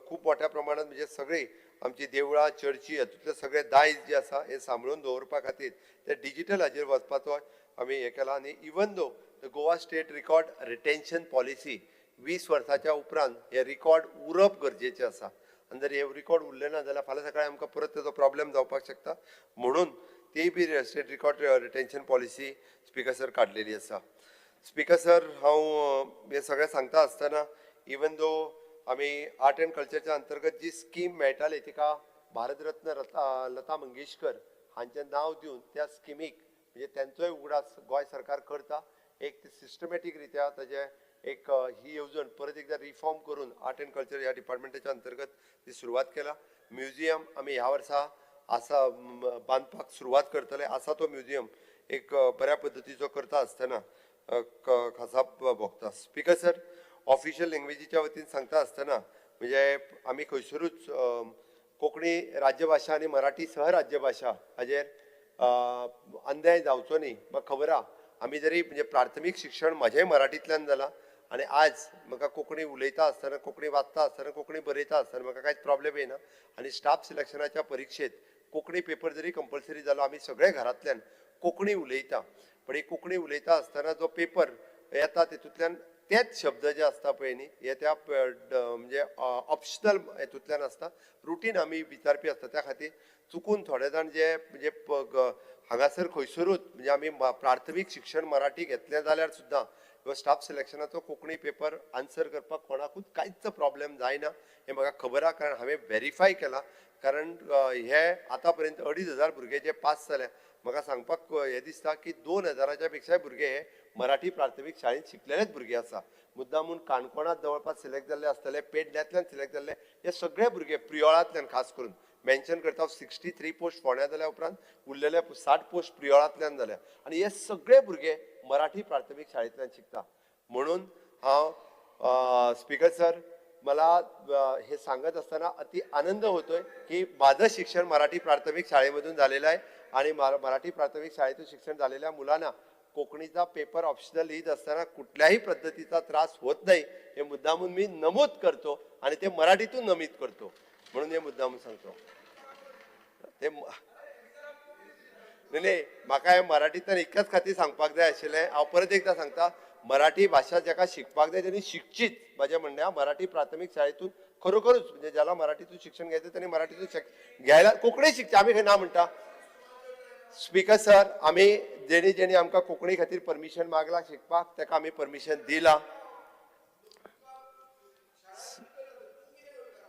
Speaker 1: खूब मोठ्या प्रमाणात म्हणजे सगळी आमची देवळां चर्ची हातूंतले सगळे दायज जे आसा हे सांबाळून दवरपा खातीर ते डिजीटल हाजेर वचपाचो आमी हें केलां. आनी even though the Goa state record retention policy 20 वर्साच्या उपरांत हे रिकॉर्ड उरप गरजेचें आसा, आनी जर हे रिकॉर्ड उरले ना जाल्यार फाल्यां सकाळीं आमकां परत तेजो प्रॉब्लेम जावपाक शकता, म्हणून ती बी state record retention policy speaker sir काडलेली आसा. स्पीकर सर, हांव हें सगळें सांगता आसतना इवन दो आमी आर्ट एंड कल्चरच्या अंतर्गत जी स्कीम मेळटाली तिका भारतरत्न लता मंगेशकर हांचें नांव दिवन त्या स्किमीक म्हणजे तेंचोय उगडास गोंय सरकार करता. एक सिस्टमॅटीक रित्या ताजें एक ही येवजण परत एकदा रिफॉर्म करून आर्ट एंड कल्चर ह्या डिपार्टमेंटाच्या अंतर्गत ती सुरवात केला. म्युझियम आमी ह्या वर्सा आसा बांदपाक सुरवात करतले, आसा तो म्युझियम एक बऱ्या पद्दतीचो करता आसतना खासा भोगता. स्पीकर सर, ऑफिशियल लँग्वेजीच्या वतीन सांगता आसतना म्हणजे आमी खंयसरूच कोंकणी राज्यभाशा आनी मराठी सहराज्यभाशा हाजेर अन्याय जावचो न्ही. म्हाका खबर आहा आमी जरी म्हणजे प्राथमीक शिक्षण म्हजेंय मराठींतल्यान जालां आनी आज म्हाका कोंकणी उलयता आसतना, कोंकणी वाचता आसतना, कोंकणी बरयता आसतना म्हाका कांयच प्रॉब्लेम येना. आनी स्टाफ सिलेक्शनाच्या परिक्षेत कोंकणी पेपर जरी कंपल्सरी जालो, आमी सगळे घरांतल्यान कोंकणी उलयता, पण ही कोंकणी उलयता आसतना जो पेपर येता तितूंतल्यान तेच शब्द जे आसता पळय न्ही हे त्या म्हणजे ऑप्शनल हेतूंतल्यान आसता, रुटीन आमी विचारपी आसता. त्या खातीर चुकून थोडे जाण जे म्हणजे हांगासर खंयसरूच म्हणजे आमी प्राथमीक शिक्षण मराठी घेतलें जाल्यार सुद्दां किंवा स्टाफ सिलेक्शनाचो कोंकणी पेपर आन्सर करपाक कोणाकूच कांयच प्रॉब्लेम जायना हें म्हाका खबर आहा, कारण हांवें व्हेरीफाय केलां. कारण हे आतां पर्यंत 2500 भुरगे जे पास जाले, म्हाका सांगपाक हें दिसता की 2000 पेक्षाय भुरगे हे मराठी प्राथमीक शाळेंत शिकलेलेच भुरगे आसा. मुद्दामून काणकोणांत जवळपास सिलेक्ट जाल्ले आसतले, पेडण्यांतल्यान सिलेक्ट जाल्ले हे सगळे भुरगे प्रियोळांतल्यान खास करून मेन्शन करता. 63 पोस्ट फोंड्या जाल्या उपरांत उरलेले 60 पोस्ट प्रियोळांतल्यान जाल्या आनी हे सगळे भुरगे मराठी प्राथमीक शाळेंतल्यान शिकता. म्हणून हांव स्पीकर सर मला हे सांगत असताना अति आनंद होतोय की माझं शिक्षण मराठी प्राथमिक शाळेमधून झालेलं आहे आणि मराठी प्राथमिक शाळेतून शिक्षण झालेल्या मुलांना कोकणीचा पेपर ऑप्शनल लिहित असताना कुठल्याही पद्धतीचा त्रास होत नाही हे मुद्दामून मी नमूद करतो आणि ते मराठीतून नमूद करतो, म्हणून हे मुद्दामून सांगतो. ते नाही म्हाका हे मराठींतल्यान इतल्याच खातीर सांगपाक जाय आशिल्लें. हांव परत एकदा सांगता, मराठी भाशा जाका शिकपाक जाय तेणी शिकचीच. म्हाजें म्हणणें आहा, मराठी प्राथमीक शाळेतून खरोखरूच म्हणजे ज्याला मराठीतून शिक्षण घ्यायचं त्यांनी मराठीतून घ्यायला, कोंकणी शिकचे आमी खंय ना म्हणटा. स्पीकर सर, आमी जेणी जेणी आमकां कोंकणी खातीर परमिशन मागला शिकपाक ताका आमी परमिशन दिला.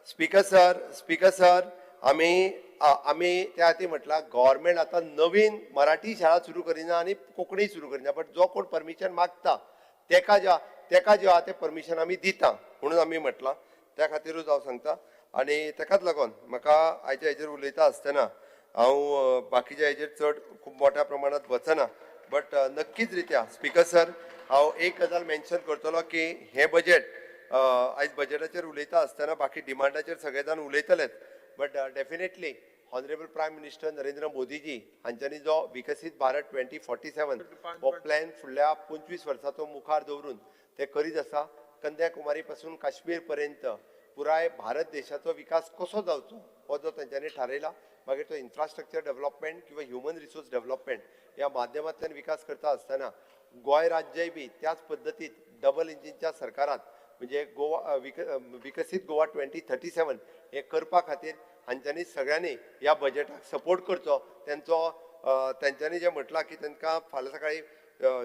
Speaker 1: स्पीकर सर, स्पीकर सर, आमी आमी त्या खातीर म्हटलां गव्हर्मेंट आतां नवीन मराठी शाळा सुरू करिना आनी कोंकणी सुरू करिना, बट जो कोण परमिशन मागता तेका जे आहा तें परमिशन आमी दिता म्हणून आमी म्हटलां. त्या खातीरूच हांव सांगता. आनी तेकाच लागून म्हाका आयच्या हेजेर उलयता आसतना हांव बाकीच्या हेजेर चड खूब मोठ्या प्रमाणांत वचना, बट नक्कीच रित्या स्पीकर सर हांव एक गजाल मेन्शन करतलो की हें बजेट आयज बजेटाचेर उलयता आसतना बाकी डिमांडाचेर सगळे जाण उलयतलेच, but definitely honourable prime minister Narendra Modiji हांच्यांनी जो विकसीत भारत 2047 हो प्लॅन फुडल्या 25 वर्साचो मुखार दवरून ते करीत आसा. कन्याकुमारी पासून काश्मीर पर्यंत पुराय भारत देशाचो विकास कसो जावचो हो जो तेंच्यांनी थारयला, मागीर तो इन्फ्रास्ट्रक्चर डेव्हलपमेंट किंवा ह्युमन रिसोर्स डेव्हलपमेंट ह्या माध्यमांतल्यान विकास करता आसतना गोंय राज्यय बी त्याच पद्दतीत डबल इंजिनच्या सरकारात म्हणजे गोवा विकसीत गोवा 2037 हे करपा खातीर हांच्यांनी सगळ्यांनी ह्या बजेटाक सपोर्ट करचो. तेंचो तेंच्यांनी जें म्हटलां की तांकां फाल्यां सकाळीं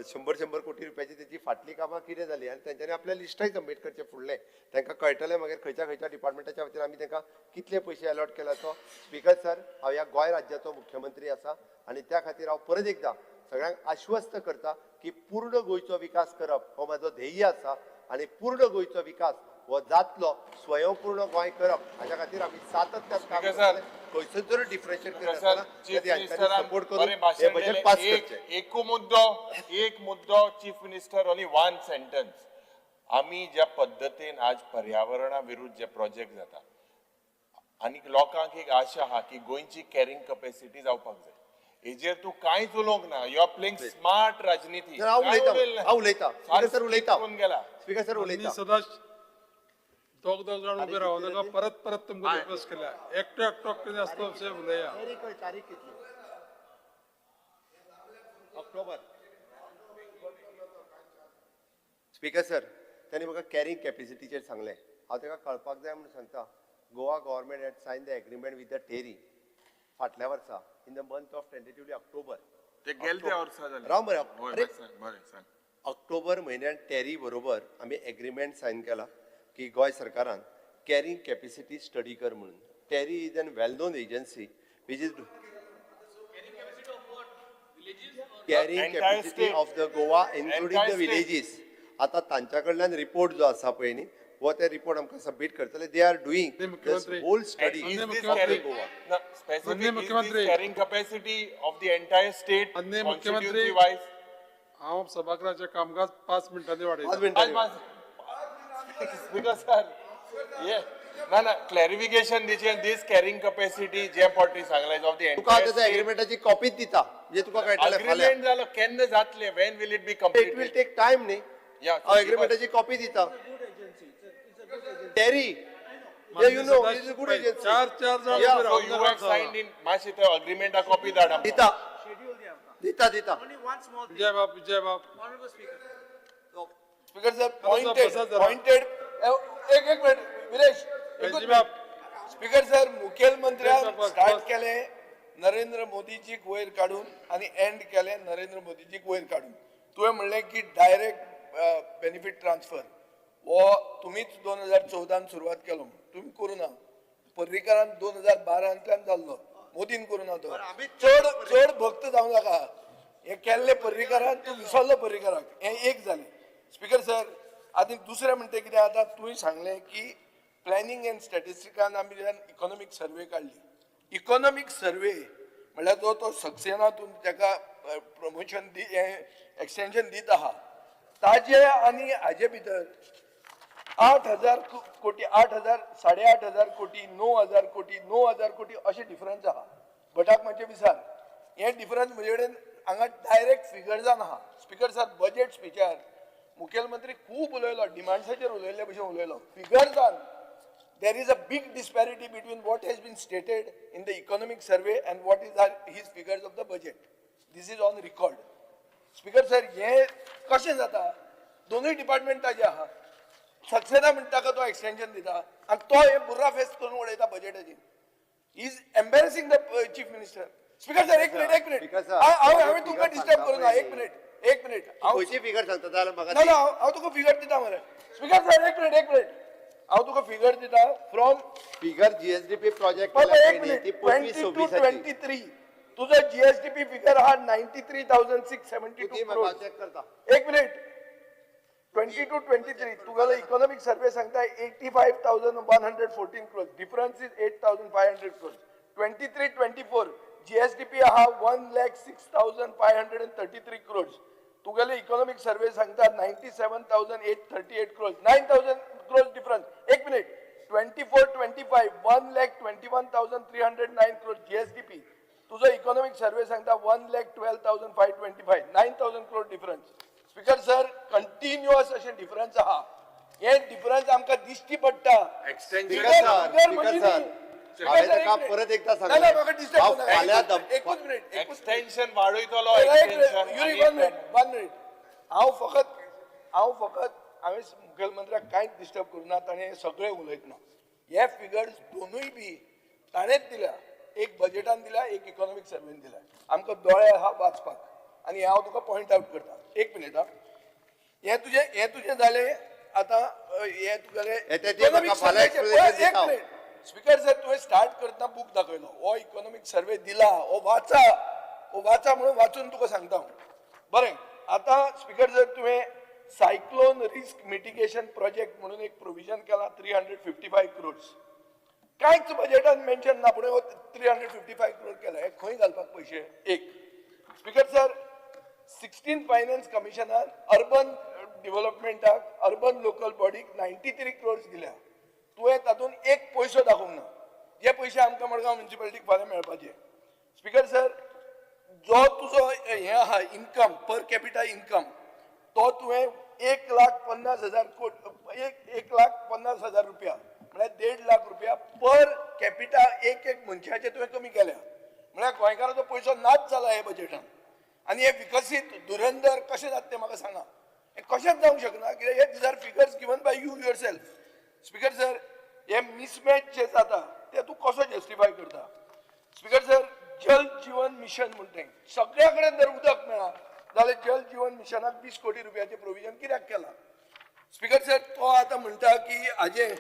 Speaker 1: 100-100 कोटी रुपयाची तेची फाटली कामां कितें जाली आनी तेंच्यांनी आपलें लिस्टय सबमीट करचें फुडलें, तांकां कळटलें मागीर खंयच्या खंयच्या डिपार्टमेंटाच्या वतीन आमी तांकां कितले पयशे अलॉट केला तो. स्पीकर सर, हांव ह्या गोंय राज्याचो मुख्यमंत्री आसा आनी त्या खातीर हांव परत एकदां सगळ्यांक आश्वस्त करता की पूर्ण गोंयचो विकास करप हो म्हाजो ध्येय आसा आनी पूर्ण गोंयचो विकास हो जातलो. स्वयंपूर्ण गोंय करप हाज्या खातीर आमी सातत्यान काम करतले. खंयसर जर डिफरन्शिएट करता सपोर्ट करून हे बजेट पास करचें.
Speaker 3: एक मुद्दो chief minister, only one sentence. आमी ज्या पद्दतीन आज पर्यावरणा विरुद्ध जे प्रोजेक्ट जाता आनी लोकांक एक आशा आहा की गोंयची कॅरिंग कॅपॅसिटी जावपाक जाय, हेजेर तूं कांयच उलोवंक ना. You are playing smart राजनिती.
Speaker 1: हांव उलयता, स्पीकर सर उलयता, स्पीकर सर उलयता.
Speaker 5: सदांच दोग दोग जाण उबे राव नाका, परत परत तुमकां रिक्वेस्ट केल्या. एकटो एकटो कितें आसता अशें उलया.
Speaker 1: तारीख कितली? ऑक्टोबर. स्पीकर सर, त्यांनी म्हाका कॅरिंग कॅपॅसिटीचेर सांगलें. हांव ताका कळपाक जाय म्हणून सांगता, Goa government had sign the agreement with the TERI फाटल्या वर्सा in the month of tentatively October.
Speaker 3: ते गेले वर्सा जालें.
Speaker 1: राव मरे, ऑक्टोबर म्हयन्यान टेरी बरोबर आमी एग्रीमेंट सायन केला की गोंय सरकारान कॅरिंग कॅपॅसिटी स्टडी कर म्हणून. TERI is an well known agency which is carrying capacity of the Goa including the villages. आतां तांच्या कडल्यान रिपोर्ट जो आसा पळय न्ही, हो ते रिपोर्ट आमकां सबमीट करतले. They are doing this whole study of the Goa.
Speaker 3: Carrying capacity of the entire state constituency wise.
Speaker 5: हांव सभागृहाचें कामकाज 5 मिनटांनी वाडयतां.
Speaker 3: स्पीकर सर, ना ना क्लॅरिफिकेशन दिचें. दीस कॅरिंग कॅपॅसिटी जे पावटी सांगलें ऑफ the
Speaker 1: तुका ताच्या एग्रीमेंटाची कॉपीच दिता, म्हणजे तुका कळटलें.
Speaker 3: एग्रीमेंट जालो केन्ना जातलें, when will it be completed?
Speaker 1: It will take time न्ही. हांव एग्रीमेंटाची कॉपी दिता. TERI, you know, is a good agency.
Speaker 5: चार चार जाण
Speaker 3: so you have signed in. मातशें ते एग्रीमेंटा कॉपी धाड.
Speaker 1: दिता दिता दिता.
Speaker 5: विजय बाब, विजय बाब.
Speaker 2: स्पीकर सर, पॉइंटेड एक एक मिनिट विरेश. स्पीकर सर, मुखेलमंत्र्यान स्टार्ट केलें नरेंद्र मोदीजीक वयर काडून आनी एंड केलें नरेंद्र मोदीजीक वयर काडून. तुवें म्हणलें की डायरेक्ट बेनिफीट ट्रान्सफर हो तुमीच 2014 सुरवात केलो, तुमी करूं ना. पर्रीकारान 2012 जाल्लो, मोदीन करूं ना तो. चड चड भक्त जावं नाका. हें केल्लें पर्रीकारान, तूं विसरलो पर्रीकाराक. हें एक जालें. स्पीकर सर, आनी दुसरें म्हणटा कितें, आतां तुवें सांगलें की प्लॅनिंग एंड स्टॅटिस्टिकान आमी इकॉनॉमीक सर्वे काडली. इकॉनॉमीक सर्वे म्हणल्यार जो तो सक्सेना तूं ताका प्रमोशन दी, एक्सटेंशन दीत आहा, ताजे आनी हाजे भितर 8,000 कोटी, 8,000, 8,500 कोटी, 9,000 कोटी, 9,000 कोटी अशें डिफरन्स आहा. भटाक मातशें विसार. हें डिफरन्स म्हजे कडेन हांगा डायरेक्ट फिगर्सान आहा. स्पीकर सर, बजेट स्पिचार मुखेलमंत्री खूब उलयलो, डिमांड्साचेर उलयल्ले भशेन उलयलो. फिगर्सान there is a big disparity between what has been stated in the economic survey and what is his figures of the budget. This is on record. Speaker sir, हें कशें जाता? दोनूय department ताजे आहा. सक्सेना म्हणटा ताका तो एक्सटेन्शन दिता आनी तो हे बुर्रा फेस्त करून उडयता बजेटाची. Is embarrassing the chief minister. Speaker sir, एक मिनिट, एक मिनिट, हांव हांवें तुमकां डिस्टर्ब करूं ना. एक मिनिट, एक मिनिट. हांव
Speaker 1: खंयची फिगर सांगता जाल्यार म्हाका?
Speaker 2: ना ना, हांव तुका फिगर दिता मरे. स्पीकर सर, एक मिनिट, एक मिनिट, हांव तुका फिगर दिता फ्रॉम
Speaker 1: फिगर जीएसडीपी प्रोजेक्ट
Speaker 2: एक मिनिट. 22 23 तुझो जीएसडीपी फिगर हा 93,672 क्रोर. एक मिनिट. 22 23 तुगेलो इकॉनॉमिक सर्वे सांगता 85,114 crore. Difference is 8,500 crore. 23 24 GSDP आहा 1,06,533 क्रोर्स. तुगेले इकॉनॉमिक सर्वे सांगता 97,838 क्रोर्स. 9,000 क्रोर्स डिफरन्स. एक मिनिट. 24 25 1,21,309 क्रोर्स जीएसडीपी. तुझो इकॉनॉमिक सर्वे सांगता 1,12,525. 9,000 crore difference. Speaker sir, continuous अशें डिफरन्स आहा. हे डिफरन्स आमकां दिश्टी पडटा.
Speaker 1: हांवें ताका परत एकदां सांगलें,
Speaker 2: एकूच मिनिट,
Speaker 3: एक्सटेन्शन वाडयतलो.
Speaker 2: One minute, one minute. हांव फकत हांवें मुखेलमंत्र्याक कांयच डिस्टर्ब करूं ना. ताणें सगळें उलयतना हे फिगर्स दोनूय बी ताणेंच दिल्या. एक बजेटान दिल्या, एक इकॉनॉमिक सर्वेन दिल्या. आमकां दोळे आहा वाचपाक आनी हांव तुका पॉयंट आवट करता. एक मिनिट. हा, हें तुजें जालें. आतां हें तुगेलें इकॉनॉमिक सर्वेचें. एक मिनिट स्पीकर सर, तुवें स्टार्ट करतना बूक दाखयलो. हो इकॉनॉमिक सर्वे दिला, हो वाचा, हो वाचा म्हणून वाचून तुका सांगता हांव. बरें, आतां स्पीकर सर, तुवें सायक्लोन रिस्क मिटिगेशन प्रोजेक्ट म्हणून एक प्रोविजन केलां 355 क्रोर्स. कांयच बजेटान मेन्शन ना, पूण 355 क्रोर केला. हे खंय घालपाक पयशे? एक स्पीकर सर, 16 फायनान्स कमिशनान अर्बन डिव्हलपमेंटाक, अर्बन लोकल बॉडीक 93 क्रोर्स दिल्या. तुवें तातूंत एक पयसो दाखोवंक ना. जे पयशे आमकां मडगांव म्युनिसिपालिटीक फाल्यां मेळपाचे. स्पीकर सर, जो तुजो हें आहा इन्कम, पर कॅपिटा इन्कम, तो तुवें 1,50,000 कोट, 1,50,000 रुपया, म्हळ्यार 1.5 लाख रुपया पर कॅपिटा एक एक मनशाचे तुवें कमी केल्या. म्हळ्यार गोंयकाराचो पयसो नाच जाला हे बजेटान. आनी हे विकसीत धुरंधर कशें जाता तें म्हाका सांगा. हें कशेंच जावंक शकना, कित्याक हे these are figures given by you yourself. Speaker sir, हे मिसमॅच जे जाता ते तूं कसो जस्टिफाय करता? स्पीकर सर, जल जीवन मिशन म्हणटा तें सगळ्या कडेन जर उदक मेळ्ळा जाल्यार जल जीवन मिशनाक 20 कोटी रुपयाचें प्रोविजन कित्याक केलां? स्पीकर सर, तो आतां म्हणटा की हाजें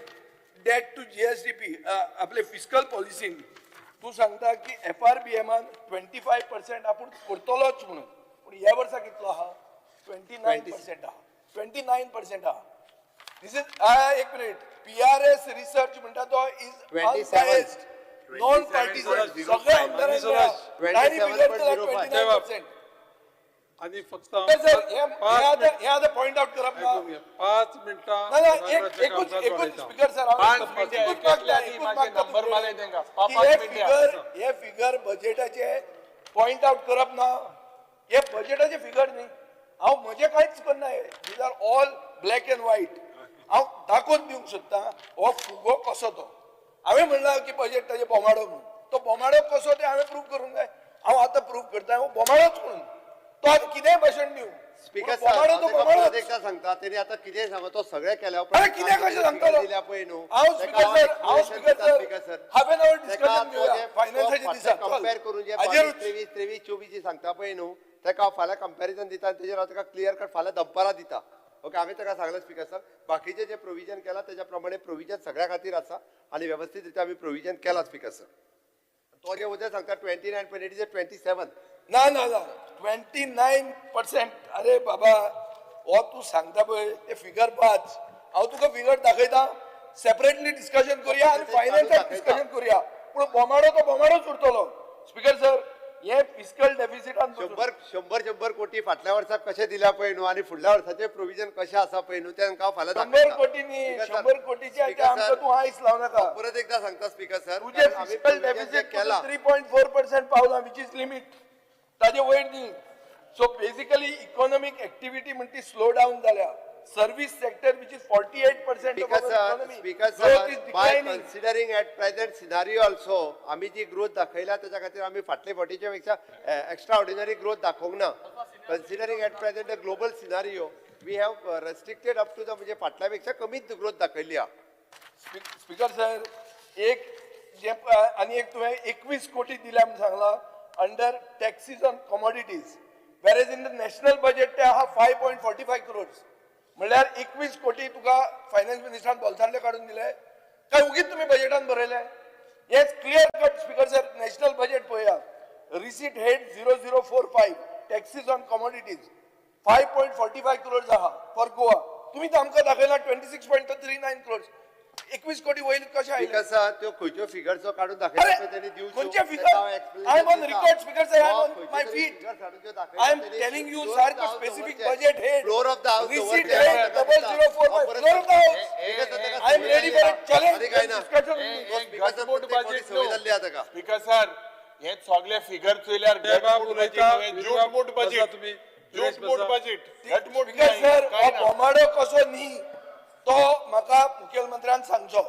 Speaker 2: डेट टू जीएसडीपी आपले फिस्कल पॉलिसीन तूं सांगता की एफआरबीएमान 25% आपूण करतलोच म्हणून, पूण ह्या वर्सा कितलो आहा? 29% आहा. 29% आहा. This is एक मिनिट. पीआरएस रिसर्च म्हणटा तो is unbiased, non partisan. सगळ्या आमदारांक 29%.
Speaker 5: आनी फक्त
Speaker 2: हे आतां पॉयंट आवट करप ना.
Speaker 5: 5 मिनटां.
Speaker 2: एकूच स्पीकर सर, हे फिगर बजेटाचे पॉयंट आवट करप ना. हे बजेटाचे फिगर न्ही. हांव म्हजें कांयच करना. These are all black and white. हांव दाखोवन दिवंक सोदता हो फुगो कसो तो. हांवें म्हणलां की बजेट ताजें बोमाडो म्हणून. तो बोमाडो कसो तें हांवें प्रूव करूंक जाय. हांव आतां प्रूव करता हो बोमाडोच म्हणून. तो आतां कितेंय भाशण दिवं,
Speaker 1: स्पीकर सर, एकदा सांगता तेणी आतां कितेंय सांगो, तो सगळें केल्या
Speaker 2: उपरांत कितें कशें सांगतलो? हांव स्पीकर सर, हांव speaker sir, half an hour discussion घेवया फायनान्साच्या दिसा.
Speaker 1: कंपेर करून जे 23 23 24 सांगता पळय न्हू, ताका हांव फाल्यां कंपॅरिजन दिता आनी तेजेर हांव ताका क्लियर कट फाल्यां दनपारां दिता. ओके, हांवें ताका सांगलें स्पीकर सर, बाकीचें जें प्रोविजन केलां तेज्या प्रमाणे प्रोविजन सगळ्या खातीर आसा आनी वेवस्थीत रित्या आमी प्रोविजन केलां स्पीकर सर. तो जे उद्या सांगता 29.8 27.
Speaker 2: ना ना ना, 29%. अरे बाबा, हो तूं सांगता पळय ते फिगर वाच. हांव तुका फिगर दाखयता. सेपरेटली डिस्कशन करुया आनी फायनान्साक डिस्कशन करुया, पूण बोमाडो तो बोमाडोच उरतलो. स्पीकर सर, हे फिस्कल डेफिसिटान
Speaker 1: 100 100 कोटी फाटल्या वर्साक कशें दिल्या पळय न्हू आनी फुडल्या वर्साचें प्रोविजन कशें आसा पळय न्हू तें हांव फाल्यां
Speaker 2: 100 कोटी न्ही, 100 कोटीचे आमकां तूं आयस लावं नाका.
Speaker 1: परत एकदां सांगता स्पीकर सर,
Speaker 2: तुजें फिस्कल डेफिसीट 3.4% पावलां, which is limit, ताजे वयर न्ही. सो बेसिकली इकॉनॉमिक एक्टिविटी म्हणटी स्लो डावन जाल्या. Service sector which is 48% of our economy,
Speaker 1: speaker sir, by considering at present scenario also, आमी जी ग्रोथ दाखयला तेच्या खातीर आमी फाटले फावटीच्या पेक्षा एक्स्ट्रा ऑर्डिनरी ग्रोथ दाखोवंक ना. Considering at present the global scenario, We have restricted up to the म्हणजे फाटल्या पेक्षा कमीच ग्रोथ दाखयल्ली आहा.
Speaker 2: स्पीकर सर, एक जे आनी एक तुवें 21 कोटी दिल्या म्हूण सांगला under taxes on commodities, whereas in the national budget ते आहा 5.45 क्रोर्स. म्हणल्यार 21 कोटी तुका फायनान्स मिनिस्टरान बोल्सांतले काडून दिले काय उगीच तुमी बजेटान बरयले? Yes, clear cut, speaker sir. National budget पळया, receipt head 0045, taxes on commodities, 5.45 crores आहा फॉर गोवा. तुमी तर आमकां दाखयला 26.39 क्रोर्स. 21 कोटी वयर कशें आयले?
Speaker 1: स्पीकर सर, त्यो खंयच्यो फिगर्सो काडून दाखयता पळय तेणी दिवच्यो.
Speaker 2: खंयचे figure? I am on record, speaker sir. I am on my feet. I am telling you सारको specific budget head,
Speaker 1: floor of the house,
Speaker 2: receipt head 0045, floor of the house. I am ready for a challenge discussion.
Speaker 3: घटमूट budget
Speaker 1: सवय जाल्ली आहा ताका.
Speaker 3: Speaker sir, हे सगळे figure चोयल्यार
Speaker 5: जयबाब
Speaker 3: घटमूट budget
Speaker 5: उलयता,
Speaker 3: न्हय, झूटमूट
Speaker 5: बसा
Speaker 3: बजेट.
Speaker 5: तुमी.
Speaker 3: झूटमूट
Speaker 5: बसा.
Speaker 3: बजेट, घटमूट
Speaker 2: स्पीकर
Speaker 3: नाही,
Speaker 2: सर,
Speaker 3: काय
Speaker 2: हो
Speaker 3: ना.
Speaker 2: बोमाडो कसो न्ही तो म्हाका मुखेलमंत्र्यान सांगचो.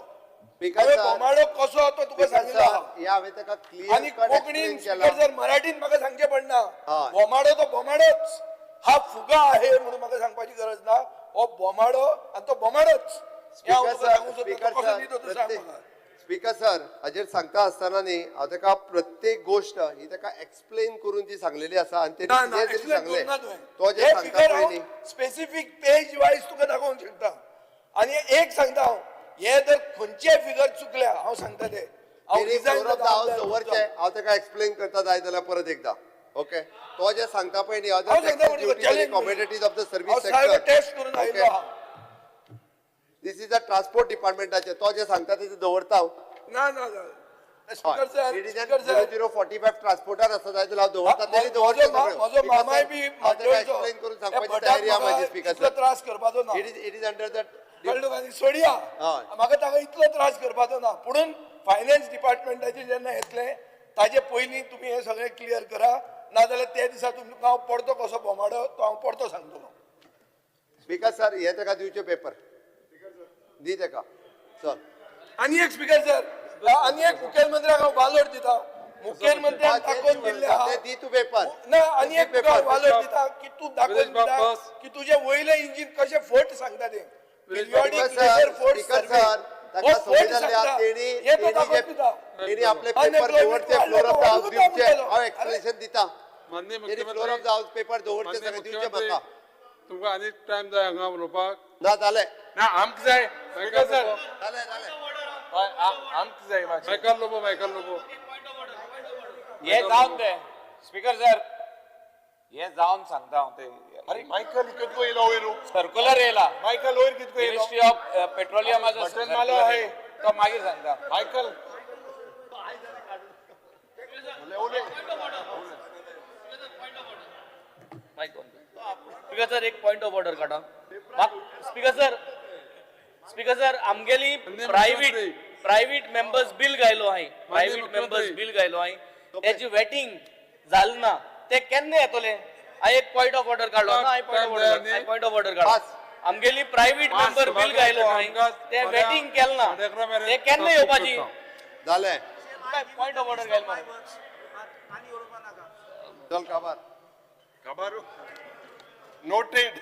Speaker 1: स्पीकर
Speaker 2: हांवें
Speaker 1: सर,
Speaker 2: बोमाडो कसो तो तुका
Speaker 1: स्पीकर
Speaker 2: सांगिल्लो
Speaker 1: सर,
Speaker 2: आहा.
Speaker 1: हे हांवें ताका क्लियर
Speaker 2: आनी
Speaker 1: कट
Speaker 2: कोंकणीन
Speaker 1: एक्सप्लेन केला.
Speaker 2: स्पीकर सर, मराठीन म्हाका सांगचें पडना.
Speaker 1: हय.
Speaker 2: बोमाडो तो बोमाडोच, हा फुगा आहे म्हणून म्हाका सांगपाची गरज ना. हो बोमाडो आनी तो बोमाडोच हें हांव
Speaker 1: स्पीकर
Speaker 2: तुका
Speaker 1: सर,
Speaker 2: सांगूंक सोदता.
Speaker 1: स्पीकर
Speaker 2: तो कसो
Speaker 1: सर,
Speaker 2: न्ही तो तूं सांग म्हाका.
Speaker 1: स्पीकर सर, हाजेर सांगता आसतना न्ही हांव ताका प्रत्येक गोश्ट ही ताका एक्सप्लेन करून ती सांगलेली आसा आनी
Speaker 2: ना
Speaker 1: तेणी
Speaker 2: ना,
Speaker 1: कितें तरी
Speaker 2: एक्सप्लेन
Speaker 1: सांगलें
Speaker 2: करूंक ना तुवें.
Speaker 1: तो जें
Speaker 2: हे
Speaker 1: सांगता
Speaker 2: फिगर
Speaker 1: पळय
Speaker 2: हांव
Speaker 1: न्ही
Speaker 2: स्पेसिफीक पेज वायज तुका दाखोवंक शकता. आनी एक सांगता हांव, हे जर खंयचेय फिगर चुकल्या, हांव सांगता ते हांव
Speaker 1: तेणी
Speaker 2: resign
Speaker 1: floor of the
Speaker 2: जाता
Speaker 1: हावस
Speaker 2: आमदार.
Speaker 1: दवरचें. हांव ताका एक्सप्लेन करता जाय जाल्यार परत एकदां. ओके, तो जें सांगता पळय न्ही
Speaker 2: हांव सांगता म्हणजे challenge
Speaker 1: commodities of the
Speaker 2: हांव
Speaker 1: सर्वीस
Speaker 2: सारको
Speaker 1: सेक्टर,
Speaker 2: टेस्ट करून आयिल्लो आहा.
Speaker 1: This is a transport डिपार्टमेंटाचें. तो जें सांगता तें दवरता हांव.
Speaker 2: ना ना ना, speaker sir,
Speaker 1: it is
Speaker 2: speaker sir,
Speaker 1: 0045 ट्रान्सपोर्टार आसा जाय जाल्यार हांव दवरता, तेणी
Speaker 2: म्हजो
Speaker 1: दवरचें सगळ्यो.
Speaker 2: म्हजो मामाय बी
Speaker 1: हांव ताका एक्सप्लेन करून सांगपाची तयारी आहा म्हाजी. स्पीकर
Speaker 2: इतलो
Speaker 1: सर,
Speaker 2: त्रास करपाचो ना.
Speaker 1: It is under the
Speaker 2: कळ्ळें तुका? आनी सोडया,
Speaker 1: हय.
Speaker 2: म्हाका ताका इतलो त्रास करपाचो ना. पुणून फायनान्स डिपार्टमेंटाचें जेन्ना येतलें ताजे पयलीं तुमी हें सगळें क्लियर करा, नाजाल्यार त्या दिसा तुमकां हांव परतो कसो बोमाडो तो हांव परतो सांगतलो.
Speaker 1: स्पीकर सर, हे ताका दिवचे पेपर दी ताका चल.
Speaker 2: आनी एक स्पीकर सर, आनी एक मुखेलमंत्र्याक हांव वालोर दिता. मुखेलमंत्र्यान दाखोवन दिल्लें आहा.
Speaker 1: ते दी तूं पेपर.
Speaker 2: ना, आनी एक तुका
Speaker 1: पेपर.
Speaker 2: वालोर दिता की तूं दाखोवन
Speaker 5: विरेश बाब,
Speaker 2: दिता
Speaker 5: बस.
Speaker 2: की तुजें वयलें इंजीन कशें फट सांगता तें.
Speaker 5: विरेश बाब,
Speaker 2: Periodic
Speaker 1: speaker sir,
Speaker 2: labour force
Speaker 1: speaker
Speaker 2: survey.
Speaker 1: Sir,
Speaker 2: हो
Speaker 1: ताका सवय
Speaker 2: फट
Speaker 1: जाल्ली आहा.
Speaker 2: सांगता.
Speaker 1: तेणी
Speaker 2: हें तो
Speaker 1: तेणी
Speaker 2: दाखोवन
Speaker 1: जे
Speaker 2: दिता.
Speaker 1: तेणी आपले पेपर
Speaker 2: Unemployment
Speaker 1: दवरचे,
Speaker 2: वाडलो
Speaker 1: फ्लोर ऑफ the
Speaker 2: तो
Speaker 1: हावस
Speaker 2: वाडून
Speaker 1: दिवचे.
Speaker 2: दिता.
Speaker 1: हांव एक्सप्लेनेशन दिता.
Speaker 5: माननीय
Speaker 1: तेणी फ्लोर ऑफ
Speaker 5: मुख्यमंत्री,
Speaker 1: the house paper दवरचे,
Speaker 5: माननीय
Speaker 1: सगळें दिवचे
Speaker 5: मुख्यमंत्री,
Speaker 1: म्हाका.
Speaker 5: तुमकां आनीक टायम जाय हांगा उलोवपाक?
Speaker 1: ना, जालें.
Speaker 3: ना, आमकां जाय स्पीकर सर.
Speaker 1: जालें, जालें.
Speaker 3: हय, आमकां जाय मातशें.
Speaker 5: Michael Lobo, Michael Lobo.
Speaker 8: हे जावन ते स्पीकर सर, हे जावन सांगता हांव ते.
Speaker 3: अरे मायकल कितको येयलो वयर?
Speaker 8: सर्क्युलर येयला.
Speaker 3: मायकल वयर कितको येयलो?
Speaker 8: मिनिस्ट्री ऑफ पेट्रोलियमाचो
Speaker 3: बटन मारलो आहे.
Speaker 8: तो मागीर सांगता.
Speaker 3: मायकल
Speaker 4: स्पीकर सर, एक पॉयंट ऑफ ऑर्डर काडा. स्पीकर सर, स्पीकर सर, आमगेली
Speaker 5: माननीय
Speaker 4: प्रायव्हेट
Speaker 5: मुख्यमंत्री.
Speaker 4: प्रायव्हेट मेंबर्स बिल घायलो हांवें, प्रायव्हेट
Speaker 5: मुख्यमंत्री.
Speaker 4: मेंबर्स बिल घायलो हांवें, तेची वेटिंग जाल ना, ते केन्ना येतले? हांवें एक पॉयंट ऑफ ऑर्डर काडलो ना, हांवें पॉयंट ऑफ ऑर्डर, हांवें पॉयंट ऑफ ऑर्डर काडलो.
Speaker 1: पास.
Speaker 4: आमगेली प्रायव्हेट मेंबर बिल घायलो हांवें, ते वेटिंग केल ना, ते केन्ना येवपाची?
Speaker 1: जालें.
Speaker 4: पॉयंट ऑफ ऑर्डर घायल मरे.
Speaker 1: चल काबार.
Speaker 3: खबर नोटेड.